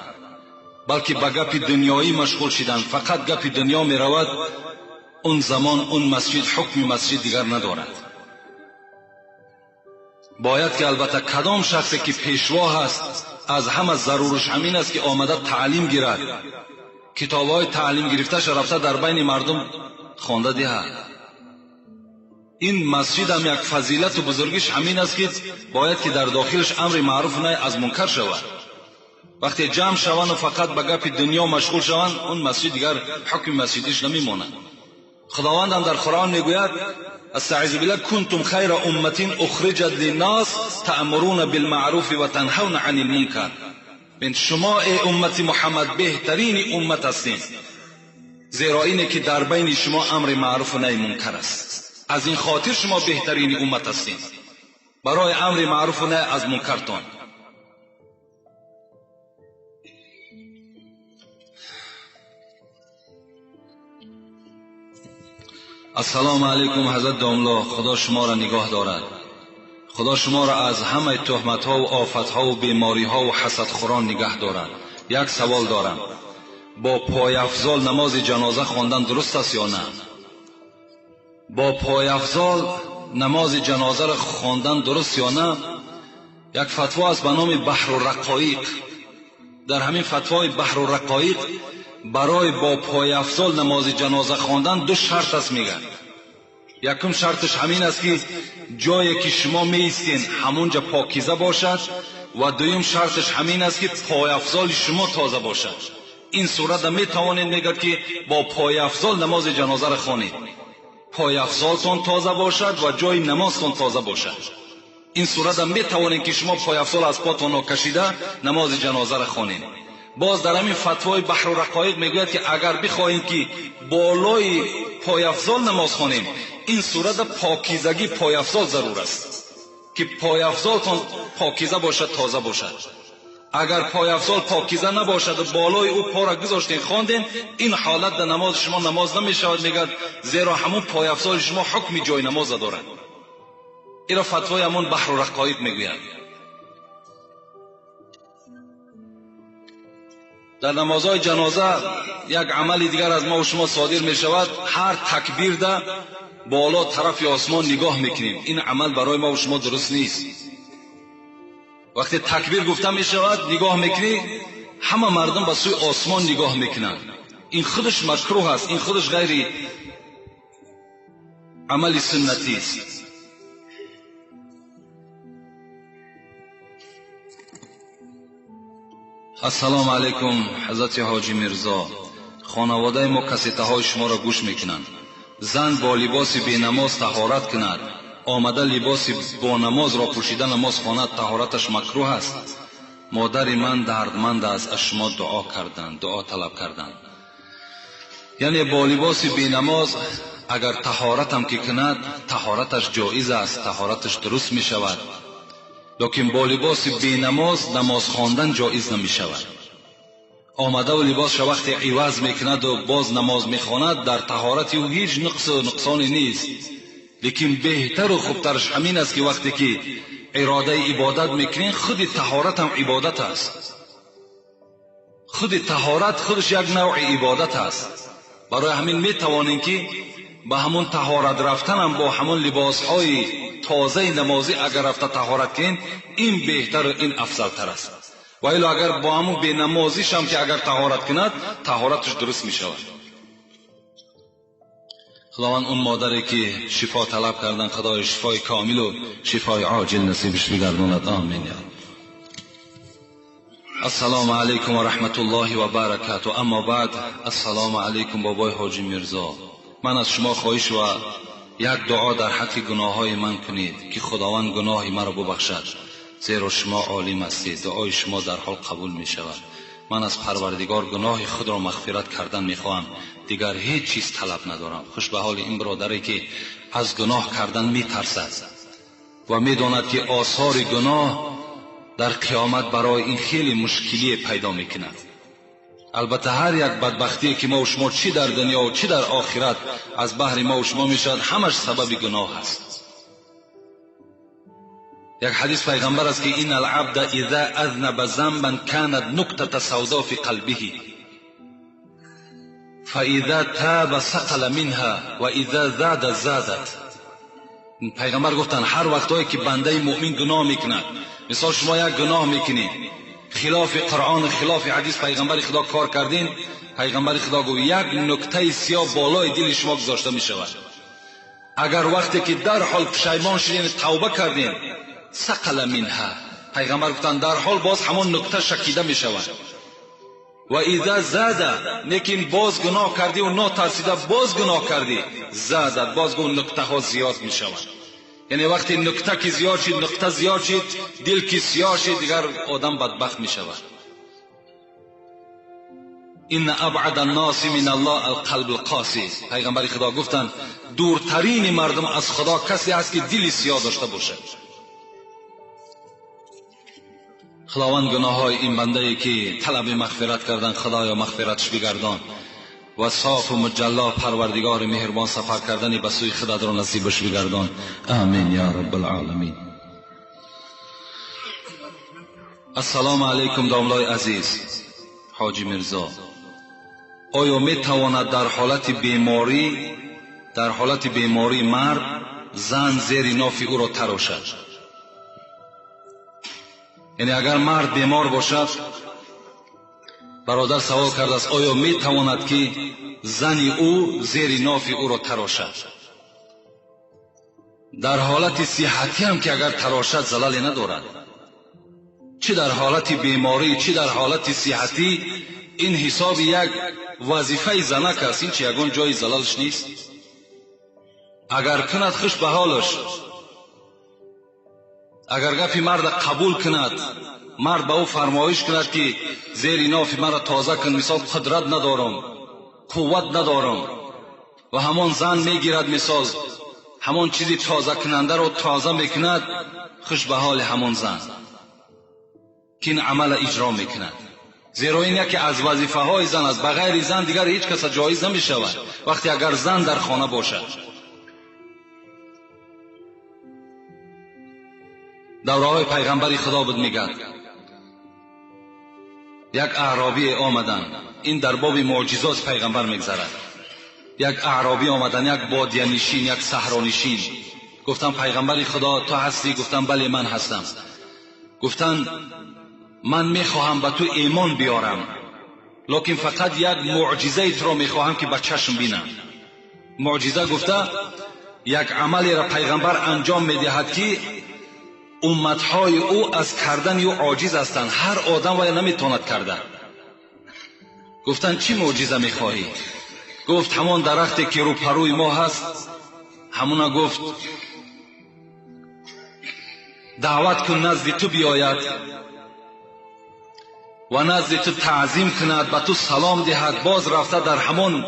بلکه به گپ دنیایی مشغول شدند، فقط گپ دنیا می رود، اون زمان اون مسجد حکم مسجد دیگر ندارد. باید که البته کدام شخصی که پیشوا هست، از همه ضرورش همین است که آمده تعلیم گیرد، کتاب‌های تعلیم گرفته‌اش رفته در بین مردم خوانده دهد. این مسجد هم یک فضیلت و بزرگیش همین است که باید که در داخلش امر معروف نهی از منکر شود. وقتی جمع شوند و فقط به گپ دنیا مشغول شوند، اون مسجد دیگر حکم مسجدش نمیماند. خداوند هم در قرآن میگوید استعیذ بالله کنتم خیر امة اخرجت للناس تأمرون بالمعروف و تنهون عن المنکر. بین شما ای امت محمد بهترین امت هستین، Зеро ине ки дар байни шумо амри маъруф ва наҳи мункар аст. Аз ин хотир шумо беҳтарини уммат ҳастед барои амри маъруф ва наҳи аз мункартон. Ассалому алайкум ҳазрат домла, Худо шуморо нигоҳ дорад. Худо шуморо аз ҳамаи туҳматҳо ва офатҳо ва бемориҳо ва ҳасадхӯрон нигаҳ дорад. Як савол дорам: бо пойафзол намози ҷаноза хондан дуруст аст ё на? Бо пойафзол намози ҷанозаро хондан дуруст ё на? Як фатво аст ба номи Баҳру Рақоиқ. Дар ҳамин фатвои Баҳру Рақоиқ барои бо пойафзол намози ҷаноза хондан ду шарт аст мегӯяд. Якум шарташ ҳамин аст ки ҷое ки шумо меистед ҳамонҷа покиза бошад, ва дуюм шарташ ҳамин аст ки пойафзоли шумо тоза бошад. Ин сурата метавонед мегӯяд ки бо пойафзол намози ҷанозаро хонед. Пойафзолтон тоза бошад ва ҷои намозтон тоза бошад. Ин сурата метавонед ки шумо пойафзол аз потон кашида намози ҷанозаро хонед. Боз дар ҳамин фатвои Баҳру Рақоиқ мегӯяд ки агар бихоҳем ки болои пойафзол намоз хонем, ин сурата покизагӣ пойафзол зарур аст ки пойафзолтон покиза бошад, тоза бошад. Агар пойафзол покиза набошад ва болои ӯ пора гузоштен хонден, ин ҳолат дар намози шумо намоз намешавад, мегӯяд, зеро ҳамон пойафзоли шумо ҳукми ҷои намоза дорад. Иро фатвои ҳамон Баҳру Рақоиқ мегӯяд. Дар намозҳои ҷаноза як амали дигар аз мо ва шумо содир мешавад. Ҳар такбирда боло тарафи осмон нигоҳ мекунем. Ин амал барои мо ва шумо дуруст нест. Вақте такбир гуфта мешавад, нигоҳ мекунӣ, ҳама мардум ба сӯи осмон нигоҳ мекунанд. Ин худаш макруҳ аст, ин худаш ғайри амали суннатӣ аст. Ассалому алайкум ҳазрати ҳоҷи Мирзо. Хонаводаи мо кассетаҳои шуморо гӯш мекунанд. Зан бо либоси бенамоз таҳорат кунад, омада либоси бонамозро пӯшида намоз хонад, таҳораташ макруҳ аст. Модари ман дардманд аст, аз шумо дуо карданд, дуо талаб карданд. Яъне бо либоси бенамоз агар таҳоратам ки кунад, таҳораташ ҷоиз аст, таҳораташ дуруст мешавад. Лекин бо либоси бенамоз намоз хондан ҷоиз намешавад. Омадаву либосша вақте иваз мекунаду боз намоз мехонад, дар таҳорати ӯ ҳеҷ нуқсу нуқсоне нест. Лекин беҳтару хубтараш ҳамин аст ки вақте ки иродаи ибодат мекунед, худи таҳорат ҳам ибодат аст. Худи таҳорат худаш як навъи ибодат аст. Барои ҳамин метавонем ки ба ҳамон таҳорат рафтанам бо ҳамон либосҳои тозаи намозӣ агар рафта таҳорат кунед, ин беҳтару ин афзалтар аст. Ва ило агар бо ҳамон бенамозишам ки агар таҳорат кунад, таҳораташ дуруст мешавад. Худованд он модаре ки шифо талаб кардан, Худои шифои комилу шифои оҷил насибаш бигардонад. Амин. Ассалому алайкум ва раҳматуллоҳи ва баракату. Аммо баъд, ассалому алайкум бобои ҳоҷи Мирзо. Ман аз шумо хоҳиш ва як дуо дар ҳаққи гуноҳҳои ман кунед ки Худованд гуноҳи маро бубахшад, зеро шумо олим ҳастед, дуои шумо дар ҳол қабул мешавад. Ман аз Парвардигор гуноҳи худро мағфират кардан мехоҳам, дигар ҳеҷ чиз талаб надорам. Хуш ба ҳоли ин бародаре ки аз гуноҳ кардан метарсад ва медонад ки осори гуноҳ дар қиёмат барои ин хеле мушкилие пайдо мекунад. Албатта ҳар як бадбахтие ки мо ва шумо чӣ дар дунё ва чӣ дар охират аз баҳри мо ва шумо мешавад, ҳамаш сабаби гуноҳ аст. Як ҳадис пайғамбар аст ки ин алабда иза азнаба замбан канат нуктата савдо фи қалбиҳи фаиза таба сақала минҳа ва иза зада задат. Пайғамбар гуфтанд ҳар вақтое ки бандаи муъмин гуноҳ мекунад, мисол шумо як гуноҳ мекунед, хилофи Қуръон, хилофи ҳадис пайғамбари Худо кор кардин, пайғамбари Худо гуфт як нуктаи сиёҳ болои дили шумо гузошта мешавад. Агар вақте ки дарҳол пушаймон шудин, тавба кардин, сақала минҳа, пайғамбар гуфтанд дарҳол боз ҳамон нукта шакида мешавад. Ва иза зада, лекин боз гуноҳ кардӣ ва нотарсида боз гуноҳ кардӣ, задат, боз гу нуктаҳо зиёд мешавад. Яъне вақте нукта ки зиёд шид, нуқта зиёд шид, дил ки сиёҳ шид, дигар одам бадбахт мешавад. ин абъад الناس من الله القلب القاسی. پیغمبر خدا گفتند دورترین مردم از خدا کسی است که دل سیاه داشته باشد. خداوند گناه های این بنده ای که طلب مغفرت کردن خدایا مغفرتش بگردان و صاف و مجلا پروردگار مهربان سفر کردن به سوی خدا را نصیبش بگردان. آمین یا رب العالمین. السلام علیکم داملای عزیز حاجی میرزا، آیا می تواند در حالت بیماری مرد زن زیر ناف او را تراشد؟ یعنی اگر مرد بیمار باشد، برادر سوال کرده است آیا می تواند که زن او زیر ناف او را تراشد؟ در حالت صحتی هم که اگر تراشد زلالی ندارد، چه در حالت بیماری چه در حالت صحتی، این حساب یک وظیفه زنک است، این چه یگان جای زلالش نیست. اگر کند خوش به حالش، اگر گپی مرد قبول کند، مرد به او فرمایش کند که زیر ناف مرا تازه کن، مثال قدرت ندارم، قوت ندارم، و همان زن میگیرد مثال همان چیزی تازه کننده رو تازه میکند، خوش به حال همان زن که این عمل اجرا میکند. زیرا این یکی از وظیفه های زن است، بغیر زن دیگر هیچ کس جایز نمیشود وقتی اگر زن در خانه باشد. دوره های پیغمبری خدا بود میگد یک اعرابی آمدن، این در باب معجزات پیغمبر میگذرد. یک اعرابی آمدن، یک بادیه نشین، یک صحرا نشین. گفتن پیغمبر خدا تو هستی؟ گفتن بله من هستم. گفتن من میخواهم به تو ایمان بیارم، لکن فقط یک معجزه تو را میخواهم که به چشم بینم. معجزه گفته یک عملی را پیغمبر انجام میدهد که امتهای او از کردن او عاجز هستند، هر آدم ولی نمیتواند کرده. گفتن چی معجزه میخواهی؟ گفت همان درختی که رو پروی ما هست، همونا گفت دعوت کن نزد تو بیاید و نزد تو تعظیم کند، به تو سلام دهد، باز رفته در همان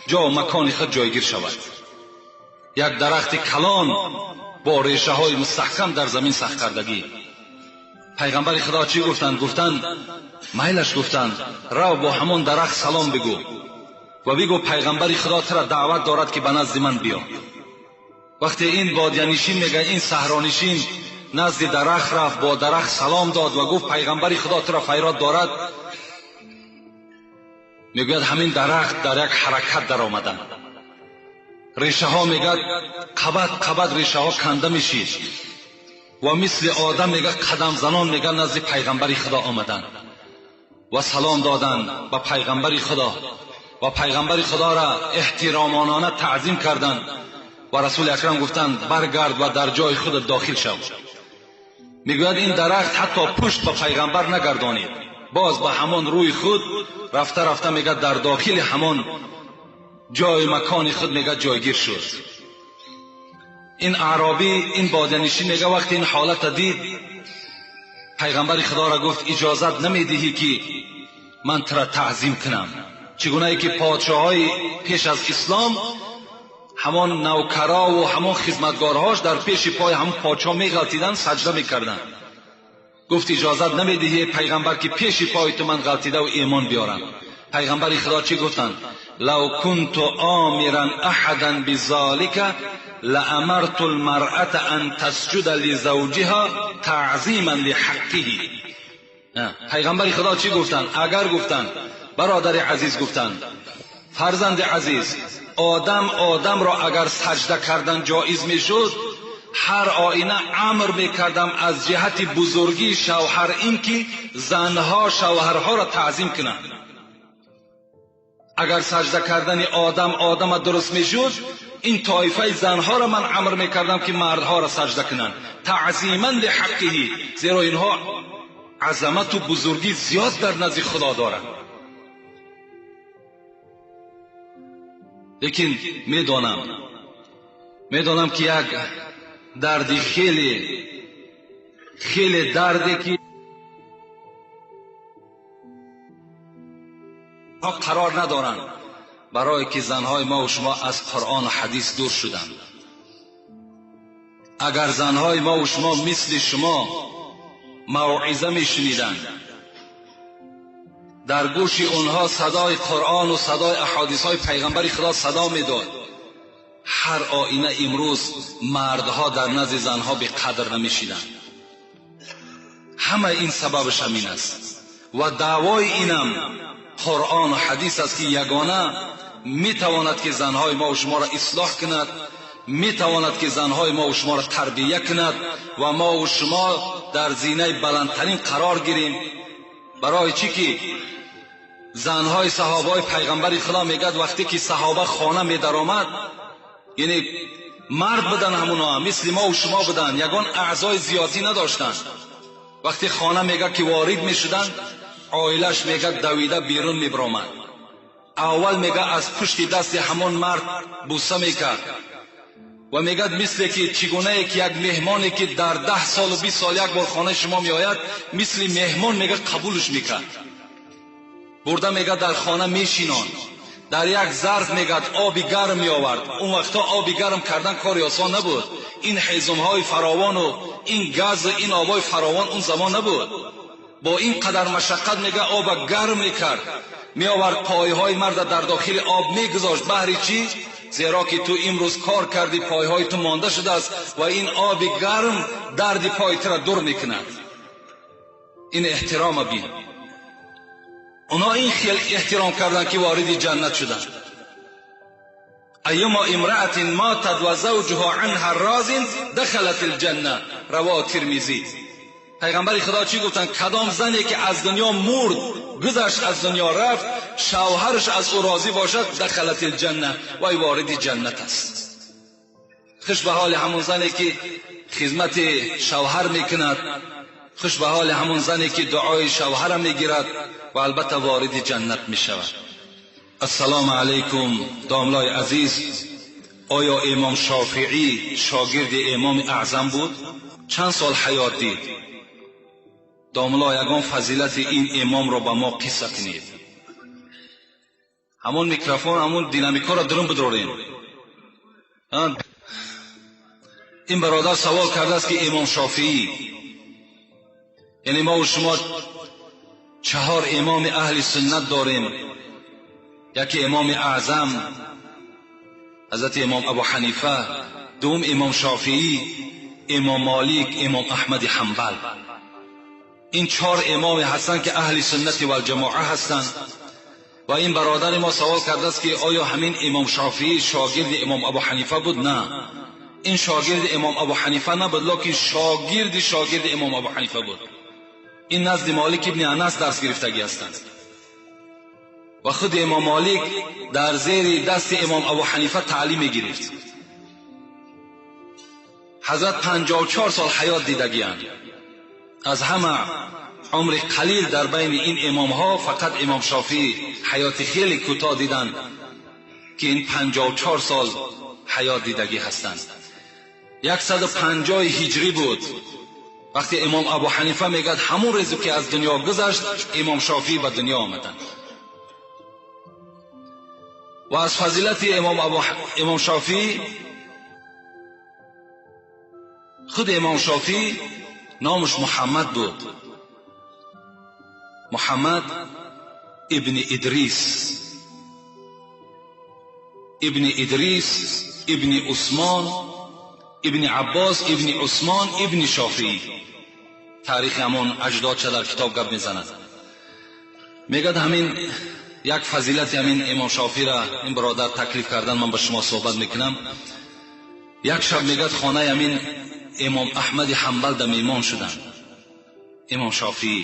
جا و مکان خود جایگیر شود. یک درخت کلان با ریشه های مستحکم در زمین سخت کردگی. پیغمبر خدا چی گفتند؟ گفتند میلش، گفتند رو با همان درخت سلام بگو و بگو پیغمبر خدا تو را دعوت دارد که به نزد من بیا. وقتی این بادیانشین میگه این صحرانشین نزد درخت رفت، با درخت سلام داد و گفت پیغمبر خدا تو را فریاد دارد، میگوید همین درخت در یک حرکت در آمدن، ریشه ها میگه قبط قبط ریشه ها کنده میشید و مثل آدم میگه قدم زنان میگه نزد پیغمبر خدا آمدن و سلام دادن به پیغمبر خدا و پیغمبر خدا را احترامانه تعظیم کردند و رسول اکرم گفتند برگرد و در جای خود داخل شو. میگوید این درخت حتی پشت به پیغمبر نگردانید، باز به همان روی خود رفته رفته میگه در داخل همان جای مکان خود میگه جایگیر شد. این اعرابی، این بادیانشین میگه وقتی این حالت دید پیغمبر خدا را گفت اجازت نمیدهی که من تو را تعظیم کنم. چگونه ای که پادشاهای پیش از اسلام همان نوکرا و همان خدمتگارهاش در پیش پای هم پادشاه میغلطیدن، سجده میکردن. گفت اجازت نمیدهی پیغمبر که پیش پای تو من غلطیده و ایمان بیارم. پیغمبر خدا چی گفتند؟ لو كنت آمرا احدا بذلك لامرت المرأة ان تسجد لزوجها تعظیما لحقه. پیغمبر خدا چی گفتند؟ اگر گفتند برادر عزیز، گفتند فرزند عزیز، آدم آدم را اگر سجده کردن جایز میشد، هر آینه امر میکردم از جهت بزرگی شوهر این که زنها شوهرها را تعظیم کنند. اگر سجده کردن آدم آدم درست میشد، این طایفه زنها را من امر میکردم که مردها را سجده کنند، تعظیما لحقه، زیرا اینها عظمت و بزرگی زیاد در نزد خدا دارند. لیکن میدانم که یک دردی خیلی خیلی دردی که Қарор надоранд, барои ки занҳои мо ва шумо аз Қуръон ва ҳадис дур шуданд. Агар занҳои мо ва шумо мисли шумо мавъиза мешуниданд, дар гӯши онҳо садои Қуръон ва садои аҳодисҳои пайғамбари Худо садо медод, ҳар оина имрӯз мардҳо дар назди занҳо беқадр намешиданд. Ҳама ин сабабаш ҳамин аст ва даъвои инам Қуръон ва ҳадис аст, ки ягона метавонад ки занҳои мо ва шуморо ислоҳ кунад, метавонад ки занҳои мо ва шуморо тарбия кунад ва мо ва шумо дар зинаи баландтарин қарор гирем. Барои чӣ ки занҳои саҳобаҳои пайғамбари Худо мегӯяд, вақте ки саҳоба хона медаромад, яъне мард буданд, ҳамуно мисли мо ва шумо буданд, ягон аъзои зиёдӣ надоштанд. Вақте хона мегӯяд ки ворид мешуданд, оилаш мегӯяд давида берун мебаромад. Аввал мегӯяд аз пушти дасти ҳамон мард бӯса мекард ва мегӯяд мисле ки чӣ гунае ки як меҳмоне ки дар 10 солу 20 сол як бор хонаи шумо меояд, мисли меҳмон мегӯяд қабулш мекард. Бурда мегӯяд дар хона мешинон, дар як зарф мегӯяд оби гарм меовард. Он вақтҳо оби гарм кардан кори осон набуд. Ин ҳезумҳои фаровону ин газу ин обҳои фаровон он замон набуд. Бо ин қадар машаққат мегӯяд оба гарм мекард, меовард, пойҳои марда дар дохили об мегузошт. Баҳри чӣ? Зеро ки ту имрӯз кор кардӣ, пойҳои ту монда шудааст ва ин оби гарм дарди пои тура дур мекунад. Ин эҳтирома бин. Онҳо ин хел эҳтиром карданд, ки вориди ҷаннат шуданд. Айюма имраатин матат ва завҷуҳа анҳа розин дахалат алҷанна. Равоҳ Тирмизӣ. Пайғамбари Худо чӣ гуфтанд? Кадом зане ки аз дунё мурд, гузашт, аз дунё рафт, шавҳараш аз ӯ розӣ бошад, дахалат алҷанна, вай вориди ҷаннат аст. Хуш ба ҳоли ҳамон зане ки хизмати шавҳар мекунад, хуш ба ҳоли ҳамон зане ки дуои шавҳара мегирад ва албатта вориди ҷаннат мешавад. Ассалому алайкум, домлои азиз. Оё имом Шофеӣ шогирди имоми аъзам буд? Чанд сол ҳаёт дид? Домло, ягон фазилати ин имомро ба мо қисса кунед. Ҳамон микрофон, ҳамон динамикаро дурун бидорем. Ин бародар савол кардааст, ки имом Шофеӣ, яъне мо ва шумо 4 имоми аҳли суннат дорем. Яке имоми аъзам ҳазрати имом Абу Ҳанифа, дуввум имом Шофеӣ, имом Молик, имом Аҳмади Ҳанбал. Ин 4 имоме ҳастанд, ки аҳли суннати валҷамоа ҳастанд. Ва ин бародари мо савол кардааст, ки оё ҳамин имом Шофеӣ шогирди имом Абу Ҳанифа буд? На, ин шогирди имом Абу Ҳанифа набуд, лекин шогирди шогирди имом Абу Ҳанифа буд. Ин назди Молик ибни Анас дарс гирифтагӣ ҳастанд ва худи имом Молик дар зери дасти имом Абу Ҳанифа таълим мегирифт. Ҳазрат 54 сол ҳаёт дидагианд. Аз ҳама умри қалил дар байни ин имомҳо фақат имом Шофеӣ ҳаёти хеле кӯтоҳ диданд, ки ин 54 сол ҳаёт дидагӣ ҳастанд. 150 ҳиҷрӣ буд. Вақте имом Абу Ҳанифа мегӯяд, ҳамон рӯзе ки аз дунё гузашт, имом Шофеӣ ба дунё омаданд. Ва аз фазилати имом Шофеӣ, худ имом Шофеӣ номаш Муҳаммад буд. Муҳаммад ибни Идрис, ибни Идрис, ибни Усмон, ибни Аббос, ибни Усмон, ибни Шофеӣ. Таърихи ҳамон аҷдодша дар китоб гап мезанад. Мегӯяд ҳамин як фазилати ҳамин имом Шофеиро ин бародар таклиф кардан, ман ба шумо суҳбат мекунам. Як шаб мегӯяд хонаи ҳамин имом Аҳмади Ҳанбал да меҳмон шуданд. Имом Шофеӣ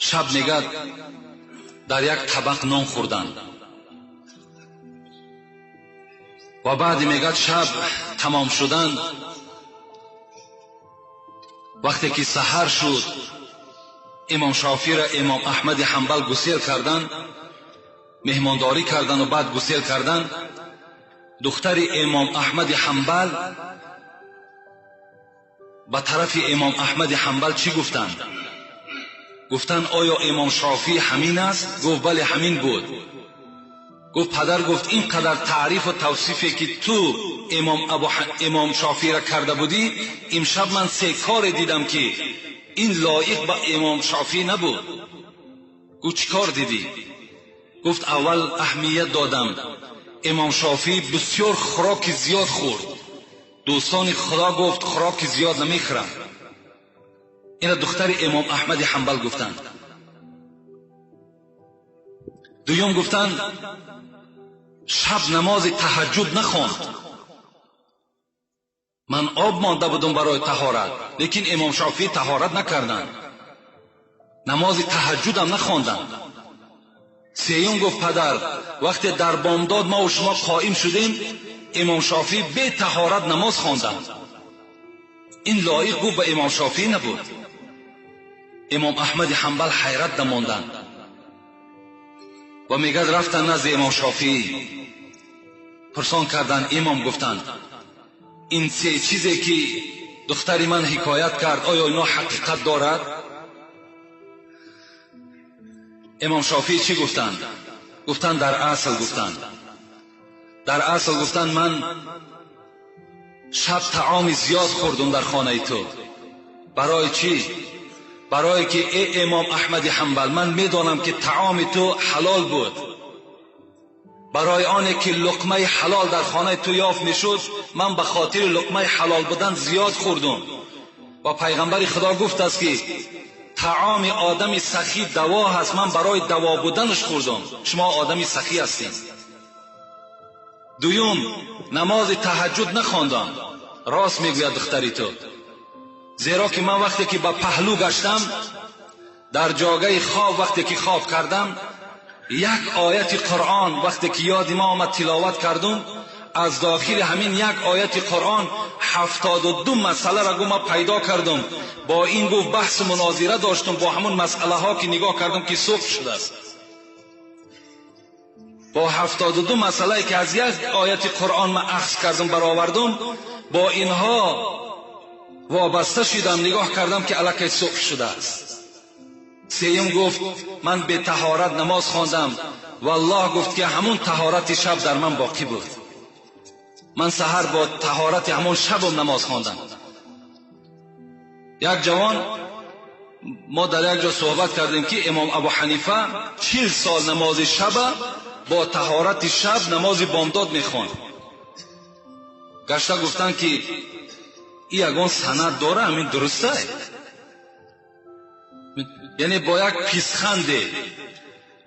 шаб мегӯяд дар як табақ нон хӯрданд ва баъди мегӯяд шаб тамом шудан, вақте ки саҳар шуд, имом Шофеиро имом Аҳмади Ҳанбал гусел карданд, меҳмондорӣ карданду баъд гусел карданд. Духтари имом Аҳмади Ҳанбал ба тарафи имом Аҳмади Ҳанбал чӣ гуфтанд? Гуфтанд оё имом Шофеъӣ ҳамин аст? Гуфт бале ҳамин буд. Гуфт падар гуфт ин қадар таъриф ва тавсифе ки ту имом Шофеъӣ ро карда будӣ, имшаб ман се коре дидам ки ин лоиқ ба имом Шофеъӣ набуд. Гуфт чӣ кор дидӣ? Гуфт аввал аҳамият додам, имом Шофеъӣ бисёр хӯроки зиёд хӯрд. Дӯстони Худо гуфт хӯроки зиёд намехӯрам. Ина духтари имом Аҳмади Ҳанбал гуфтанд. Дуюм гуфтанд шаб намози таҳаҷҷуд нахонд. Ман об монда будам барои таҳорат, лекин имом Шофеъӣ таҳорат накарданд, намози таҳаҷҷудам нахонданд. Сеюм гуфт падар вақте дар бомдод мо ва шумо қоим шудем, имом Шофеъӣ бе таҳорат намоз хонданд. Ин лоиқ гуфт ба имом Шофеъӣ набуд. Имом Аҳмади Ҳанбал ҳайрат намонданд ва мегӯяд рафтанд назди имом Шофеъӣ, пурсон карданд. Имом гуфтанд ин се чизе ки духтари ман ҳикоят кард оё ино ҳақиқат дорад? Имом Шофеъӣ чӣ гуфтанд? Гуфтанд дар асл гуфтанд, дар асл гуфтанд ман шаб таоми зиёд хӯрдум дар хонаи ту. Барои чӣ? Барое ки эй имом Аҳмади Ҳанбал ман медонам ки таоми ту ҳалол буд. Барои оне ки луқмаи ҳалол дар хонаи ту ёфт мешуд, ман ба хотири луқмаи ҳалол будан зиёд хӯрдум. Ва пайғамбари Худо гуфт аст ки таоми одами сахӣ даво ҳаст, ман барои даво буданаш хӯрдум. Шумо одами сахӣ ҳастед. Дуюм, намози таҳаҷҷуд нахондам. Рост мегӯяд духтари ту, зеро ки ман вақте ки ба паҳлӯ гаштам, дар ҷогаи хоб вақте ки хоб кардам, як ояти Қуръон вақте ки ёди ма омад тиловат кардум, аз дохили ҳамин як ояти Қуръон 72 масъаларо гу ман пайдо кардум. Бо ин гуфт баҳсу мунозира доштум бо ҳамон масъалаҳо ки нигоҳ кардум ки субҳ шудааст. Бо 72 масъалае ки аз як ояти Қуръон ман ахз кардум баровардум, бо инҳо вобаста шидам, нигоҳ кардам ки аллакай субҳ шудааст. Сеюм гуфт ман бетаҳорат намоз хондам, валлоҳ гуфт ки ҳамон таҳорати шаб дар ман боқӣ буд. Ман саҳар бо таҳорати ҳамон шабам намоз хондам. Як ҷавон мо дар як ҷо суҳбат кардем ки имом Абу Ҳанифа 40 сол намози шаба бо таҳорати шаб намози бомдод мехонд. Гашта гуфтанд ки ин ягон санад дора, ҳамин дуруста? Яъне бо як писханде,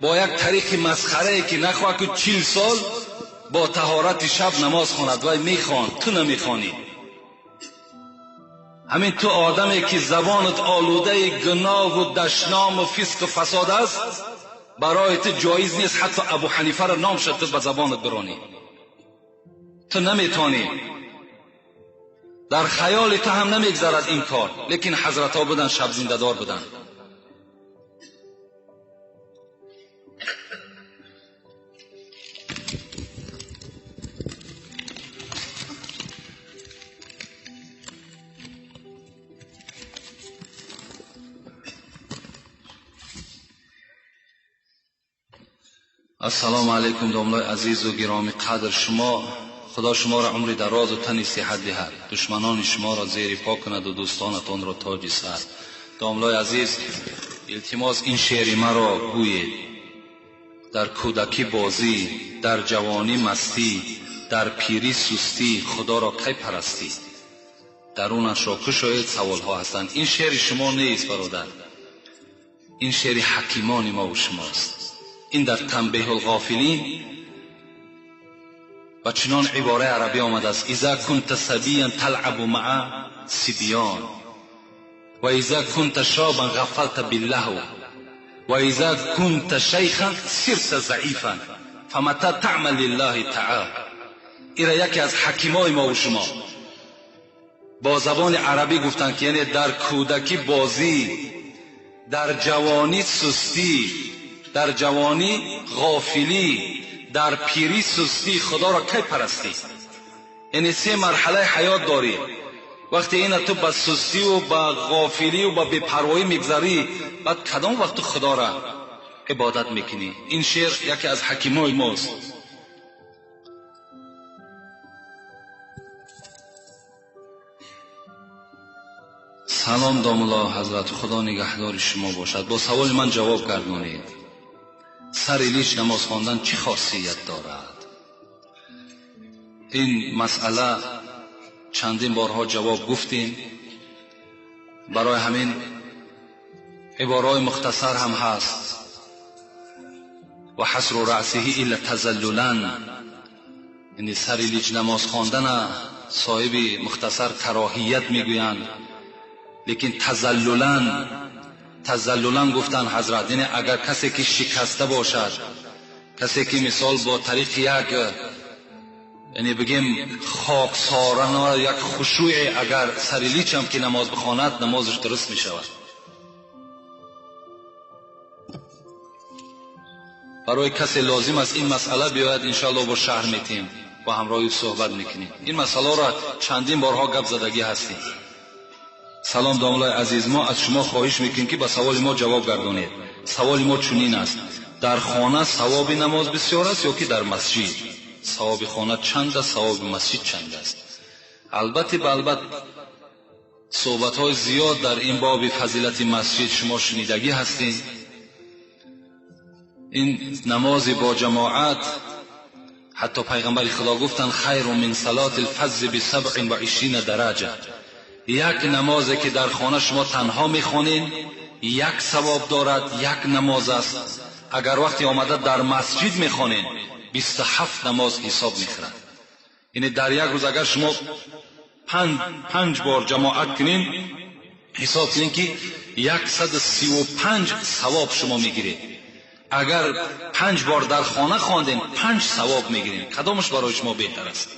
бо як тариқи масхарае ки нахоҳад ки 40 сол бо таҳорати шаб намоз хонад, вай мехонд, ту намехонӣ. Ҳамин ту одаме ки забонат олудаи гуноҳу дашному фисқу фасод аст, барои ту ҷоиз нест ҳатто Абу Ҳанифаро ном шад ту ба забонат биронӣ. Ту наметонӣ, дар хаёли ту ҳам намегзарад ин кор. Лекин ҳазратҳо буданд, шабзиндадор буданд. Ассалому алайкум домлои азизу гиромӣ қадр. Шумо Худо шуморо умри дарозу тани сиҳат диҳад, душманони шуморо зери по кунад ва дӯстонатонро тоҷи сар. Домлои азиз, илтимос ин шеъри маро гӯед. Дар кӯдакӣ бозӣ, дар ҷавонӣ мастӣ, дар пирӣ сустӣ, Худоро кай парастӣ? Дарунашро кушоед, саволҳо ҳастанд. Ин шеъри шумо нест бародар, ин шеъри ҳакимони мо ва шумост. Ин дар Танбеҳулғофилин ва чунон ибораи арабӣ омадааст: иза кунта сабиян талъабу маа сибён ва иза кунта шобан ғафалта биллаҳв ва иза кунта шайхан сирта заифан фамата таъмал лиллаҳи таъала. Ира яке аз ҳакимои мо ва шумо бо забони арабӣ гуфтанд ки яъне дар кӯдакӣ бозӣ, дар ҷавонӣ сустӣ, дар ҷавонӣ ғофилӣ, дар пирӣ сустӣ, Худоро кай парастӣ? Яъне се марҳалаи ҳаёт дорӣ. وقتی اینا تو به سستی و به غافلی و به بی‌پروایی میگذری، بعد کدام وقت تو خدا را عبادت میکنی؟ این شعر یکی از حکیمای ماست. سلام داملا حضرت، خدا نگهدار شما باشد. با سوال من جواب گردانید. سر لیچ نماز خواندن چه خاصیت دارد؟ این مسئله چندین بارها جواب گفتیم، برای همین عبارهای مختصر هم هست. و حصر رأسه الا تذللا، یعنی سر لیچ نماز خواندن صاحب مختصر کراهیت میگویند، لیکن تذللا گفتن حضرت، یعنی اگر کسی که شکسته باشد، کسی که مثال با طریق یک، یعنی بگیم خاکسارانه یک خشوع، اگر سر لیچ هم که نماز بخواند نمازش درست می شود. برای کسی لازم است این مسئله بیاید، انشاءالله با شهر میتیم با همراهی صحبت میکنیم. این مسئله را چندین بارها گپ زدگی هستیم. سلام داملای عزیز، ما از شما خواهش میکنیم که به سوال ما جواب گردانید. سوال ما چنین است: در خانه ثواب نماز بسیار است یا که در مسجد؟ ثواب خانه چند است، ثواب مسجد چند است؟ البته صحبت های زیاد در این باب فضیلت مسجد شما شنیدگی هستین. این نماز با جماعت، حتی پیغمبر خدا گفتن خیر من صلاة الفذ ب27 درجه. یک نمازی که در خانه شما تنها میخوانین یک ثواب دارد، یک نماز است. اگر وقتی آمده در مسجد میخوانین 27 نماز حساب میخورد. یعنی در یک روز اگر شما 5 بار جماعت کنین، حساب کنین که 135 ثواب شما میگیرید. اگر 5 بار در خانه خواندین 5 ثواب میگیرین. کدامش برای شما بهتر است؟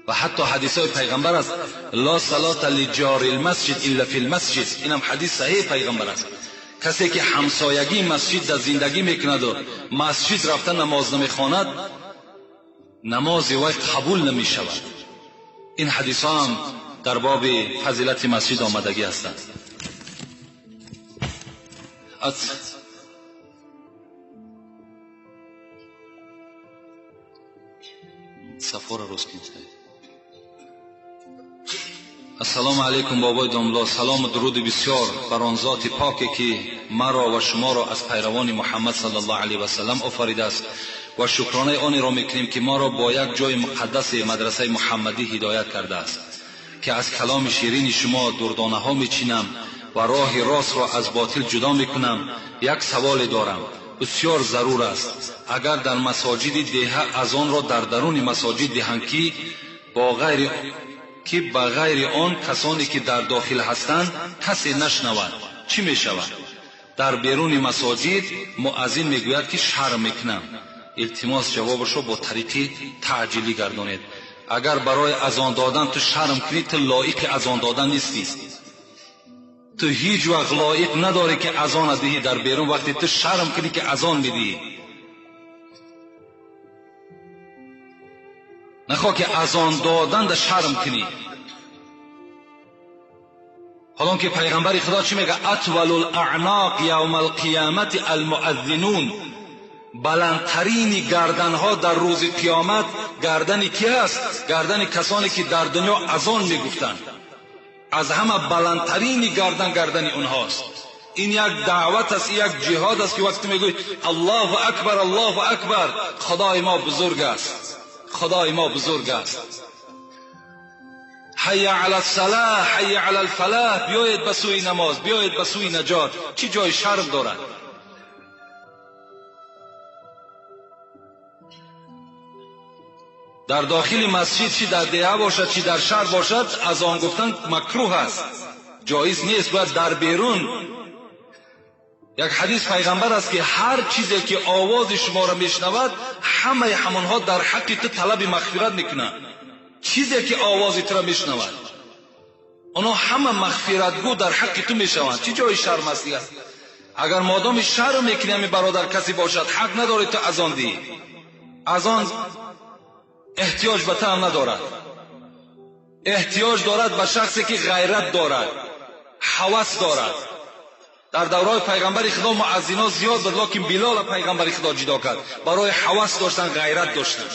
و حتی حدیث های پیغمبر است، لا صلاة لجار المسجد الا فی المسجد. اینم حدیث صحیح پیغمبر است. کسی که همسایگی مسجد در زندگی میکند و مسجد رفته نماز نمیخواند، نماز وی قبول نمیشود. این حدیث ها هم در باب فضیلت مسجد آمدگی هستند. سفر روز کنید. السلام علیکم بابای داملا، سلام و درود بسیار بر آن ذات پاکی که مرا و شما را از پیروان محمد صلی الله علیه و سلم آفریده است و شکرانه آن را میکنیم که ما را با یک جای مقدس مدرسه محمدی هدایت کرده است که از کلام شیرین شما دردانه ها میچینم و راه راست را از باطل جدا میکنم. یک سوال دارم، بسیار ضرور است. اگر در مساجد دهه اذان را در درون مساجد دهند که با غیر که به غیر آن کسانی که در داخل هستند کسی نشنود، چی می شود؟ در بیرون مساجد مؤذن میگوید که شرم میکنم. التماس جوابش را با طریق تعجیلی گردانید. اگر برای اذان دادن تو شرم کنی، تو لایق اذان دادن نیستی. تو هیچ وقت لایق نداری که اذان دهی در بیرون. وقتی تو شرم کنی که اذان میدی، نخواه که اذان دادن در شرم کنی. حالا که پیغمبر خدا چی میگه؟ اطول الاعناق یوم القیامت المؤذنون. بلندترین گردنها در روز قیامت گردن کی است؟ گردن کسانی که در دنیا اذان میگفتند. از همه بلندترین گردن گردن اونهاست. این یک دعوت است، یک جهاد است که وقتی میگوی الله اکبر الله اکبر، خدای ما بزرگ است، خدای ما بزرگ است. حی علی الصلاح، حی علی الفلاح، بیایید به سوی نماز، بیایید به سوی نجات. چی جای شرم دارد؟ در داخل مسجد چی در دیه باشد چی در شهر باشد، اذان گفتن مکروه است، جایز نیست. باید در بیرون. یک حدیث پیغمبر است که هر چیزی که آواز شما را میشنود، همه همانها در حق تو طلب مغفرت میکنند. چیزی که آواز تو را میشنود، آنها همه مغفرتگو در حق تو میشوند. چه جای شرم است دیگر؟ اگر مادام شرم میکنی همین برادر کسی باشد، حق نداری تو اذان دهی. اذان احتیاج به تو هم ندارد. Эҳтиёҷ дорад ба шахсе ки ғайрат дорад, ҳавас дорад. Дар давраи пайғамбари Худо муаззино зиёд буд, лекин Билола пайғамбари Худо ҷудо кард барои ҳавас доштан, ғайрат доштан.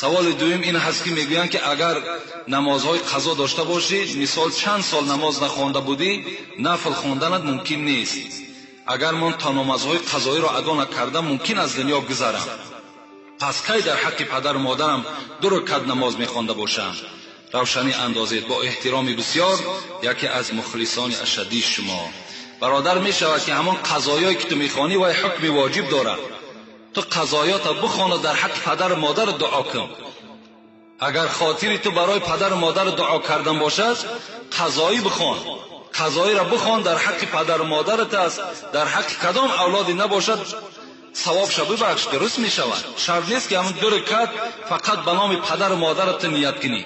Саволи дуюм ин ҳаст ки мегӯянд ки агар намозҳои қазо дошта бошӣ, мисол чанд сол намоз нахонда будӣ, нафл хонданат мумкин нест. Агар ман то намозҳои қазоиро адо накардам, мумкин аз дунё гузарам. Пас кай дар ҳаққи падару модарам 2 ракат намоз мехонда бошам? Равшанӣ андозед. Бо эҳтироми бисёр, яке аз мухлисони ашаддии шумо. Бародар, мешавад ки ҳамон қазоёе ки ту мехонӣ вай ҳукми воҷиб дорад. Ту қазоёта бихон ва дар ҳаққи падару модар дуо кун. Агар хотири ту барои падару модар дуо кардан бошад, қазоӣ бихон. Қазоиро бихон, дар ҳаққи падару модарат аст, дар ҳаққи кадом авлоде набошад, савобша бибахш, дуруст мешавад. Шарт нест ки ҳамон 2 ракат фақат ба номи падару модарат ту ният кунӣ.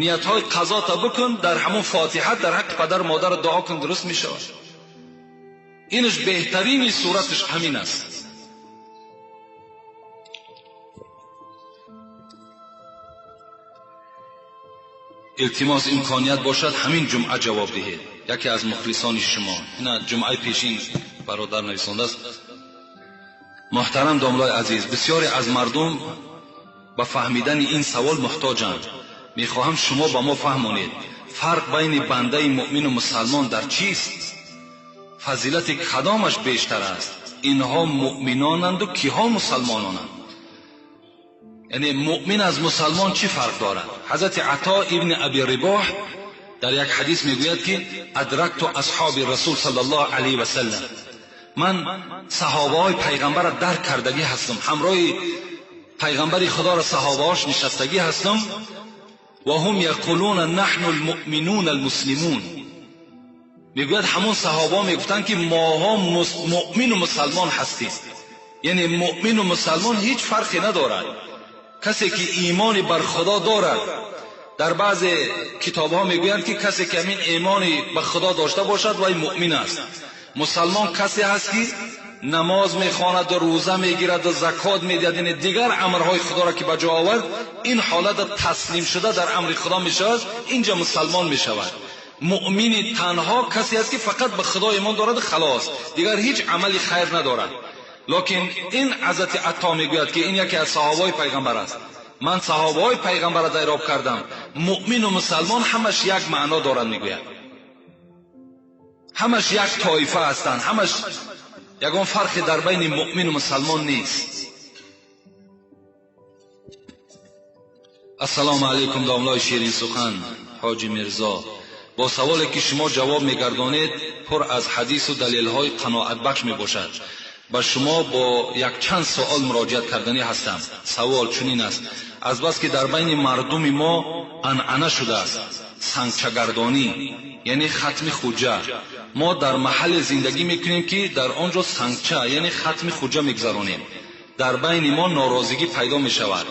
Ниятҳои қазота бикун, дар ҳамон фотиҳа дар ҳаққи падару модарат дуо кун, дуруст мешавад. Инаш беҳтарини сураташ ҳамин аст. Илтимос имконият бошад ҳамин ҷумъа ҷавоб диҳед. Яке аз мухлисони шумо. Ина ҷумъаи пешин бародар нависондааст. Муҳтарам домлои азиз, бисёре аз мардум ба фаҳмидани ин савол муҳтоҷанд. Мехоҳам шумо ба мо фаҳмонед, фарқ байни бандаи муъмину мусалмон дар чист? Фазилати кадомаш бештар аст? Инҳо муъминонанду киҳо мусалмононанд? Яъне муъмин аз мусалмон чӣ фарқ дорад? Ҳазрати Ато ибни Аби Рибоҳ дар як ҳадис мегӯяд ки адракту асҳоби расул саллаллоҳу алайҳи васаллам, ман саҳобаҳои пайғамбарро дарк кардагӣ ҳастам, ҳамроҳи пайғамбари Худоро саҳобаҳош нишастагӣ ҳастам. Ва ҳум яқулуна наҳну алмуъминуна алмуслимун. Мегӯяд ҳамон саҳобаҳо мегуфтанд ки моҳо муъмину мусалмон ҳастем. Яъне муъмину мусалмон ҳеҷ фарқе надорад. Касе ки имони бар Худо дорад, дар баъзе китобҳо мегӯянд ки касе ки ҳамин имони ба Худо дошта бошад вай муъмин аст. Мусалмон касе ҳаст ки намоз мехонад ва рӯза мегирад ва закот медиҳад, яъне дигар амрҳои Худоро ки ба ҷо овард, ин ҳолат таслим шуда дар амри Худо мешавад, инҷа мусалмон мешавад. Муъмини танҳо касе аст ки фақат ба Худо имон дорад ва халос, дигар ҳеҷ амали хайр надорад. Лекин ин ҳазрати Ато мегӯяд ки ин яке аз саҳобаҳои пайғамбар аст. Ман саҳобаҳои пайғамбарро дайроб кардам. Муъмину мусалмон ҳамаш як маъно дорад, мегӯяд. Ҳамаш як тоифа ҳастанд, ҳамаш ягон фарқе дар байни муъмину мусалмон нест. Ассалому алайкум домлои ширинсухан ҳоҷи Мирзо. Бо саволе ки шумо ҷавоб мегардонед пур аз ҳадису далелҳои қаноатбахш мебошад. Ба шумо бо якчанд суол муроҷиат карданӣ ҳастам. Савол чунин аст: азбаски дар байни мардуми мо анъана шудааст сангчагардонӣ, яъне хатми хуҷа, мо дар маҳалле зиндагӣ мекунем ки дар он ҷо сангча яъне хатми хуҷа мегузаронем. Дар байни мо норозигӣ пайдо мешавад.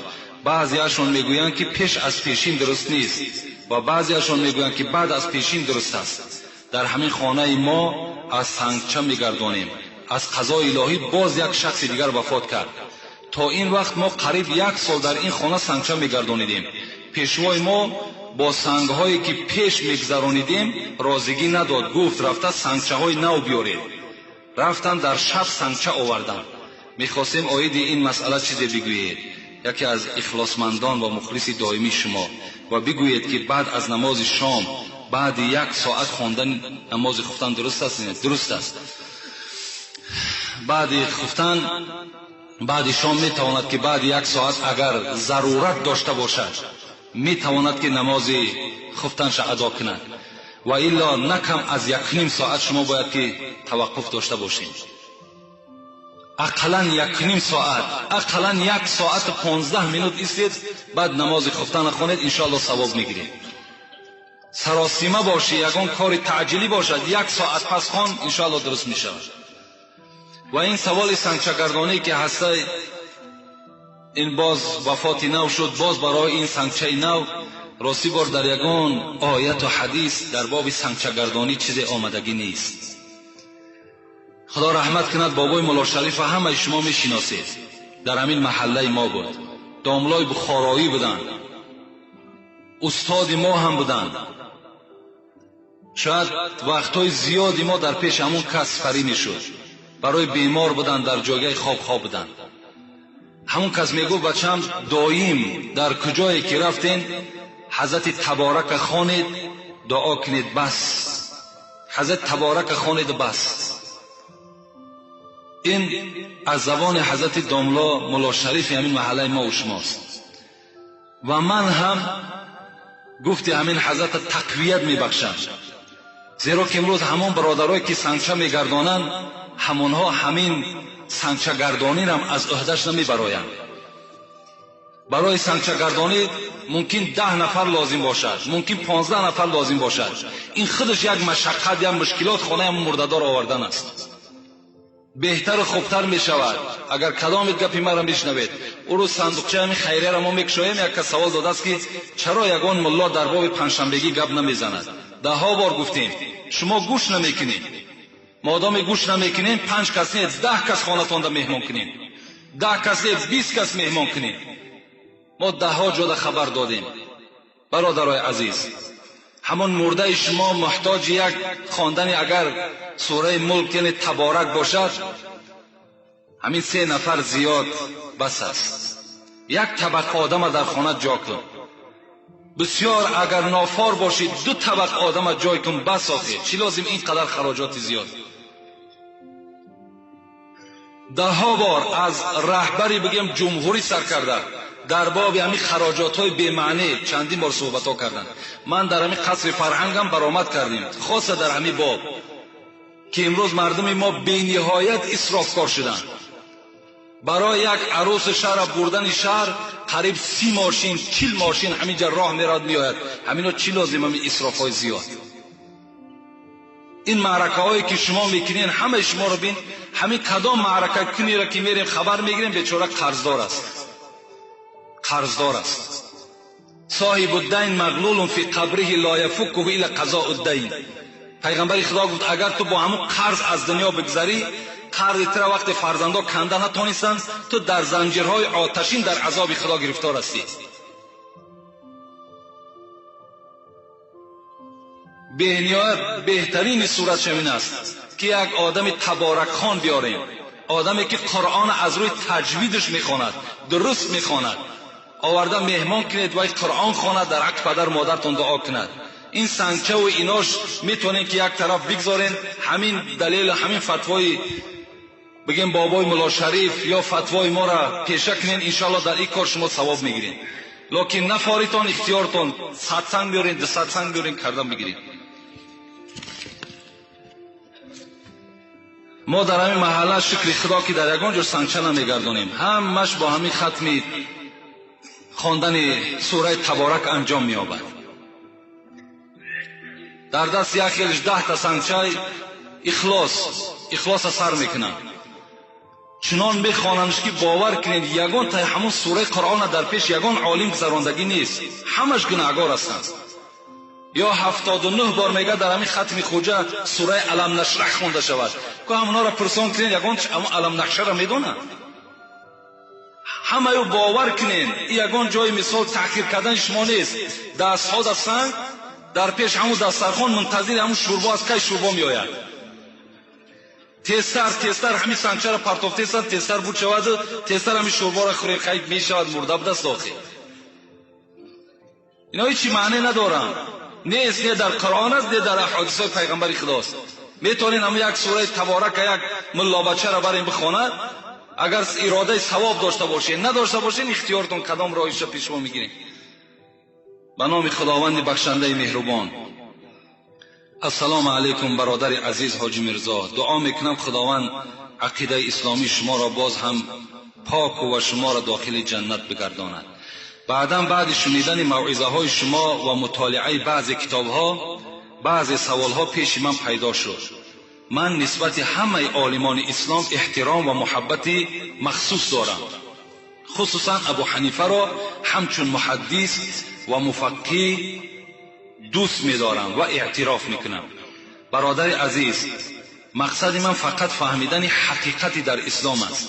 Баъзеашон мегӯянд ки пеш аз пешин дуруст нест ва баъзеашон мегӯянд ки баъд аз пешин дуруст аст. Дар ҳамин хонаи мо аз сангча мегардонем. Аз қазои илоҳӣ боз як шахси дигар вафот кард. То ин вақт мо қариб 1 сол дар ин хона сангча мегардонидем. Пешвои мо бо сангҳое ки пеш мегузаронидем розигӣ надод, гуфт рафта сангчаҳои нав биёред. Рафтан дар шаб сангча оварданд. Мехостем оиди ин масъала чизе бигӯед, яке аз ихлосмандон ва мухлиси доимии шумо, ва бигӯед ки баъд аз намози шом баъди 1 соат хондани намози хуфтан дуруст аст? Дуруст аст. Баъди хуфтан, баъди шом метавонад ки баъди 1 соат агар зарурат дошта бошад метавонад ки намози хуфтанша адо кунад, ва илло на кам аз 1.5 соат шумо бояд ки таваққуф дошта бошед. Ақаллан 1.5 соат, ақаллан 1 соат 15 минут истед, баъд намози хуфтана хонед, иншоалло савоб мегиред. Саросима бошӣ, ягон кори таъҷилӣ бошад, 1 соат пас хон, иншоалло дуруст мешавад. Ва ин саволи сангчагардонӣ ки ҳаста, ин боз вафоти нав шуд, боз барои ин сангчаи нав ростӣ бор дар ягон ояту ҳадис дар боби сангчагардонӣ чизе омадагӣ нест. Худо раҳмат кунад бобои Мулло Шарифа, ҳамаи шумо мешиносед, дар ҳамин маҳаллаи мо буд. Домлои бухороӣ буданд, устоди мо ҳам буданд. Шояд вақтҳои зиёди мо дар пеши ҳамон кас сипарӣ мешуд. Барои бемор буданд, дар ҷойгаи хоб хоб буданд. Ҳамон кас мегуфт бачам доим дар куҷое ки рафтен ҳазрати Таборака хонед, дуо кунед бас. Ҳазрати Таборака хонед бас. Ин аз забони ҳазрати домло Мулло Шарифи ҳамин маҳаллаи мо ва шумост. Ва ман ҳам гуфти ҳамин ҳазрата тақвият мебахшам. Зеро ки имрӯз ҳамон бародарое ки сангча мегардонанд, ҳамонҳо ҳамин сангчагардонирам аз ӯҳдаш намебароянд. Барои сангчагардонӣ мумкин 10 нафар лозим бошад, мумкин 15 нафар лозим бошад. Ин худаш як машаққат, як мушкилот хонаи мурдадор овардан аст. Беҳтару хубтар мешавад агар кадомит гапи маро мешнавед. Ӯ рӯз сандуқчаи ҳамин хайрияро мо мекушоем, як кас савол додааст ки чаро ягон мулло дар боби панҷшанбегӣ гап намезанад. Даҳҳо бор гуфтем, шумо гӯш намекунед. Модоме гӯш намекунем, 5 кас не, 10 кас хонатонда меҳмон кунем, 10 кас не, 20 кас меҳмон кунем. Мо даҳҳо ҷода хабар додем. Бародарои азиз, ҳамон мурдаи шумо муҳтоҷи як хондани агар сураи Мулк яъне Таборак бошад, ҳамин 3 нафар зиёд бас аст. Як табақ одама дар хона ҷо кун. Бисёр агар нофор бошӣ, 2 табақ одама ҷой кун, бас охир. Чӣ лозим ин қадар хароҷоти зиёд? Даҳҳо бор аз раҳбари бигем ҷумҳурӣ сар карда дар боби ҳамин хароҷотҳои бемаънӣ чандин бор суҳбатҳо карданд. Ман дар ҳамин қасри фарҳангам баромад кардем, хоса дар ҳамин боб ки имрӯз мардуми мо бениҳоят исрофкор шуданд. Барои як арӯси шаҳр бурдани шаҳр қариб 30 мошин, 40 мошин ҳаминҷа роҳ меравад меояд. Ҳамино чӣ лозим ҳамин исрофҳои зиёд? Ин маъракаҳое ки шумо мекунед, ҳамаи шуморо бин, ҳамин кадом маърака кунеро ки мерем хабар мегирем, бечора қарздор аст. Қарздор аст. Соҳибу дайн мағлулун фи қабриҳи ло яфуккуҳу илла қазоу дайн. Пайғамбари Худо гуфт агар ту бо ҳамон қарз аз дунё бигзарӣ, қарзи тура вақте фарзандо канда натонистанд, ту дар занҷирҳои оташин дар азоби Худо гирифтор ҳастӣ. Бениҳоят беҳтарини сурат чунин аст ки як одами таборакхон биёрем, одаме ки Қуръон аз рӯи таҷвидаш мехонад, дуруст мехонад, оварда меҳмон кунед вай Қуръон хонад, дар ҳаққи падару модаратон дуо кунад. Ин сангчаву инош метавонем ки як тараф бигзорем, ҳамин далелу ҳамин фатвои бигем бобои Мулло Шариф ё фатвои моро пеша кунед, иншоалло дар ин кор шумо савоб мегиред. Лекин нафоритон, ихтиёртон, 100 санг биёред, 200 санг биёред, кардан бигиред. Мо дар ҳамин маҳалла шукри Худо ки дар ягон ҷо сангча намегардонем, ҳамаш бо ҳамин хатми хондани сураи Таборак анҷом меёбад. Дар даст як хелиш 10 та сангчаи ихлоса сар мекунанд. Чунон мехонандш ки бовар кунед, ягон таи ҳамон сураи Қуръона дар пеш ягон олим гузарондагӣ нест, ҳамаш гунаҳгор ҳастанд. Ё 79 бор мега дар ҳамин хатми хуҷа сураи Алам нашраҳ хонда шавад. Ку ҳамонҳоро пурсон кунед, ягон ҳамон Алам нашраҳро медонанд? Ҳамаю бовар кунед, ин ягон ҷои мисол таъхир кардани шумо нест. Дастҳо да санг дар пеш ҳамун дастархон мунтазири ҳамун шӯрбо аст, кай шӯрбо меояд. Тезтар, тезтар ҳамин сангчаро партофтестанд, тезтар буд шаваду тезтар ҳамин шӯрборо хӯред, хай мешавад мурда будаст охир. Ино ҳеҷ маъне надоранд. Нест, не дар Қуръон аст, не дар аҳодисҳои пайғамбари Худост. Метавонед ҳамун як сураи Таборака як муллобачаро барем бихонад, агар иродаи савоб дошта бошед, надошта бошед, ихтиёртон кадом роҳиша пешво мегиред. Ба номи Худованди бахшандаи меҳрубон. Ассалому алайкум бародари азиз Ҳоҷи Мирзо. Дуо мекунам Худованд ақидаи исломии шуморо боз ҳам поку ва шуморо дохили ҷаннат бигардонад. Баъдан баъди шунидани мавъизаҳои шумо ва мутолиаи баъзе китобҳо, баъзе саволҳо пеши ман пайдо шуд. Ман нисбати ҳамаи олимони ислом эҳтиром ва муҳаббати махсус дорам. Хусусан Абу Ҳанифаро ҳамчун муҳаддис ва муфаққиҳ дӯст медорам ва эътироф мекунам. Бародари азиз, мақсади ман фақат фаҳмидани ҳақиқати дар ислом аст.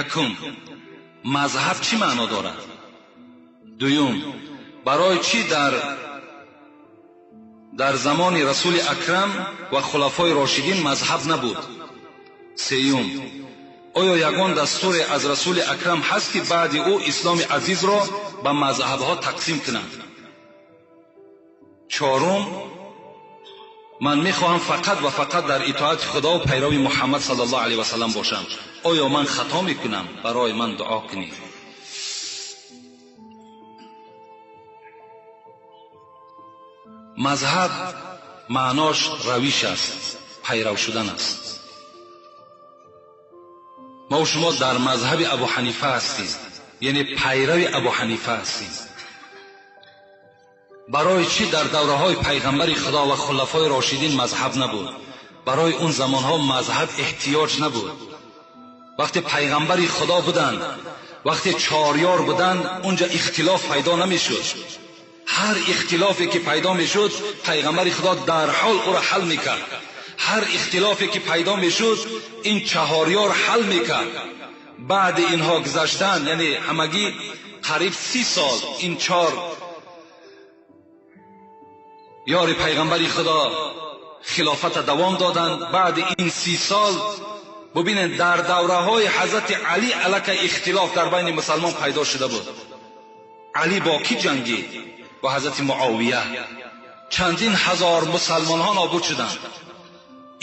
Якум, мазҳаб чӣ маъно дорад? Дуюм, барои чӣ дар замони Расули Акрам ва Хулафои Рошидин мазҳаб набуд? Сеюм, оё ягон дастуре аз Расули Акрам ҳаст ки баъди ӯ исломи азизро ба мазҳабҳо тақсим кунанд? Чорум, ман мехоҳам фақат ва фақат дар итоати Худо ва пайрави Муҳаммад саллаллоҳу алайҳи васаллам бошам. Оё ман хато мекунам? Барои ман дуо кунед. Мазҳаб маънош равиш аст, пайрав шудан аст. Мо ва шумо дар мазҳаби Абу Ҳанифа ҳастем, яъне пайрави Абу Ҳанифа ҳастем. Барои чӣ дар давраҳои пайғамбари Худо ва хулафои Рошидин мазҳаб набуд? Барои он замонҳо мазҳаб эҳтиёҷ набуд. Вақте пайғамбари Худо буданд, вақте чорёр буданд, унҷа ихтилоф пайдо намешуд. Ҳар ихтилофе ки пайдо мешуд, пайғамбари Худо дар ҳол ӯро ҳал мекард. Ҳар ихтилофе ки пайдо мешуд, ин чаҳорёр ҳал мекард. Баъди инҳо гузаштан, яъне ҳамагӣ қариб 30 сол ин чор ёри пайғамбари Худо хилофата давом доданд. Баъди ин 30 сол бубинед, дар давраҳои ҳазрати Алӣ аллакай ихтилоф дар байни мусалмон пайдо шуда буд. Алӣ бо кӣ ҷангид? Бо ҳазрати Муовия. Чандин ҳазор мусалмонҳо нобуд шуданд.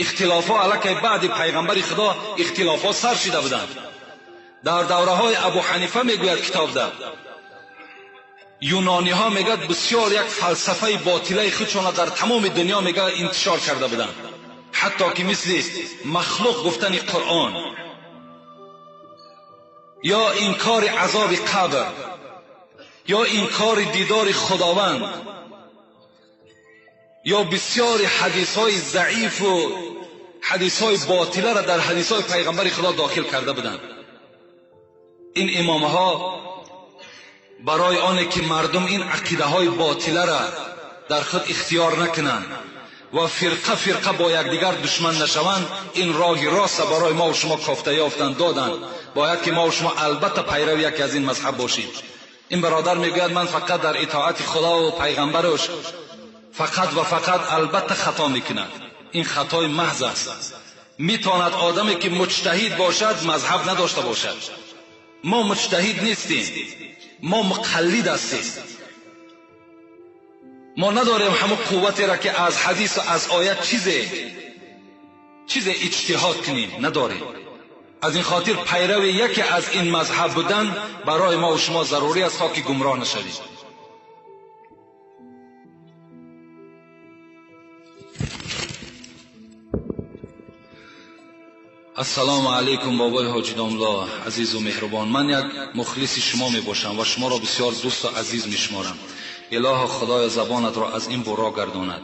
Ихтилофҳо аллакай баъди пайғамбари Худо ихтилофҳо сар шида буданд. Дар давраҳои Абу Ҳанифа мегӯяд китобда, юнониҳо мегӯяд бисёр як фалсафаи ботилаи худшонро дар тамоми дунё мегӯяд интишор карда буданд, ҳатто ки мисли махлуқ гуфтани Қуръон ё инкори азоби қабр ё инкори дидори Худованд ё бисёри ҳадисҳои заифу ҳадисҳои ботиларо дар ҳадисҳои пайғамбари Худо дохил карда буданд. Ин имомҳо барои оне ки мардум ин ақидаҳои ботиларо дар худ ихтиёр накунанд ва фирқа фирқа бо якдигар душман нашаванд, ин роҳи роста барои мо ва шумо кофта ёфтанд, доданд. Бояд ки мо ва шумо албатта пайрави яке аз ин мазҳаб бошем. Ин бародар мегӯяд ман фақат дар итоати Худо ва пайғамбараш фақат ва фақат албатта хато мекунад. Ин хатои маҳз аст. Метавонад одаме ки муҷтаҳид бошад мазҳаб надошта бошад. Мо муҷтаҳид нестем, мо муқаллид ҳастем. Мо надорем ҳамон қувватеро ки аз ҳадис ва аз оят чизе иҷтиҳод кунем, надорем. Аз ин хотир пайрави яке аз ин мазҳаб будан барои мо ва шумо зарурӣ аст то ки гумроҳ нашавем. Ассалому алайкум бобои ҳоҷи домло, азизу меҳрубон. Ман як мухлиси шумо мебошам ва шуморо бисёр дӯсту азиз мешуморам. Илоҳо Худоё забонатро аз ин буро гардонад.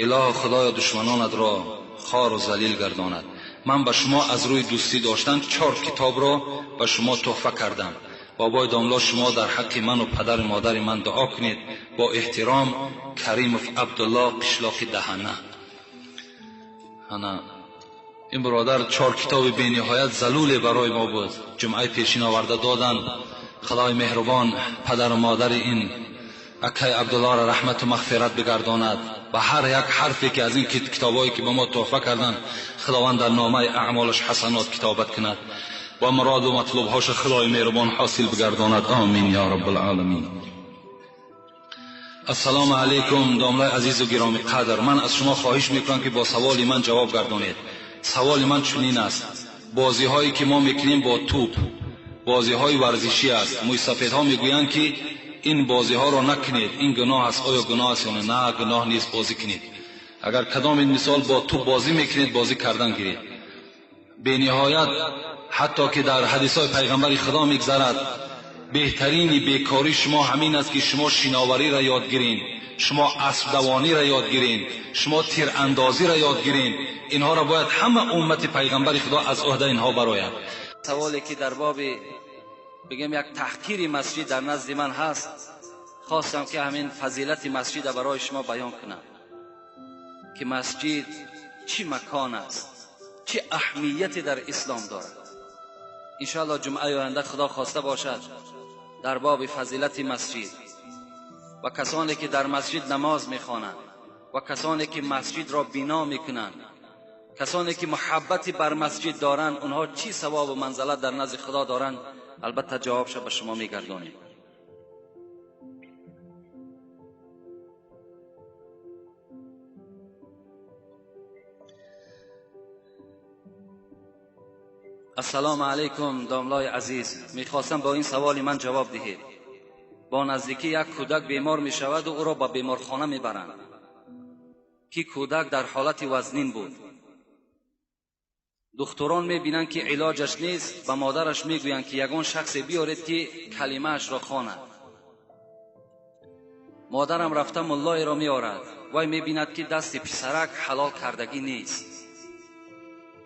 Илоҳо Худоё душманонатро хору залил гардонад. Ман ба шумо аз рӯи дӯстӣ доштан 4 китобро ба шумо туҳфа кардам. Бобои домло, шумо дар ҳаққи ману падару модари ман дуо кунед. Бо эҳтиром, Каримов Абдулло, қишлоқи Даҳана. Ана ин бародар 4 китоби бениҳоят залуле барои мо буд. Ҷумъаи пешин оварда доданд. Худои меҳрубон падару модари ин акай Абдуллоро раҳмату мағфират бигардонад. Ба ҳар як ҳарфе ки аз ин китобҳое ки ба мо туҳфа карданд, Худованд дар номаи аъмолаш ҳасанот китобат кунад ва муроду матлубҳоша Худои меҳрубон ҳосил бигардонад. Омин ё раббалъоламин. Ассалому алайкум домлаи азизу гиромӣ қадр. Ман аз шумо хоҳиш мекунам ки бо саволи ман ҷавоб гардонед. Саволи ман чунин аст: бозиҳое ки мо мекунем бо тӯп, бозиҳои варзишӣ аст. Мӯйсафедҳо мегӯянд ки ин бозиҳоро накунед, ин гуноҳ аст. Оё гуноҳ аст ё не? На, гуноҳ нест, бозӣ кунед. Агар кадом ин мисол бо тӯп бозӣ мекунед, бозӣ кардан гиред. Бениҳоят ҳатто ки дар ҳадисҳои пайғамбари Худо мегзарад, беҳтарини бекории шумо ҳамин аст ки шумо шиновариро ёд гиред, шумо аспдавониро ёд гиред, шумо тирандозиро ёд гиред. Инҳоро бояд ҳама уммати пайғамбари Худо аз ӯҳдаи инҳо барояд. Саволе ки дар боби бигем як таҳқири масҷид дар назди ман ҳаст, хостам ки ҳамин фазилати масҷидро барои шумо баён кунам, ки масҷид чӣ макон аст, чӣ аҳамияте дар ислом дорад. Иншоаллоҳ ҷумъаи оянда Худо хоста бошад дар боби фазилати масҷид و کسانی که در مسجد نماز میخوانند و کسانی که مسجد را بنا میکنند، کسانی که محبتی بر مسجد دارند، اونها چی ثواب و منزلت در نزد خدا دارند؟ البته جوابش به شما میگردانیم. السلام علیکم داملای عزیز، میخواستم با این سوال من جواب دهید. با نزدیکی یک کودک بیمار میشود و او را به بیمارخانه میبرند که کودک در حالت وزنین بود. دکتران میبینند که علاجش نیست، به مادرش میگویند که یگان شخص بیارید که کلمه‌اش را خواند. مادرم رفته ملای را میآورد. وی میبیند که دست پسرک حلال کردگی نیست.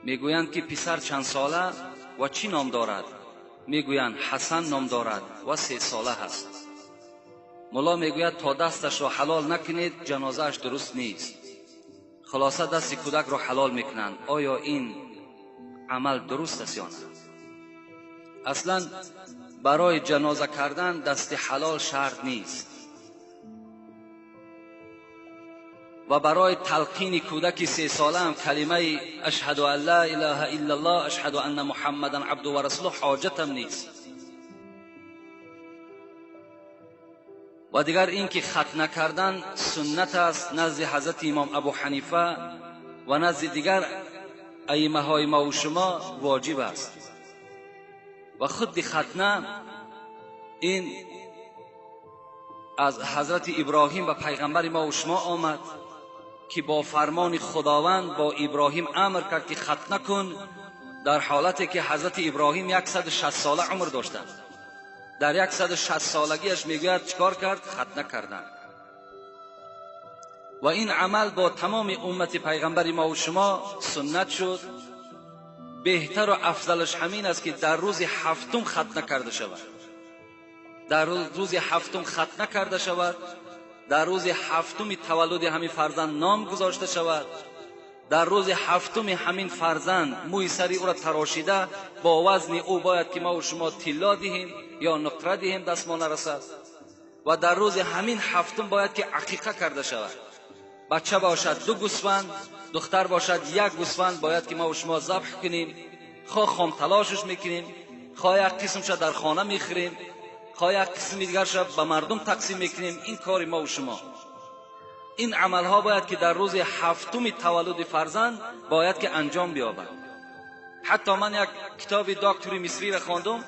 میگویند که پسر چند ساله و چی نام دارد؟ میگویند حسن نام دارد و 3 ساله است. ملا میگوید تا دستش را حلال نکنید جنازه‌اش درست نیست. خلاصه دست کودک را حلال میکنند. آیا این عمل درست است یا نه؟ اصلا برای جنازه کردن دست حلال شرط نیست و برای تلقین کودک 3 ساله هم کلمه اشهد ان لا اله الا الله اشهد ان محمدا عبده و رسوله حاجت هم نیست. و دیگر اینکه ختنه کردن سنت است نزد حضرت امام ابو حنیفه و نزد دیگر ائمه های ما و شما واجب است. و خود ختنه این از حضرت ابراهیم و پیغمبر ما و شما آمد که با فرمان خداوند با ابراهیم امر کرد که ختنه کن، در حالتی که حضرت ابراهیم 160 ساله عمر داشتند. در 160 سالگیش میگوید چیکار کرد؟ ختنه کردن. و این عمل با تمام امت پیغمبر ما و شما سنت شد. بهتر و افضلش همین است که در روز هفتم ختنه کرده شود. در روز هفتم ختنه کرده شود، در روز هفتم تولد همین فرزند نام گذاشته شود، در روز هفتم همین فرزند موی سری او را تراشیده با وزن او باید که ما و شما طلا دهیم یا نقره دهیم دست ما نرسد. و در روز همین هفتم باید که عقیقه کرده شود. بچه باشد 2 گوسفند، دختر باشد 1 گوسفند باید که ما و شما ذبح کنیم. خواه خام تلاشش میکنیم، خواه یک قسمش در خانه میخوریم، خواه یک قسم دیگرش به مردم تقسیم میکنیم. این کار ما و شما، این عملها باید که در روز هفتم تولد فرزند باید که انجام بیابد. حتی من یک کتاب دکتری مصری را خواندم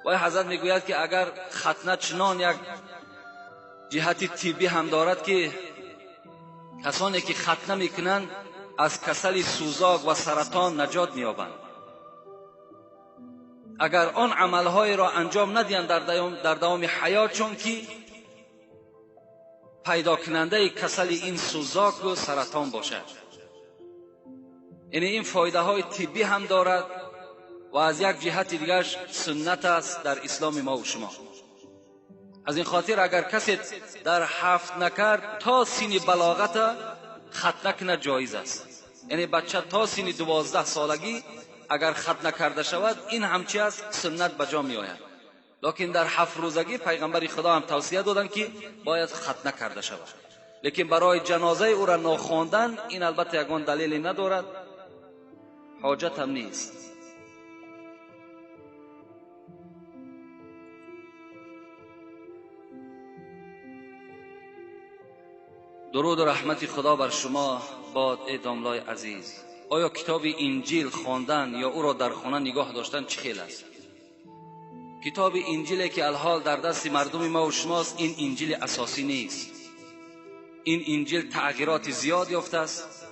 و حضرت میگوید که اگر ختنه چنان یک جهت طبی هم دارد که کسانی که ختنه میکنند از کسل سوزاک و سرطان نجات مییابند. اگر آن عملهای را انجام ندهند در دوام حیات، چون که پیدا کننده کسل این سوزاک و سرطان باشد. یعنی این فایده های طبی هم دارد و از یک جهت دیگرش سنت است در اسلام ما و شما. از این خاطر اگر کسی در هفت نکرد تا سین بلاغت ختنه کنه جایز است. یعنی بچه تا سین 12 سالگی اگر ختنه کرده شود این همچی است، سنت به جا می آید. لکن در 7 روزگی پیغمبر خدا هم توصیه دادن که باید ختنه کرده شود. لیکن برای جنازه او را ناخواندن این البته یگان دلیلی ندارد، حاجت هم نیست. درود و رحمت خدا بر شما باد ای داملای عزیز. آیا کتاب انجیل خواندن یا او را در خانه نگاه داشتن چه خیل است؟ کتاب انجیلی که الحال در دست مردم ما و شماست این انجیل اساسی نیست. این انجیل تغییرات زیاد یافته است.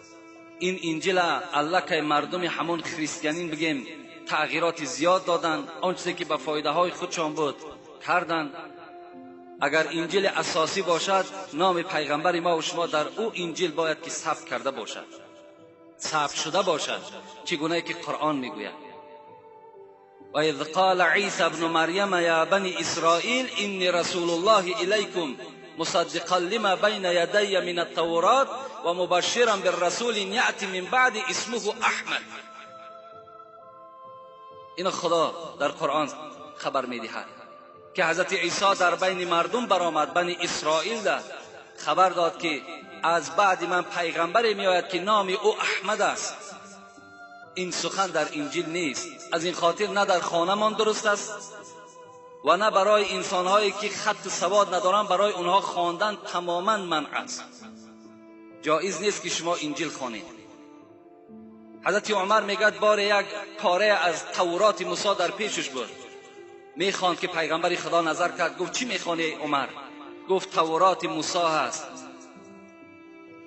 این انجیل الله که مردم همون کریستیانین بگیم تغییرات زیاد دادن، آن چیزی که به فایده های خودشان بود کردن. اگر انجیل اساسی باشد نام پیغمبر ما و شما در او انجیل باید که ثبت کرده باشد، ثبت شده باشد، چگونه که قرآن میگوید و اذ قال عیسی ابن مریم یا بنی اسرائیل انی رسول الله الیکم مصدقا لما بین یدی من التورات و مبشرا بالرسول یأتی من بعد اسمه احمد. این خدا در قرآن خبر میدهد که حضرت عیسی در بین مردم برآمد، بنی اسرائیل خبر داد که از بعد من پیغمبری میآید که نام او احمد است. این سخن در انجیل نیست. از این خاطر نه در خانه‌مان درست است و نه برای انسانهایی که خط سواد ندارند، برای اونها خواندن تماما منع است. جایز نیست که شما انجیل خوانید. حضرت عمر میگد بار یک پاره از تورات موسی در پیشش بود، میخواند که پیغمبر خدا نظر کرد، گفت چی میخوانی عمر؟ گفت تورات موسی هست.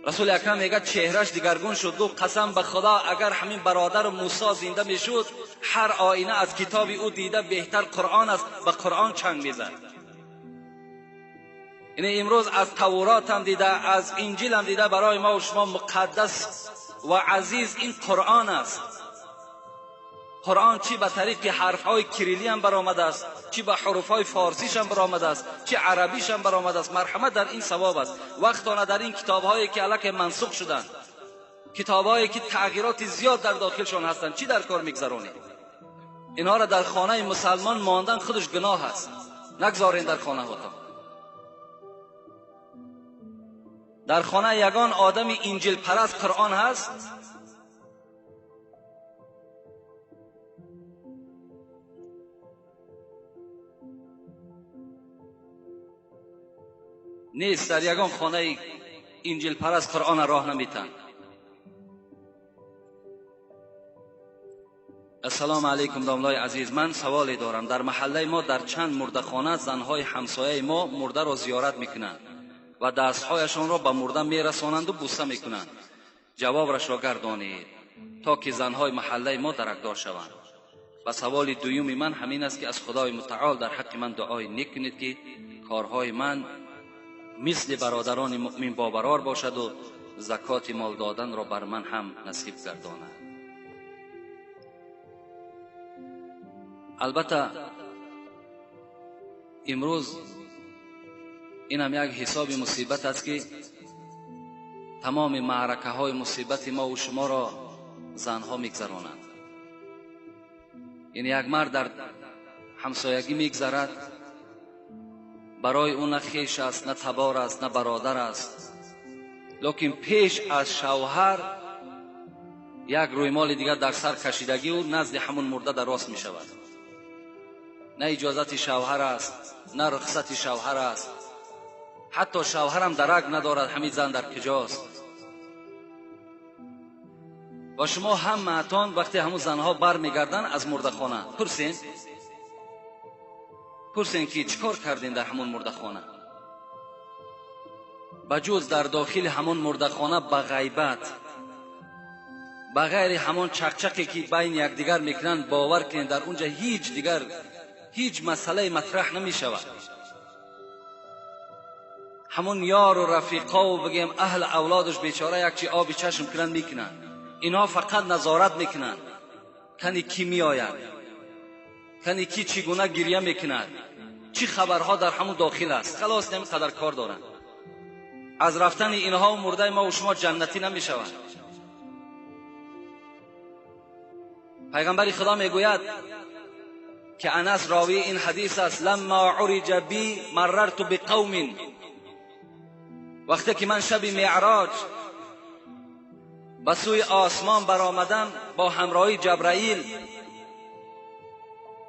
رسول اکرم میگه چهرش دیگرگون شد، گفت قسم به خدا اگر همین برادر موسی زنده میشد، هر آینه از کتاب او دیده بهتر قرآن است، به قرآن چنگ میزد. یعنی امروز از تورات هم دیده، از انجیل هم دیده، برای ما و شما مقدس و عزیز این قرآن است. قرآن چی به طریق حرفهای کریلی هم برآمده است، چی به حروفهای فارسیش هم برآمده است، چی عربیش هم برآمده است. مرحمت در این ثواب است. وقتانه در این کتابهایی که الک منسوخ شدند، کتابهایی که تغییرات زیاد در داخلشان هستند، چی در کار میگذرانید؟ اینها را در خانه مسلمان ماندن خودش گناه است. نگذارین در خانه هاتان. در خانه یگان آدم انجیل پرست قرآن هست؟ نیست. در یگان خانه انجیل پرست قرآن راه نمیتن. السلام علیکم داملای عزیز، من سوالی دارم. در محله ما در چند مردخانه زنهای همسایه ما مرده را زیارت میکنند و دستهایشان را به مرده میرسانند و بوسه میکنند. جوابش را گردانید تا که زنهای محله ما درکدار شوند. و سوال دوم من همین است که از خدای متعال در حق من دعای نیک کنید که کارهای من مثل برادران مؤمن بابرار باشد و زکات مال دادن را بر من هم نصیب گرداند. البته امروز این هم یک حساب مصیبت است که تمام معرکه های مصیبت ما و شما را زنها میگذرانند. یعنی یک مرد در همسایگی میگذرد، برای او نه خیش است، نه تبار است، نه برادر است، لکن پیش از شوهر یک رویمال دیگر در سر کشیدگی و نزد همون مرده در راست می شود. نه اجازت شوهر است، نه رخصت شوهر است، حتی شوهرم درک ندارد همین زن در کجاست. و شما هم معتان وقتی همون زنها بر میگردن از مرده خانه پرسین که چیکار کردین در همون مرده خانه؟ بجز در داخل همون مرده خانه به غیبت، به غیر همون چقچقی که بین یکدیگر میکنن، باور کنین در اونجا هیچ دیگر هیچ مسئله مطرح نمیشود. همون یار و رفیقا و بگیم اهل اولادش بیچاره یک چی آبی چشم کنن میکنن. اینها فقط نظارت میکنن کنی کی میآید، کنی کی چگونه گریه میکند، چی خبرها در همون داخل است. خلاص نمی قدر کار دارن. از رفتن اینها و مرده ما و شما جنتی نمیشود. پیغمبر خدا میگوید که انس راوی این حدیث است، لما عرج بی مررت بقوم، وقتی که من شب معراج به سوی آسمان برآمدم با همراهی جبرائیل،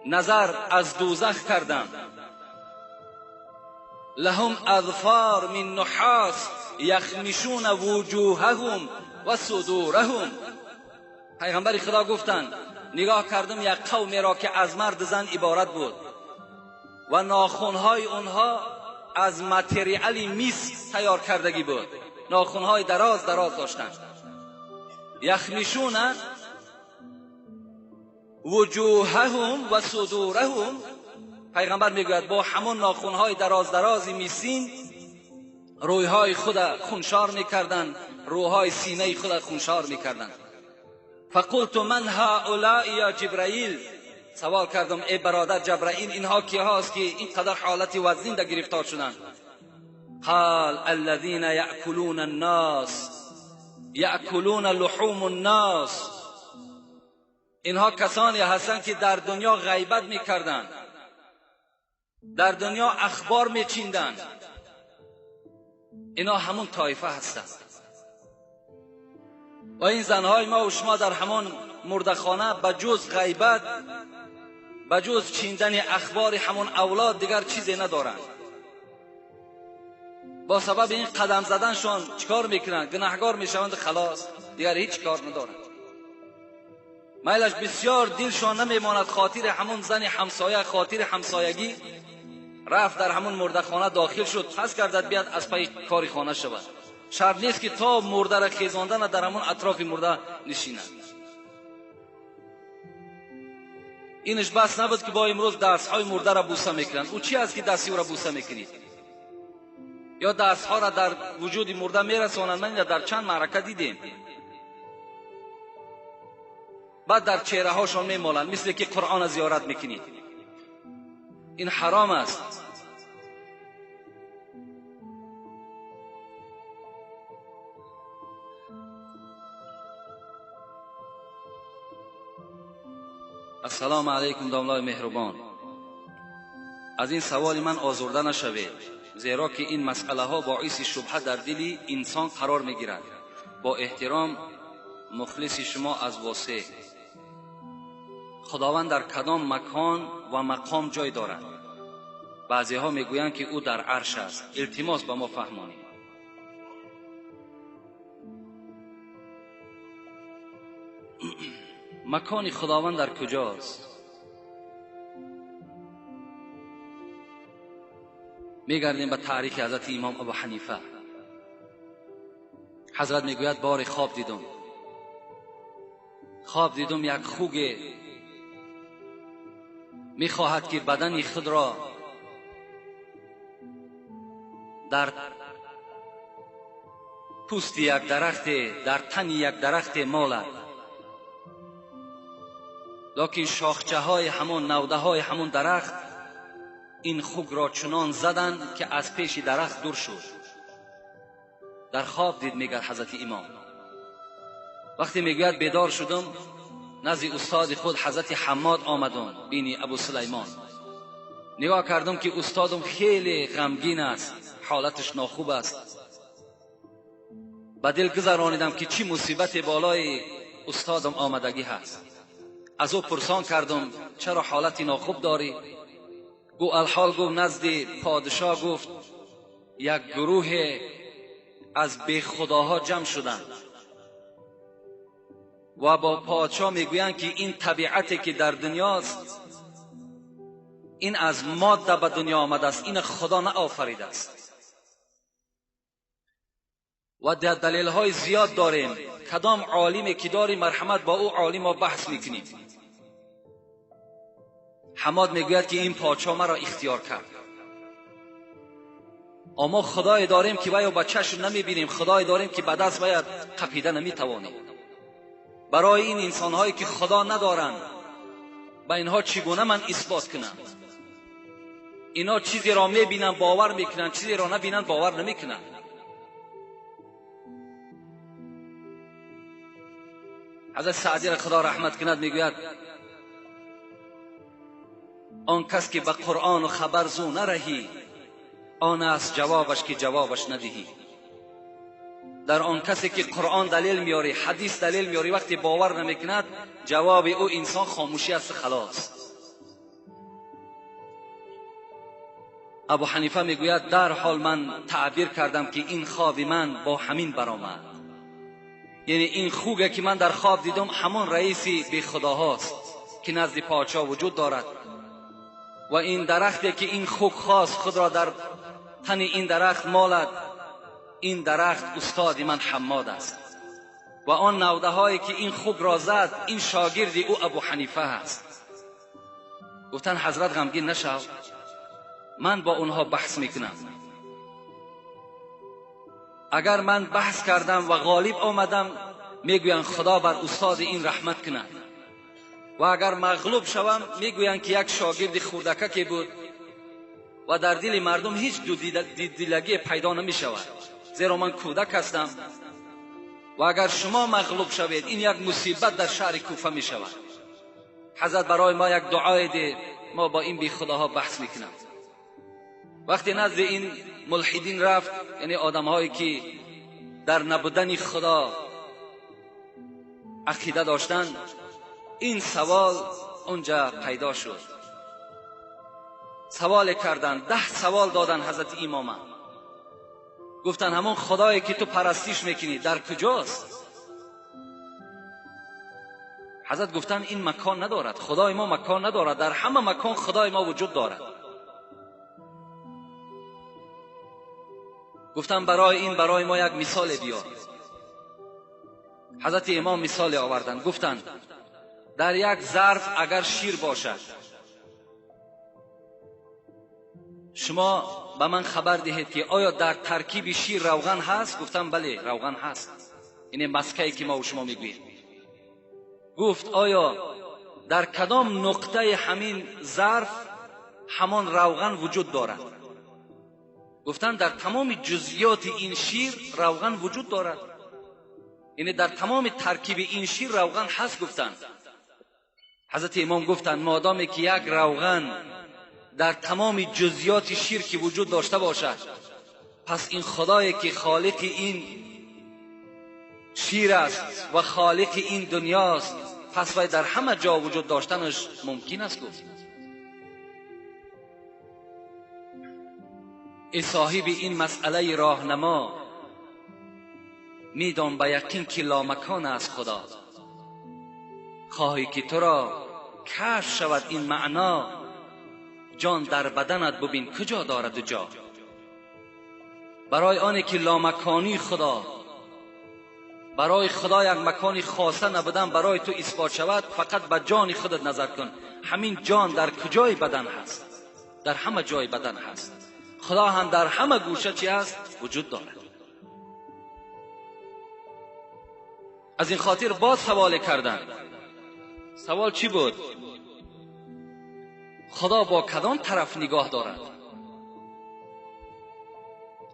نظر از دوزخ کردم. لهم اظفار من نحاس یخمشون وجوههم و صدورهم. پیغمبر خدا گفتند نگاه کردم یک قومی را که از مرد زن عبارت بود و ناخنهای اونها از متریال میس تیار کردگی بود، ناخنهای دراز دراز داشتند. یخمشون وجوههم و صدورهم، پیغمبر میگوید با همون ناخنهای دراز دراز میسین رویهای خود خونشار میکردند، روهای سینه خود خونشار میکردند. فقلت من هؤلاء یا جبرائیل، سوال کردم ای برادر جبرائیل اینها کی هاست که اینقدر حالت وزین در گرفتار شدند؟ قال الذين یأکلون الناس یأکلون لحوم الناس، اینها کسانی هستند که در دنیا غیبت میکردند، در دنیا اخبار میچیندن، اینا همون طایفه هستند. و این زنهای ما و شما در همان مردخانه به جز غیبت، به جز چیندن اخبار همون اولاد دیگر چیزی ندارند. با سبب این قدم زدنشان چیکار میکنند؟ گناهگار میشوند، خلاص دیگر هیچ کار ندارند. میلش بسیار دلشان نمیماند، خاطر همون زن همسایه، خاطر همسایگی رفت در همون مردخانه داخل شد، پس گردد بیاد از پی کاری خانه شود. شرط نیست که تا مرده را خیزاندن در همون اطراف مرده نشیند. اینش بس نبود که با امروز دستهای مرده را بوسه میکنند. او چی است که دستی او را بوسه میکنید؟ یا دستها را در وجود مرده میرسانند. من در چند معرکه دیدیم. بعد در چهره هاشان میمالند، مثل که قرآن زیارت میکنید. این حرام است. السلام علیکم داملای مهربان. از این سوال من آزرده نشوید، زیرا که این مسئله ها باعث شبهه در دل انسان قرار میگیرد. با احترام مخلص شما از واسع. خداوند در کدام مکان و مقام جای دارد؟ بعضی ها میگویند که او در عرش است. التماس به ما فهمانید. مکان خداوند در کجاست؟ میگردیم به تاریخ حضرت امام ابو حنیفه. حضرت میگوید بار خواب دیدم، خواب دیدم یک خوگ میخواهد که بدن خود را در پوست یک درخت، در تن یک درخت مالد، لکن شاخچه های همون، نوده های همون درخت این خوگ را چنان زدند که از پیش درخت دور شد. در خواب دید، میگه حضرت امام. وقتی میگوید بیدار شدم، نزد استاد خود حضرت حماد آمدم، بینی ابو سلیمان. نگاه کردم که استادم خیلی غمگین است، حالتش ناخوب است. به دل گذرانیدم که چی مصیبت بالای استادم آمدگی هست. از او پرسان کردم چرا حالت ناخوب داری؟ گو الحال گفت نزد پادشاه گفت یک گروه از بی خداها جمع شدند و با پادشاه میگویند که این طبیعتی که در دنیاست این از ماده به دنیا آمده است، این خدا نه آفریده است. و در دلیل های زیاد داریم. کدام عالمی که داریم مرحمت با او عالم ما بحث میکنیم. حماد میگوید که این پادشاه مرا اختیار کرد. اما خدای داریم که باید با چشم نمیبینیم، خدای داریم که به دست باید قپیده نمیتوانیم. برای این انسانهایی که خدا ندارند به اینها چگونه من اثبات کنم؟ اینا چیزی را میبینن باور میکنن، چیزی را نبینن باور نمیکنن. حضرت سعدی را خدا رحمت کند میگوید آن کس که به قرآن و خبر زو نرهی، آن است جوابش که جوابش ندهی. در آن کسی که قرآن دلیل میاری، حدیث دلیل میاری، وقتی باور نمیکند جواب او انسان خاموشی است، خلاص. ابو حنیفه میگوید در حال من تعبیر کردم که این خواب من با همین برآمد. یعنی این خوگه که من در خواب دیدم همان رئیسی بی خداهاست که نزد پادشاه وجود دارد و این درختی که این خوگ خواست خود را در تن این درخت مالد، این درخت استاد من حماد است و آن نوده هایی که این خوگ را زد این شاگرد او ابو حنیفه است. گفتن حضرت غمگین نشو، من با اونها بحث میکنم. اگر من بحث کردم و غالب آمدم میگویند خدا بر استاد این رحمت کند، و اگر مغلوب شوم میگویند که یک شاگرد خردککی بود و در دل مردم هیچ دو دلگی پیدا نمی شود، زیرا من کودک هستم و اگر شما مغلوب شوید این یک مصیبت در شهر کوفه می شود. حضرت برای ما یک دعای ده، ما با این بی خداها بحث میکنم. وقتی نزد این ملحدین رفت، یعنی آدمهایی که در نبودن خدا عقیده داشتند، این سوال اونجا پیدا شد. سوال کردن، 10 سوال دادن حضرت امام. گفتن همون خدایی که تو پرستیش میکنی در کجاست؟ حضرت گفتن این مکان ندارد، خدای ما مکان ندارد، در همه مکان خدای ما وجود دارد. گفتن برای این برای ما یک مثال بیار. حضرت امام مثال آوردن، گفتن در یک ظرف اگر شیر باشد، شما به من خبر دهید که آیا در ترکیب شیر روغن هست؟ گفتم بله روغن هست، این مسکه‌ای که ما و شما میگوییم. گفت آیا در کدام نقطه همین ظرف همان روغن وجود دارد؟ گفتن در تمام جزئیات این شیر روغن وجود دارد، یعنی در تمام ترکیب این شیر روغن هست. گفتن حضرت امام گفتن مادامی که یک روغن در تمام جزئیات شیر که وجود داشته باشد، پس این خدایی که خالق این شیر است و خالق این دنیاست، پس وی در همه جا وجود داشتنش ممکن است. گفت ای صاحب این مسئله راهنما، میدان به یقین که لامکان است خدا. خواهی که تو را کشف شود این معنا، جان در بدنت ببین کجا دارد و جا. برای آنی که لامکانی خدا، برای خدا یک مکانی خاصه نبودن برای تو اثبات شود، فقط به جان خودت نظر کن. همین جان در کجای بدن هست؟ در همه جای بدن هست. خدا هم در همه گوشه چی هست؟ وجود دارد. از این خاطر باز سوال کردن. سوال چی بود؟ خدا با کدام طرف نگاه دارد؟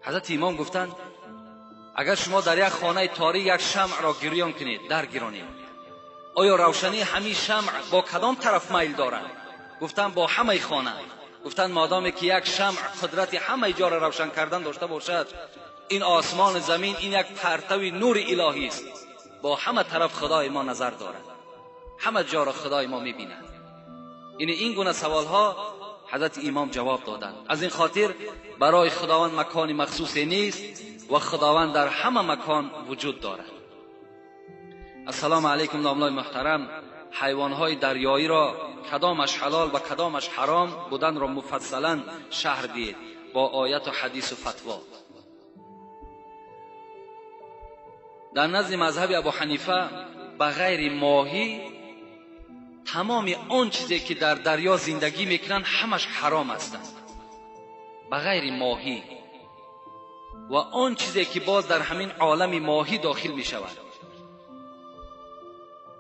حضرت امام گفتند اگر شما در یک خانه تاریک یک شمع را گریان کنید، در گیرانید، آیا روشنی همین شمع با کدام طرف میل دارد؟ گفتند با همه خانه. گفتند مادامی که یک شمع قدرت همه جا را روشن کردن داشته باشد، این آسمان زمین این یک پرتو نور الهی است، با همه طرف خدای ما نظر دارد، همه جا را خدای ما میبیند. این گونه سوال ها حضرت امام جواب دادند. از این خاطر برای خداوند مکان مخصوصی نیست و خداوند در همه مکان وجود دارد. السلام علیکم داملای محترم، حیوانهای دریایی را کدامش حلال و کدامش حرام بودن را مفصلا شرح دهید با آیت و حدیث و فتوا. در نزد مذهب ابو حنیفه به غیر ماهی تمام آن چیزی که در دریا زندگی میکنن همش حرام هستند، به غیر ماهی و آن چیزی که باز در همین عالم ماهی داخل میشود.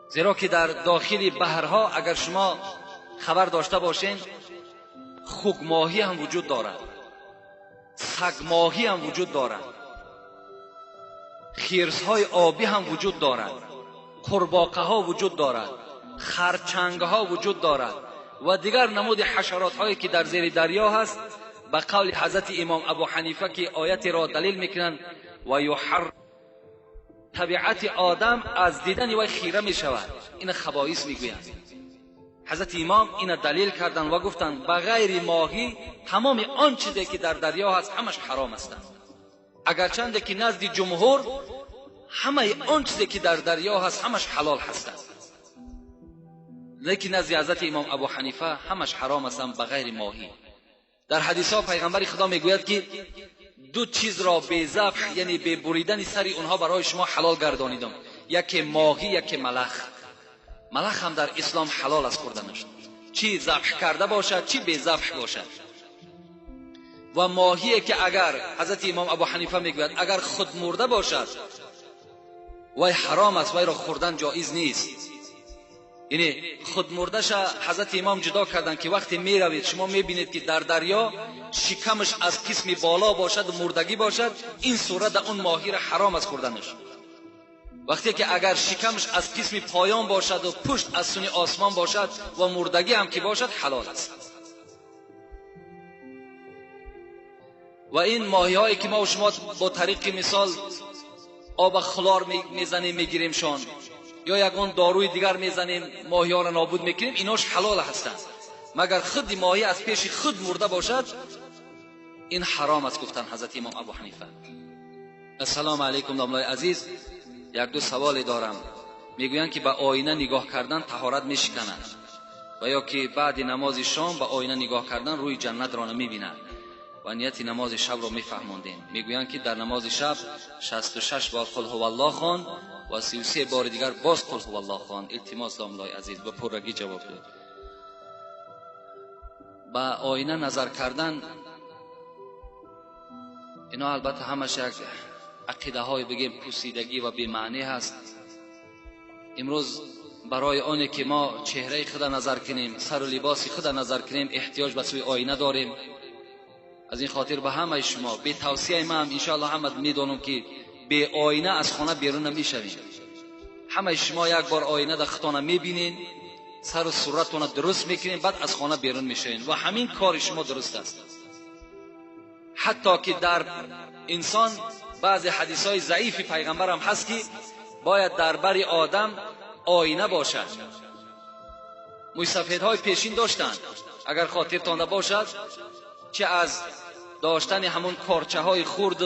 زیرا که در داخل بحرها اگر شما خبر داشته باشین، خوک ماهی هم وجود دارد، سگ ماهی هم وجود دارد، خرس‌های آبی هم وجود دارد، قورباغه ها وجود دارد، خرچنگ ها وجود دارد و دیگر نمود حشرات هایی که در زیر دریا هست. به قول حضرت امام ابو حنیفه که آیت را دلیل میکنند و یحر، طبیعت آدم از دیدن وی خیره می شود، این خبائث میگویند. حضرت امام این دلیل کردند و گفتند به غیر ماهی تمام آن چیزی که در دریا هست همش حرام هستند، اگرچند که نزد جمهور همه آن چیزی که در دریا هست همش حلال هستند، لیکن نزد حضرت امام ابو حنیفه همش حرام هستند به غیر ماهی. در حدیث ها پیغمبر خدا میگوید که دو چیز را به ذبح، یعنی به بریدن سر اونها برای شما حلال گردانیدم، یکی ماهی یکی ملخ. ملخ هم در اسلام حلال است خوردنش، چی ذبح کرده باشد چی به ذبح باشد. و ماهی که اگر حضرت امام ابو حنیفه میگوید اگر خود مرده باشد وی حرام است، وی را خوردن جایز نیست. یعنی خود مردش حضرت امام جدا کردن که وقتی میروید شما میبینید که در دریا شکمش از قسم بالا باشد و مردگی باشد، این صورت اون ماهی را حرام است خوردنش. وقتی که اگر شکمش از قسم پایان باشد و پشت از سوی آسمان باشد و مردگی هم که باشد حلال است. و این ماهی هایی که ما و شما با طریق مثال آب خلار میزنیم میگیریم شان، یا یگان داروی دیگر میزنیم ماهی ها را نابود میکنیم، ایناش حلال هستند. مگر خود ماهی از پیش خود مرده باشد این حرام است، گفتن حضرت امام ابو حنیفه. السلام علیکم داملای عزیز، یک دو سوال دارم. میگویند که به آینه نگاه کردن طهارت میشکند و یا که بعد نماز شام به آینه نگاه کردن روی جنت را نمیبیند و نیت نماز شب را میفهماندیم. میگویند که در نماز شب 66 بار قل هو الله خوان و 33 بار دیگر باز قل هو الله خوان. التماس داملای عزیز به پرگی جواب داد. به آینه نظر کردن اینا البته همش یک عقیده های بگیم پوسیدگی و بی‌معنی هست. امروز برای آنه که ما چهره خود نظر کنیم، سر و لباس خود نظر کنیم، احتیاج به سوی آینه داریم. از این خاطر به همه شما به توصیه من هم انشاءالله همه میدونم که به آینه از خانه بیرون نمیشویم. همه شما یک بار آینه در خودتان میبینین، سر و صورتتون درست میکنین، بعد از خانه بیرون میشوین و همین کار شما درست است. حتی که در انسان بعضی حدیث های ضعیف پیغمبر هم هست که باید در بر آدم آینه باشد. مویسفیدهای پیشین داشتند، اگر خاطرتان باشد، چه از داشتن همون کارچه های خرد،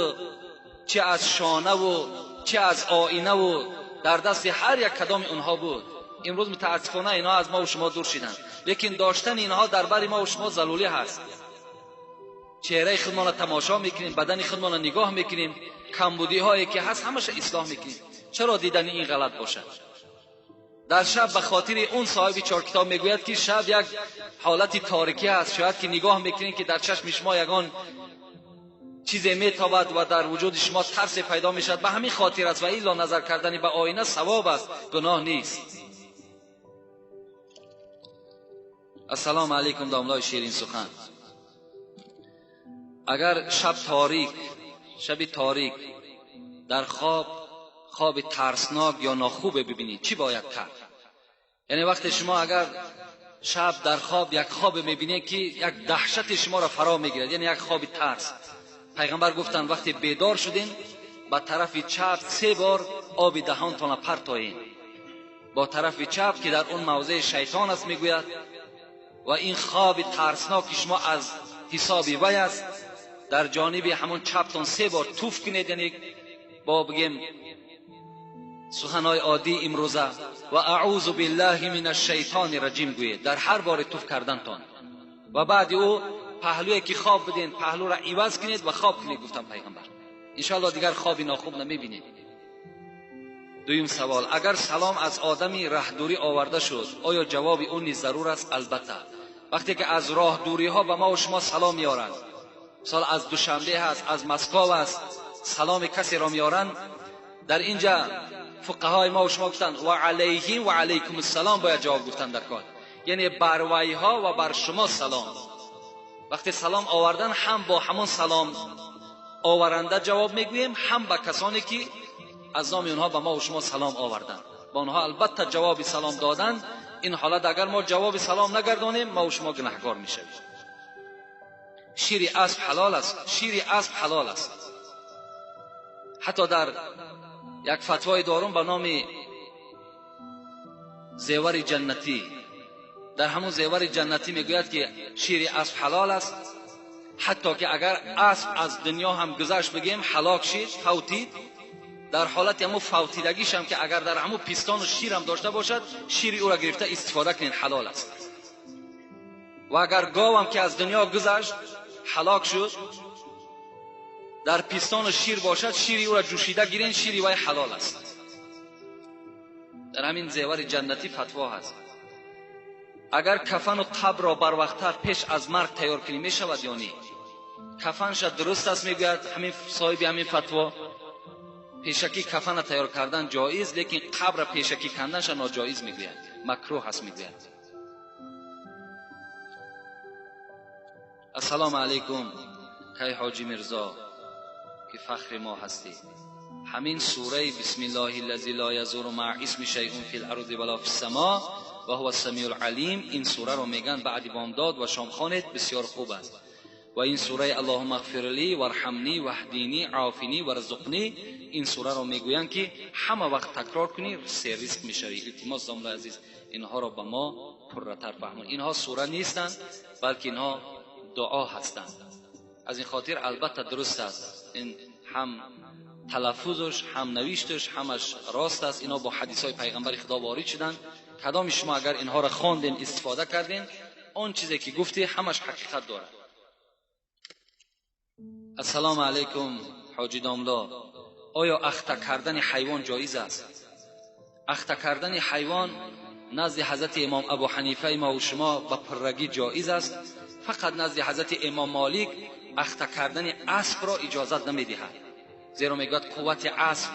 چه از شانه و چه از آینه و در دست هر یک کدام اونها بود. امروز متاسفانه اینها از ما و شما دور شدند، لیکن داشتن اینها در بر ما و شما ضروری هست. چهره خودمان را تماشا میکنیم، بدن خودمان را نگاه میکنیم، کمبودی هایی که هست همش اصلاح میکنیم. چرا دیدن این غلط باشد؟ در شب به خاطر اون صاحب چهار کتاب میگوید که شب یک حالت تاریکی هست، شاید که نگاه میکنین که در چشم شما یگان چیز میتابد و در وجود شما ترس پیدا میشد. به همین خاطر است و الا نظر کردن به آینه ثواب است، گناه نیست. السلام علیکم داملای شیرین سخن. اگر شب تاریک، شب تاریک در خواب ترسناک یا ناخوب ببینید چی باید کرد؟ یعنی وقتی شما اگر شب در خواب یک خواب میبینید که یک دهشت شما را فرا میگیرد، یعنی یک خواب ترس، پیغمبر گفتن وقتی بیدار شدین به طرف چپ 3 بار آب دهانتان پرتایین، با طرف چپ که در اون موضع شیطان است میگوید، و این خواب ترسناک شما از حساب وی است، در جانب همون چپتان 3 بار توف کنید، یعنی با بگیم سخنهای عادی امروزه، و اعوذ بالله من الشیطان الرجیم گویید در هر بار توف کردنتان، و بعد او پهلوی که خواب بدین پهلو را عوض کنید و خواب کنید، گفتم پیغمبر. انشاءالله دیگر خواب ناخوب نمیبینید. دویم سوال، اگر سلام از آدمی ره دوری آورده شد آیا جواب اون نیز ضرور است؟ البته. وقتی که از راه دوری ها به ما و شما سلام میارند، مثال از دوشنبه هست، از مسکو است، سلام کسی را میارند، در اینجا فقهای ما و شما گفتند و علیهم و علیکم السلام باید جواب گفتن در کار، یعنی بر ویها و بر شما سلام. وقتی سلام آوردن هم با همون سلام آورنده جواب میگوییم، هم به کسانی که از نام اونها به ما و شما سلام آوردن، با اونها البته جواب سلام دادن. این حالت اگر ما جواب سلام نگردانیم ما و شما گناهکار میشویم. شیر اسب حلال است، شیر اسب حلال است. حتی در یک فتوای دارم به نام زیور جنتی، در همون زیور جنتی میگوید که شیر اسب حلال است، حتی که اگر اسب از دنیا هم گذشت بگیم هلاک شید، فوتید، در حالت همون فوتیدگیش هم که اگر در همون پیستان و شیر هم داشته باشد، شیر او را گرفته استفاده کنین، حلال است. و اگر گاو هم که از دنیا گذشت هلاک شد، در پیستان و شیر باشد، شیری او را جوشیده گیرین، شیری وی حلال است. در همین زیور جنتی فتوا هست. اگر کفن و قبر را بر وقتتر پیش از مرگ تیار کنی می شود یا نه؟ کفنش درست است میگوید همین صاحب همین فتوا، پیشکی کفن تیار کردن جایز، لیکن قبر پیشکی کندنش ناجایز میگوید، مکروه هست میگوید. السلام علیکم کی حاجی میرزا که فخر ما هستی. همین سوره بسم الله الذی لا یضر مع اسم شیء فی الارض ولا فی السماء و هو السمیع العلیم، این سوره رو میگن بعد بامداد و شام خوانید، بسیار خوب است. و این سوره اللهم اغفر لی وارحمنی واهدینی عافینی وارزقنی، این سوره را میگویند که همه وقت تکرار کنی سه ریسک میشوی. التماس داملا عزیز اینها را به ما پرتر فهمون. اینها سوره نیستند بلکه اینها دعا هستند. از این خاطر البته درست است، این هم تلفظش هم نوشتش همش راست است. اینا با حدیث های پیغمبر خدا وارد شدند. کدام شما اگر اینها را خواندین استفاده کردین، آن چیزی که گفتی همش حقیقت دارد. السلام علیکم حاجی داملا، آیا اخته کردن حیوان جایز است؟ اخته کردن حیوان نزد حضرت امام ابو حنیفه ما و شما به پرگی جایز است. فقط نزد حضرت امام مالک اخته کردن اسب را اجازت نمیدهد، زیرا میگوید قوت اسب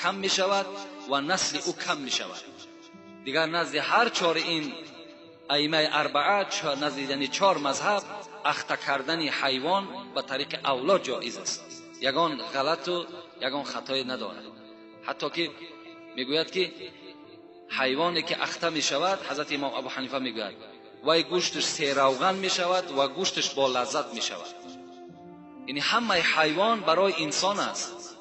کم میشود و نسل او کم میشود. دیگر نزد هر چهار این ائمه اربعه، نزد یعنی چهار مذهب، اخته کردن حیوان به طریق اولا جایز است، یگان غلط و یگان خطای ندارد. حتی که میگوید که حیوانی که اخته میشود، حضرت امام ابو حنیفه میگوید وای گوشتش سیروغن میشود و گوشتش با لذت میشود. یعنی همه حیوان برای انسان است.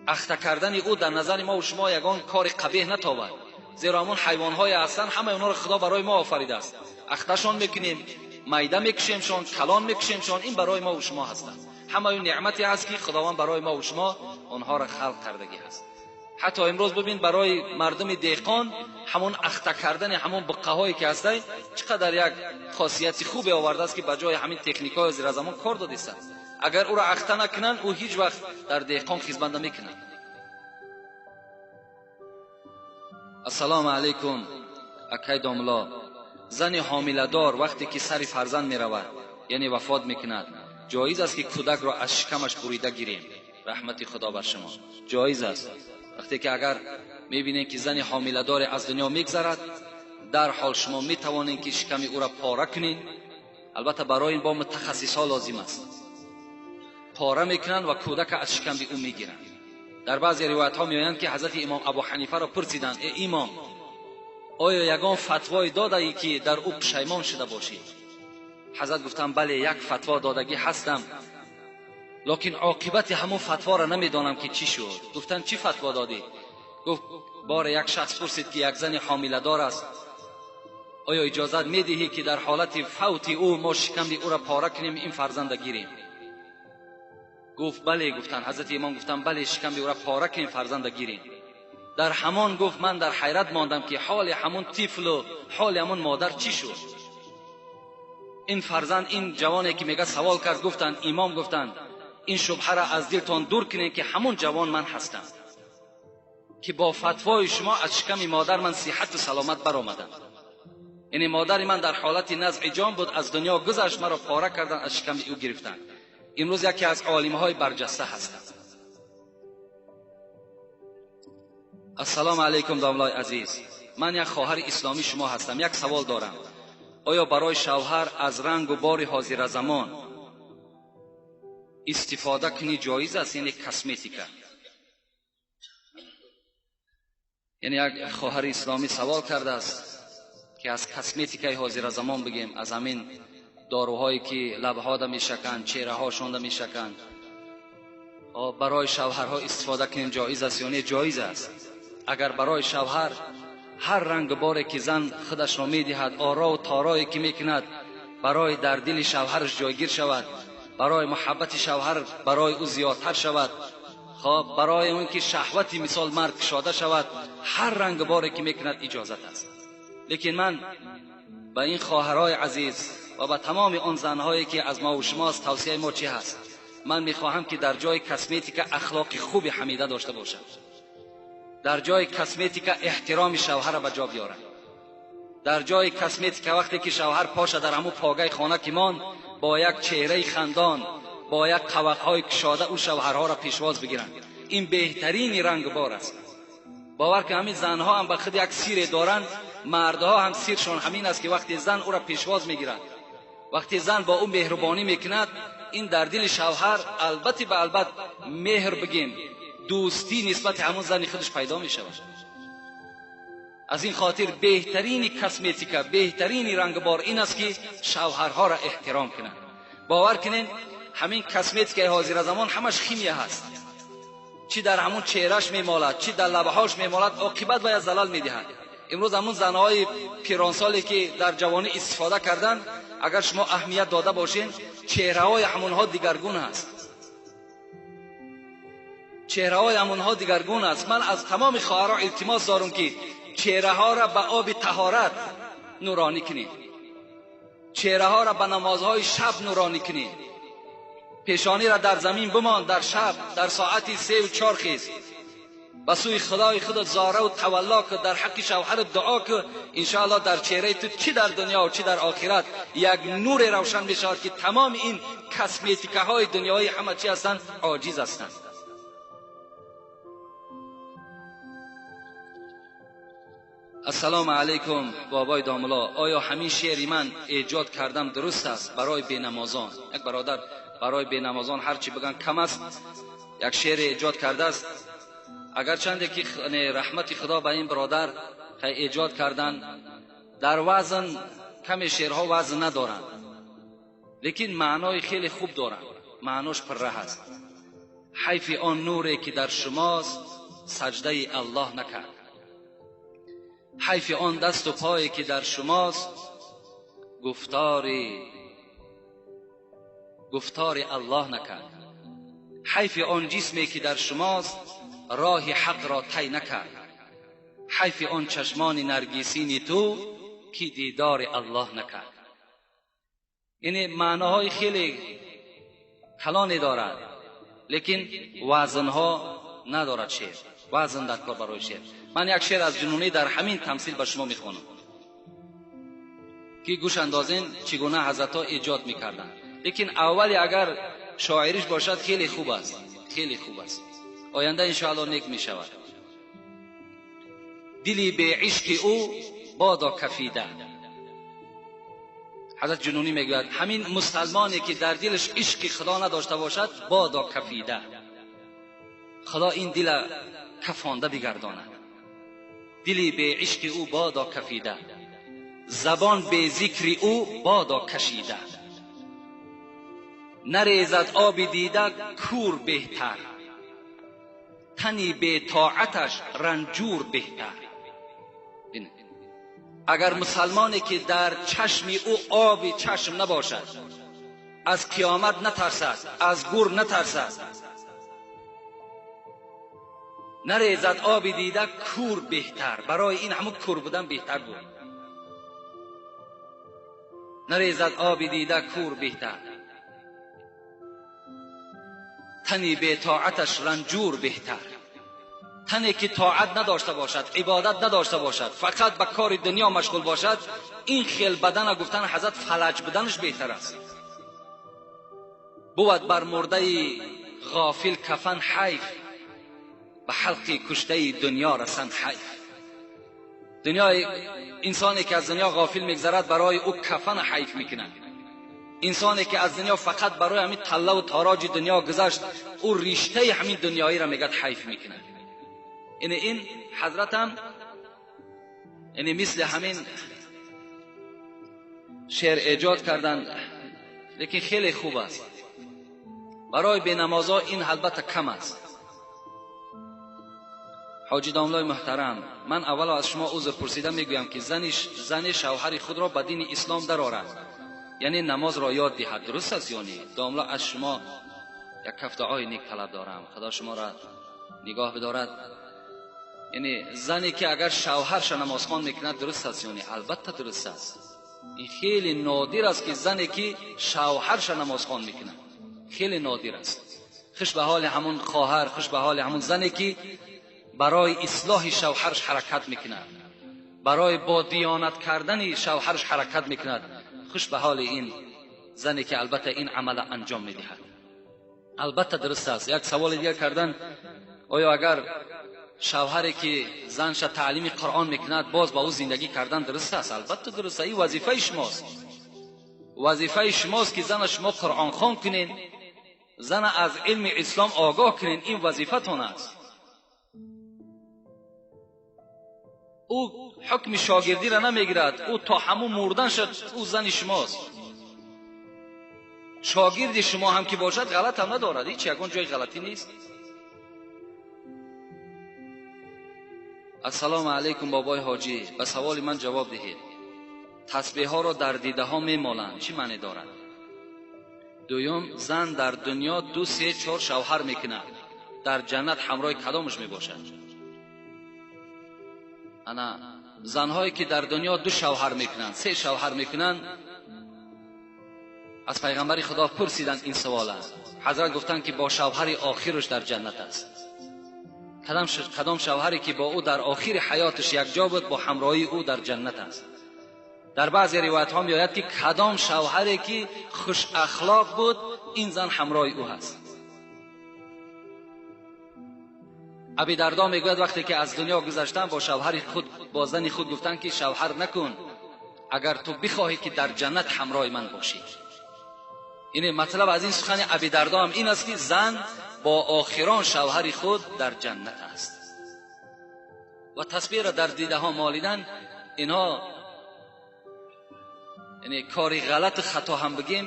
اخته کردن او در نظر ما و شما یگان کار قبیح نتابد، زیرا همون حیوان‌های هستند همه اونها را خدا برای ما آفریده است. اختشان میکنیم، میده میکشیمشان، کلان میکشیمشان، این برای ما و شما هستند. همه اون نعمتی هست که خداوند برای ما و شما آنها را خلق کردگی هست. حتی امروز ببین برای مردم دهقان همون اخته کردن همون بقه هایی که هسته چقدر یک خاصیت خوب آورده است که به جای همین تکنیک های زیر زمان کار داده است. اگر او را اخته نکنن او هیچ وقت در دهقان خدمت نمیکنند. السلام علیکم اکای داملا، زن حامله دار وقتی که سر فرزند میرود یعنی وفات میکند، جایز است که کودک را از شکمش بریده گیریم؟ رحمت خدا بر شما. جایز است. وقتی که اگر میبینید که زن حامله دار از دنیا میگذرد، در حال شما میتوانید که شکم او را پاره کنید. البته برای این با متخصص ها لازم است. پاره میکنند و کودک از شکم او میگیرند. در بعضی روایت ها میآیند که حضرت امام ابو حنیفه را پرسیدند ای امام، آیا یگان فتوای داده ای که در او پشیمان شده باشید؟ حضرت گفتند بله، یک فتوا دادگی هستم، لکن عاقبت همون فتوا را نمیدانم که چی شد. گفتند چی فتوا دادی؟ گفت بار یک شخص پرسید که یک زن حامله دار است، آیا اجازت میدهی که در حالت فوت او ما شکم او را پاره کنیم این فرزند گیریم؟ گفت بله. گفتند حضرت امام گفتند بله، شکم او را پاره کنیم فرزند گیریم. در همان گفت من در حیرت ماندم که حال همون طفل و حال همون مادر چی شد. این فرزند، این جوانی که میگه سوال کرد، گفتند امام گفتند این شبهه را از دلتان دور کنید که همون جوان من هستم که با فتوای شما از شکم مادر من صحت و سلامت برآمدم. یعنی مادر من در حالت نزع جان بود، از دنیا گذشت، مرا پاره کردن از شکم او گرفتن. امروز یکی از عالم‌های برجسته هستم. السلام علیکم داملای عزیز، من یک خواهر اسلامی شما هستم. یک سوال دارم، آیا برای شوهر از رنگ و بار حاضر زمان استفاده کنی جایز است؟ یعنی کسمتیکا. یعنی یک خواهر اسلامی سوال کرده است که از کسمتیکای حاضر زمان بگیم، از همین داروهایی که لبها ده میشکند، چهره هاشون ده میشکند، برای شوهرها استفاده کنیم جایز است یا نه؟ جایز است. اگر برای شوهر هر رنگ باری که زن خودش را میدهد، آرا و تارایی که میکند، برای در دل شوهرش جایگیر شود، برای محبت شوهر برای او زیادتر شود، خب برای اون که شهوتی مثال مرد کشاده شود، هر رنگ باری که میکند اجازت است. لیکن من به این خواهرای عزیز و به تمام آن زنهایی که از ما و شماست، توصیه ما چی هست؟ من میخواهم که در جای کسمتیک اخلاق خوب حمیده داشته باشد، در جای کسمتیک احترام شوهر را به جا بیارد، در جای کسمتیک وقتی که شوهر پاشه در همون پاگه خانه که مان، با یک چهره خندان، با یک قوقهای کشاده او شوهرها را پیشواز بگیرند. این بهترین رنگ بار است. باور که همین زنها هم به خود یک سیر دارند، مردها هم سیرشان همین است که وقتی زن او را پیشواز میگیرند، وقتی زن با او مهربانی میکند، این در دل شوهر البته به البته مهر بگیم، دوستی نسبت همون زن خودش پیدا می شود. از این خاطر بهترین کسمتیکا، بهترین رنگبار این است که شوهرها را احترام کنند، Бовар кунед, ҳамин косметикаи ҳозира замон ҳамаш химия ҳаст. Чӣ дар ҳамун чеҳраш мемолад, чӣ дар лабҳош мемолад, оқибат бояд залал медиҳад. Имрӯз ҳамун занҳои пиронсоле ки дар ҷавонӣ истифода карданд, агар шумо аҳамият дода бошед, чеҳраҳои ҳамонҳо дигаргун аст. Чеҳраҳои ҳамонҳо дигаргун аст. Ман аз тамоми хоҳарон илтимос дорам ки чеҳраҳоро ба оби таҳорат нуронӣ кунед, чеҳраҳоро ба намозҳои шаб нуронӣ кунед. Пешониро дар замин бимон дар шаб, дар соати 3 ва 4 хез, ба сӯи худои худ зора ва тавалло кун, дар ҳаққи шавҳарат дуо кун. Иншоаллоҳ дар чеҳраи ту чӣ дар дунё ва чӣ дар охират як нуре равшан мешавад ки тамоми ин косметикаҳои дунёӣ ҳама чӣ ҳастанд, оҷиз ҳастанд. Ассалому алайкум бобои домулло, оё ҳамин шеъри ман эҷод кардам дуруст аст барои бенамозон? Як бародар барои бенамозон ҳарчи биган кам аст, як шеър эҷод кардааст. Агарчанде ки раҳмати худо ба ин бародар эҷод кардан, дар вазн каме шеърҳо вазн надоранд, лекин маънои хеле хуб доранд, маънош пурра ҳаст. Ҳайфи он нуре ки дар шумост саҷдаи аллоҳ накард, ҳайфи он дасту пое ки дар шумост гуфтори аллоҳ накард, ҳайфи он ҷисме ки дар шумост роҳи ҳақро тай накард, ҳайфи он чашмони наргисини ту ки дидори аллоҳ накард. Яъне маъноҳои хеле калоне дорад, лекин вазнҳо надорад шеър. Вазн дар кор барои шеър. Ман як шеър аз ҷунунӣ дар ҳамин тамсил ба шумо мехонам ки гӯш андозен чӣ гуна ҳазратҳо эҷод мекарданд. Лекин аввали агар шоириш бошад хеле хуб аст, хеле хуб аст. Оянда иншоаллоҳ нек мешавад. Дили беишқи ӯ бодо кафида. Ҳазрат Ҷунунӣ мегӯяд ҳамин мусалмоне ки дар дилаш ишқи худо надошта бошад бодо кафида, худо ин дила кафонда бигардонад. Дили беишқи ӯ бодо кафида, забон бе зикри ӯ бодо кашида, нарезад оби дида кур беҳтар, тани бетоаташ ранҷур беҳтар. Агар мусалмоне ки дар чашми ӯ оби чашм набошад, аз қиёмат натарсад, аз гур натарсад, нарезад оби дида кур беҳтар. Барои ин ҳамун кур будан беҳтар буд. Нарезад оби дида кур беҳтар, тани бетоаташ ранҷур беҳтар. Тане ки тоат надошта бошад, ибодат надошта бошад, фақат ба кори дунё машғул бошад, ин хел бадана гуфтан ҳазрат фалаҷ буданаш беҳтар аст. Бувад бар мурдаи ғофил кафан ҳайф, ба ҳалқи куштаи дунё расан ҳайф. Дунёи инсоне ки аз дунё ғофил мегзарад барои ӯ кафан ҳайф мекунад. Инсоне ки аз дунё фақат барои ҳамин таллаву тороҷи дунё гузашт, ӯ риштаи ҳамин дунёиро мегӯяд ҳайф мекунад. Яъне ин ҳазратам яъне мисли ҳамин шеър эҷод карданд, лекин хеле хуб аст. Барои бенамозҳо ин албатта кам аст. Ҳоҷи домлои муҳтарам, ман аввало аз шумо узр пурсида мегӯям ки зани шавҳари худро ба дини ислом дарорад, яъне намозро ёд диҳад. Дуруст аст ё не? Домло, аз шумо як каф дуои нек талаб дорам, худо шуморо нигоҳ бидорад. Яъне зане ки агар шавҳарша намозхон мекунад дуруст аст ё не? Албатта дуруст аст. Ин хеле нодир аст ки зане ки шавҳарша намозхон мекунад, хеле нодир аст. Хуш ба ҳоли ҳамун хоҳар, хуш ба ҳоли ҳамун зане ки барои ислоҳи шавҳарш ҳаракат мекунад, барои бо диёнат кардани шавҳарш ҳаракат мекунад. Хуш ба ҳоли ин зане ки албатта ин амала анҷом медиҳад. Албатта дуруст аст. Як саволи дигар кардан, оё агар шавҳаре ки занша таълими Қуръон мекунад боз ба ӯ зиндагӣ кардан дуруст аст? Албатта дуруст аст. Ин вазифаи шумост. Вазифаи шумост ки зана шумо қуръонхон кунед, зана аз илми ислом огоҳ кунед. Ин вазифатон аст. Ӯ ҳукми шогирдиро намегирад, ӯ то ҳамун мурдан шуд, ӯ зани шумост. Шогирди шумо ҳам ки бошад ғалат ҳам надорад, ҳеҷ ягон ҷои ғалатӣ нест. Ассалому алайкум бобои ҳоҷӣ, ба саволи ман ҷавоб диҳед. Тасбеҳҳоро дар дидаҳо мемоланд, чӣ маъне дорад? Дуюм, зан дар дунё 2, 3, 4 шавҳар мекунад, дар ҷаннат ҳамроҳи кадомаш мебошад? Ана занҳое ки дар дунё 2 шавҳар мекунанд, 3 шавҳар мекунанд, аз пайғамбари Худо пурсиданд ин савола. Ҳазрат гуфтанд ки бо шавҳари охираш дар ҷаннат аст. Кадом шавҳаре ки бо ӯ дар охири ҳаёташ якҷо буд, бо ҳамроҳии ӯ дар ҷаннат аст. Дар баъзе ривоятҳо меояд ки кадом шавҳаре ки хуш ахлоқ буд, ин зан ҳамроҳи ӯ ҳаст. Аби Дардо мегӯяд вақте ки аз дунё гузаштам, бо шавҳари худ, бо зани худ гуфтанд ки шавҳар накун, агар ту бихоҳӣ ки дар ҷаннат ҳамроҳи ман бошӣ. Ин матлаб аз ин сухани Аби Дардо ҳам ин аст ки зан бо охирон шавҳари худ дар ҷаннат аст. Ва тасбеҳро дар дидаҳо молидан, инҳо яъне кори ғалат хато ҳам бигем,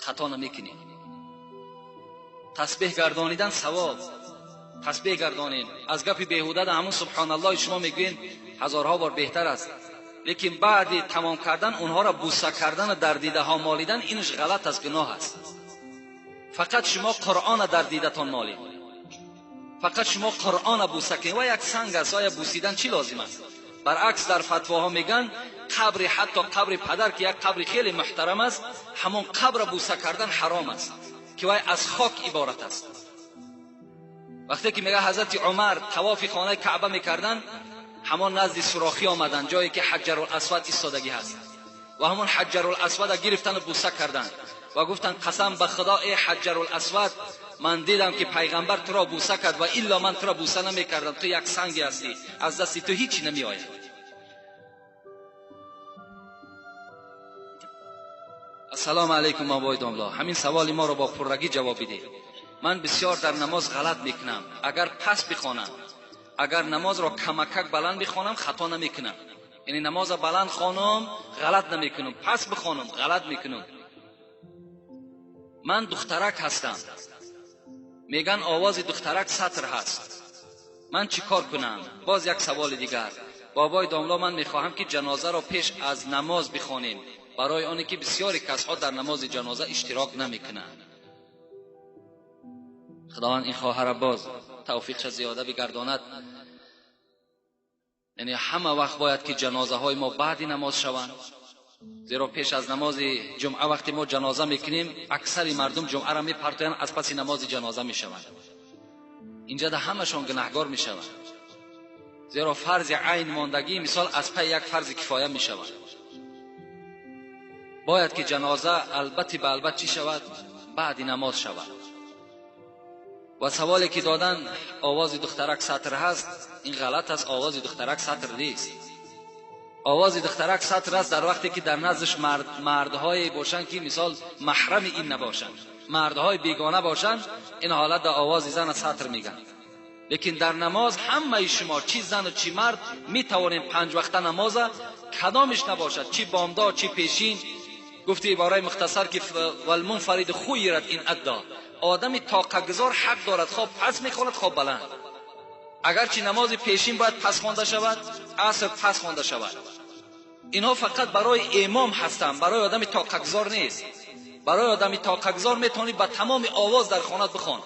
хато намекунем. Тасбеҳ гардонидан савоб, тасбеҳ гардонем. Аз гапи беҳуда ҳамон субҳоналлоҳ шумо мегӯед ҳазорҳо бор беҳтар аст. Лекин баъди тамом кардан онҳоро бӯса кардан ва дар дидаҳо молидан, инаш ғалат аст, гуноҳ аст. Фақат шумо Қуръонро дар дидатон молед, фақат шумо Қуръонро бӯса кунед. Ва як санг аст, оя бӯсидан чӣ лозим аст? Баръакс дар фатвоҳо мегӯянд қабри, ҳатто қабри падар ки як қабри хеле муҳтарам аст, ҳамон қабрро бӯса кардан ҳаром аст, ки вай аз хок иборат аст. Вақте ки мегӯяд ҳазрати Умар тавофи хонаи Каъба мекарданд, ҳамон назди сурохӣ омаданд, ҷое ки Ҳаҷарул-Асвад истодагӣ ҳаст, ва ҳамон Ҳаҷарул-Асвадро гирифтанд ва бӯса карданд ва гуфтанд қасам ба Худо, эй Ҳаҷарул-Асвад, ман дидам ки пайғамбар туро бӯса кард ва илло ман туро бӯса намекардам, ту як санге ҳастӣ, аз дасти ту ҳеҷ намеояд. Ассалому алайкум бобои домло, ҳамин саволи моро бо пуррагӣ ҷавоб бидеҳ. Ман бисёр дар намоз ғалат мекунам. Агар пас бихонам, агар намозро камакак баланд бихонам, хато намекунам. Яъне намозро баланд хонам, ғалат намекунам, пас бихонам, ғалат мекунам. Ман духтарак ҳастам. Меган овози духтарак сатр ҳаст. Ман чӣ кор кунам? Боз як саволи дигар. Бобои домло, ман мехоҳам ки ҷанозаро пеш аз намоз бихонем, барои оне ки бисёри касҳо дар намози ҷаноза иштирок намекунанд. Худованд ин хоҳарро боз тавфиқша зиёда бигардонад. Яъне ҳама вақт бояд ки ҷанозаҳои мо баъди намоз шаванд, зеро пеш аз намози ҷумъа вақте мо ҷаноза мекунем, аксари мардум ҷумъаро мепартоянд, аз паси намози ҷаноза мешаванд. Инҷа да ҳамашон гунаҳгор мешаванд, зеро фарзи айн мондагӣ мисол аз пай як фарзи кифоя мешавад. Бояд ки ҷаноза албатти ба албат чӣ шавад? Баъди намоз шавад. Ва саволе ки додан овози духтарак сатр ҳаст, ин ғалат аст. Овози духтарак сатр нест. Овози духтарак сатр аст дар вақте ки дар наздаш мардҳое бошанд ки мисол маҳрами ин набошанд, мардҳои бегона бошанд, ин ҳолат дар овози зан сатр мегӯянд. Лекин дар намоз ҳамаи шумо, чӣ зану чӣ мард, метавонем 5 вақта намоза кадомиш набошад, чӣ бомдод чӣ пешин. Гуфти ибораи мухтасар ки валмунфарид хуйрат ин адда, одами тоқагузор ҳақ дорад хоб пас мехонад, хоб баланд. Агарчи намози пешин бояд пас хонда шавад, аср пас хонда шавад. Инҳо фақат барои имом ҳастанд, барои одами тоқагузор нест. Барои одами тоқагузор метавонӣ ба тамоми овоз дар хонат бихон,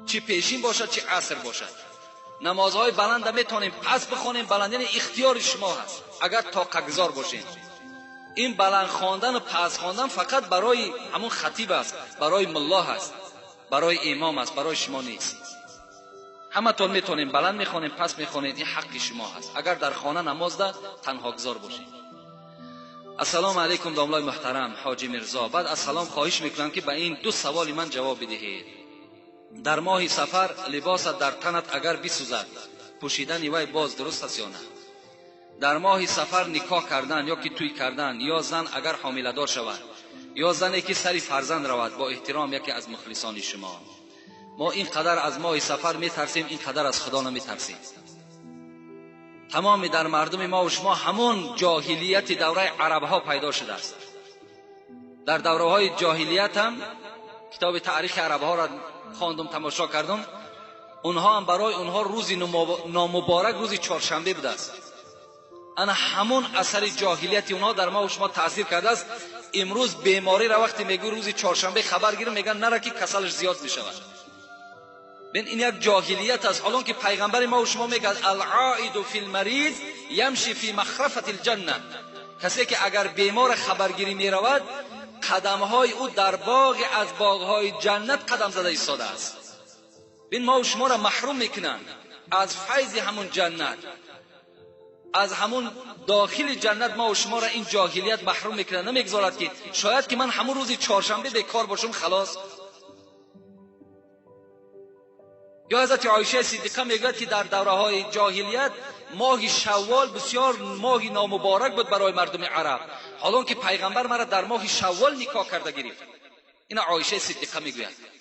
чӣ пешин бошад чӣ аср бошад. Намозҳои баланда метавонем пас бихонем, баланд, яъне ихтиёри шумо ҳаст агар тоқагузор бошед. Ин баланд хондан ва пас хондан фақат барои ҳамон хатиб аст, барои мулло ҳаст, барои имом аст, барои шумо нест. Ҳаматон метавонем баланд мехонем, пас мехонем, ин ҳаққи шумо ҳаст агар дар хона намозда танҳогузор бошед. Ассалому алайкум домлои муҳтарам ҳоҷи Мирзо. Баъд аз салом хоҳиш мекунам ки ба ин 2 саволи ман ҷавоб бидиҳед. Дар моҳи сафар либосат дар танат агар бисӯзад, пӯшидани вай боз дуруст аст ё на? Дар моҳи сафар никоҳ кардан ё ки тӯй кардан, ё зан агар ҳомиладор шавад, ё зане ки сари фарзанд равад, бо эҳтиром яке аз мухлисони шумо. Мо ин қадар аз моҳи сафар метарсем, ин қадар аз Худо наметарсем. Тамоми дар мардуми мо ва шумо ҳамон ҷоҳилияти давраи арабҳо пайдо шудааст. در دوره های جاهلیت هم کتاب تاریخ عرب ها را خواندم، تماشا کردم، اونها هم برای اونها روزی نامبارک روزی چهارشنبه بوده است. انا همون اثر جاهلیت اونها در ما و شما تاثیر کرده است. امروز بیماری را وقتی میگو روزی چهارشنبه خبر گیرم، میگن نره که کسلش زیاد میشود. ببین این یک جاهلیت است. حالا که پیغمبر ما و شما میگه العائد فی المریض یمشی فی مخرفة الجنه، کسی که اگر بیمار خبرگیری میرود قدمهای او در باغ از باغهای جنت قدم زده ایستاده است. ببین ما و شما را محروم میکنند از فیض همون جنت، از همون داخل جنت ما و شما را این جاهلیت محروم میکنه، نمیگذارد که شاید که من همون روز چهارشنبه بیکار باشم خلاص. یا حضرت عایشه صدیقه میگوید که در دوره های جاهلیت ماه شوال بسیار ماه نامبارک بود برای مردم عرب، حالا که پیغمبر مرا در ماه شوال نکاح کرده گرفت. این عایشه صدیقه میگوید.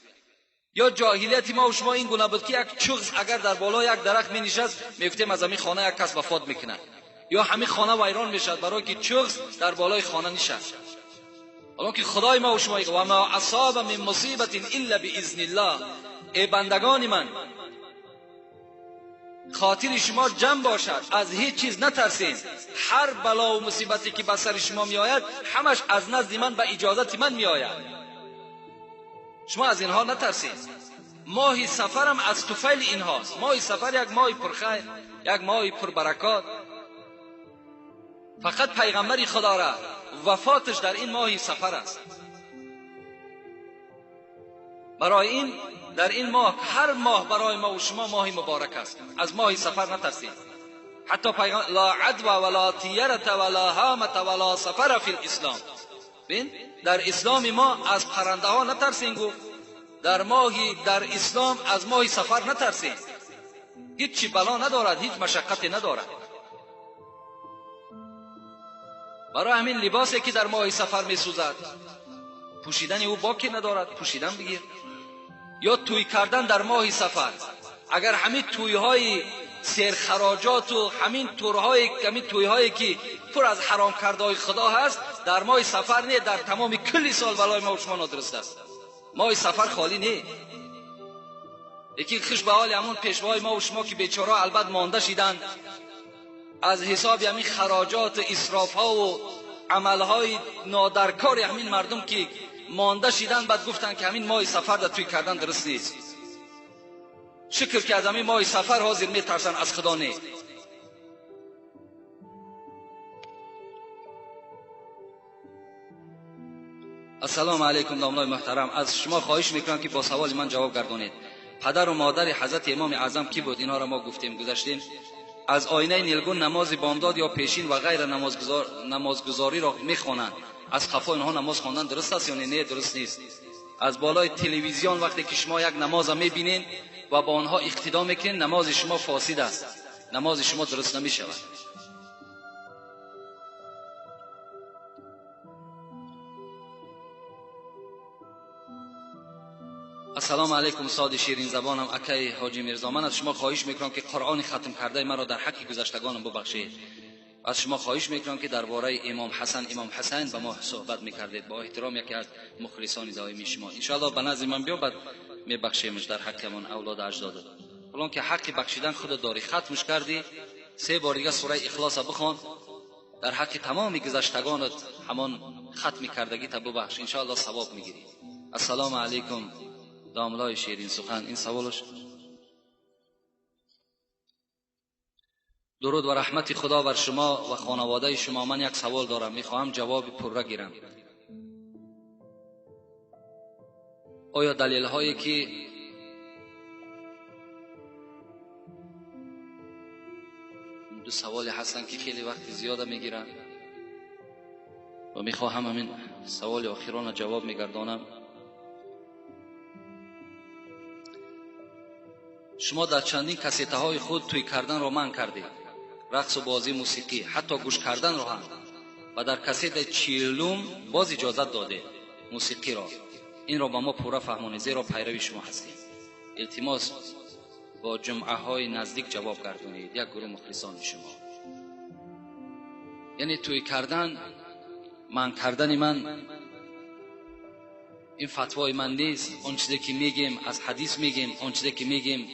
یا جاهلیت ما و شما این گونه بود که یک چغز اگر در بالا یک درخت می نشست، میگفتیم از همین خانه یک کس وفات میکنه یا همین خانه ویران میشد، برای که چغز در بالای خانه نشست. حالا که خدای ما و شما و ما اصاب من مصیبت الا باذن الله، ای بندگان من خاطر شما جمع باشد، از هیچ چیز نترسین، هر بلا و مصیبتی که به سر شما میآید همش از نزد من به اجازت من میآید، شما از اینها نترسید. ماه سفرم از طفیل اینهاست. ماه سفر یک ماه پرخیر، یک ماه پربرکات. فقط پیغمبر خدا را وفاتش در این ماه سفر است. برای این در این ماه، هر ماه برای ما و شما ماه مبارک است. از ماه سفر نترسید. حتی پیغمبر لا عدوى ولا طیرة ولا هامة ولا سفر فی الاسلام. ببین در اسلام ما از پرنده ها نترسین، گفت در ماهی در اسلام از ماه سفر نترسین، هیچ بلا ندارد، هیچ مشقتی ندارد. برای همین لباسی که در ماه سفر میسوزد پوشیدن او باکی ندارد، پوشیدن بگیر. یا توی کردن در ماه سفر، اگر همین توی های سرخراجات و همین تورهای همین توی هایی که پر از حرام کرده های خدا هست در ماه سفر نه، در تمام کلی سال بلای ما و شما نادرست است. ماه سفر خالی نه. یکی خوش به حال همون پیشوای ما و شما که بیچاره البته مانده شیدند از حساب همین خراجات، اسراف ها و عمل های نادرکار همین مردم که مانده شیدن، بعد گفتن که همین ماه سفر در توی کردن درست نیست. شکر که از همین ماه سفر حاضر میترسن، از خدا نه. السلام علیکم داملای محترم، از شما خواهش میکنم که با سوال من جواب گردانید. پدر و مادر حضرت امام اعظم کی بود؟ اینها را ما گفتیم گذشتیم. از آینه نیلگون نماز بامداد یا پیشین و غیر نمازگزاری را میخوانند، از قفای اینها نماز خواندن درست است یا نه؟ درست نیست. از بالای تلویزیون وقتی که شما یک نماز میبینین و با آنها اقتدا میکنین، نماز شما فاسد است، نماز شما درست نمیشود. السلام علیکم استاد شیرین زبانم اکی حاجی میرزا، من از شما خواهش میکنم که قرآن ختم کرده مرا در حق گذشتگانم ببخشید. از شما خواهش میکنم که درباره امام حسن امام حسین به ما صحبت میکردید. با احترام یکی از مخلصان دائمی شما. انشاءالله به نزد من بیا، بعد میبخشیمش در حق من اولاد اجداد. حالا که حق بخشیدن خود داری، ختمش کردی، 3 بار دیگه سوره اخلاص بخوان، در حق تمام گذشتگانت همان ختم کردگی تا ببخش، انشاءالله ثواب میگیری. السلام علیکم داملای شیرین سخن. این سوالش. درود و رحمت خدا بر شما و خانواده شما. من یک سوال دارم، میخواهم جواب پرره گیرم. آیا دلیل هایی که دو سوالی هستن که خیلی وقت زیاده میگیرن و میخواهم همین سوال آخران جواب میگردانم. شما در چندین کسیته های خود توی کردن را منع کردید، رقص و بازی، موسیقی، حتی گوش کردن را هم، و در کسیت 40 باز اجازت داده موسیقی را. این را به ما پورا فهمانید، زیرا پیروی شما هستیم. التماس با جمعه های نزدیک جواب گردونید، یک گروه مخلصان شما. یعنی توی کردن، من کردن من این فتوای من نیست. آن چیزی که میگیم از حدیث میگیم، آن چیزی که میگیم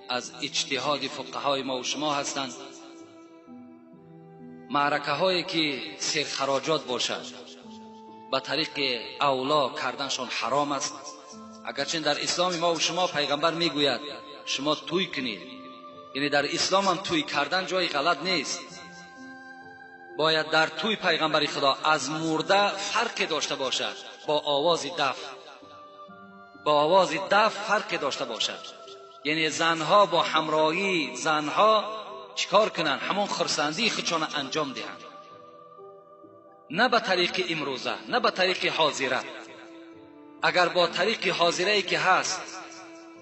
از اجتهاد فقهای ما و شما هستند. معرکه هایی که سرخراجات باشد به طریق اولا کردنشان حرام است. اگرچه در اسلام ما و شما پیغمبر میگوید شما توی کنید، یعنی در اسلام هم توی کردن جای غلط نیست. باید در توی پیغمبر خدا از مرده فرق داشته باشد، با آواز دف، با آواز دف فرق داشته باشد. یعنی زنها با همراهی زنها چیکار کنند؟ همون خرسندی خودشان انجام دهند، نه به طریق امروزه، نه به طریق حاضره. اگر با طریق حاضره که هست،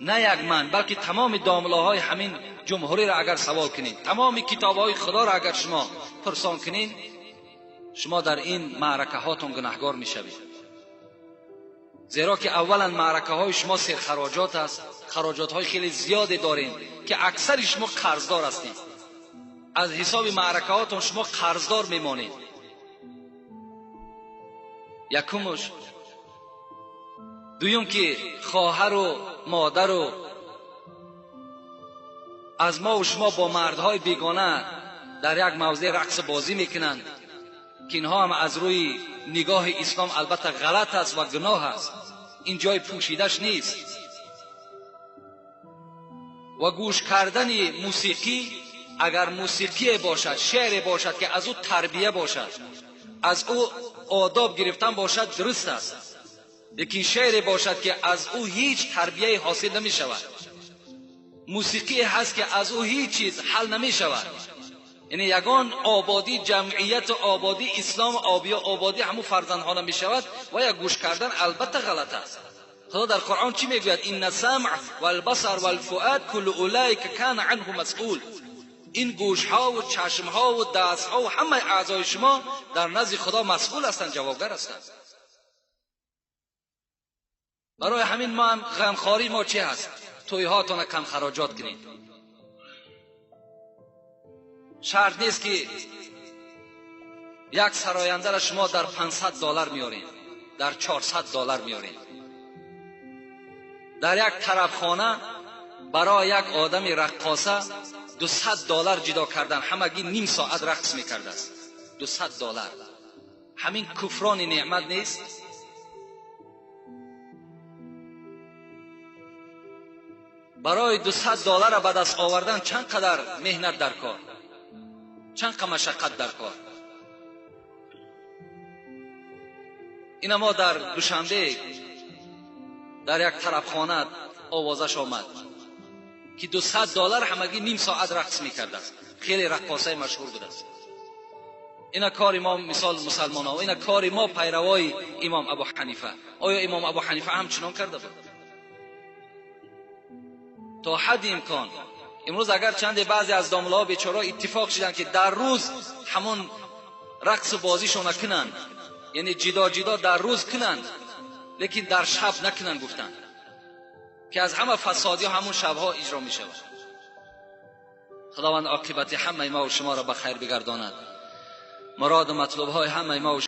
نه یک من بلکه تمام داملاهای همین جمهوری را اگر سوال کنید، تمام کتابهای خدا را اگر شما پرسان کنید، شما در این معرکه هاتون گناهگار میشوید. زیرا که اولا معرکه های شما سرخراجات است، خراجات های خیلی زیادی دارین که اکثر شما قرضدار هستید. از حساب معرکه هاتون شما قرضدار میمانید. یکمش. دویم که خواهر و مادر و از ما و شما با مردهای بیگانه در یک موضع رقص بازی میکنند که اینها هم از روی نگاه اسلام البته غلط است و گناه است، این جای پوشیدش نیست. و گوش کردن موسیقی، اگر موسیقی باشد، شعر باشد که از او تربیه باشد، از او آداب گرفتن باشد، درست است. لیکن شعر باشد که از او هیچ تربیه حاصل نمی شود، موسیقی هست که از او هیچ چیز حل نمی شود، یعنی یگان آبادی جمعیت و آبادی اسلام آبادی همون فرزندها نمی شود. و یا گوش کردن البته غلط است. خدا در قرآن چی میگوید؟ ان السمع والبصر والفؤاد كل اولئک کان عنه مسئول. این گوش ها و چشم ها و دست ها و همه اعضای شما در نزد خدا مسئول هستند، جوابگر هستند. برای همین ما هم غمخواری ما چی هست؟ تویهاتان کم خراجات کنید. شرط نیست که یک سراینده را شما در $500 میارین، در $400 میارین. در یک طرفخانه برای یک آدم رقاصه $200 جدا کردن، همگی نیم ساعت رقص میکرده است. $200. همین کفران نعمت نیست؟ برای $200 به دست آوردن چند قدر مهنت در کار، چند قدر مشقت در کار. اینا ما در دوشنبه در یک طرفخانه آوازش آمد که $200 همگی نیم ساعت رقص میکرده است. خیلی رقاصه مشهور بوده است. اینا کار ما مثال مسلمان ها، اینا کار ما پیروای امام ابو حنیفه. آیا امام ابو حنیفه همچنان کرده بود؟ تا حد امکان. امروز اگر چند بعضی از داملاها بیچاره اتفاق شدن که در روز همون رقص و بازیشون کنن، یعنی جدا جدا در روز کنن، لیکن در شب نکنن، گفتن که از همه فسادی همون شبها اجرا می شود. خداوند عاقبت همه ما و شما را به خیر بگرداند. مراد و مطلوب های همه ما و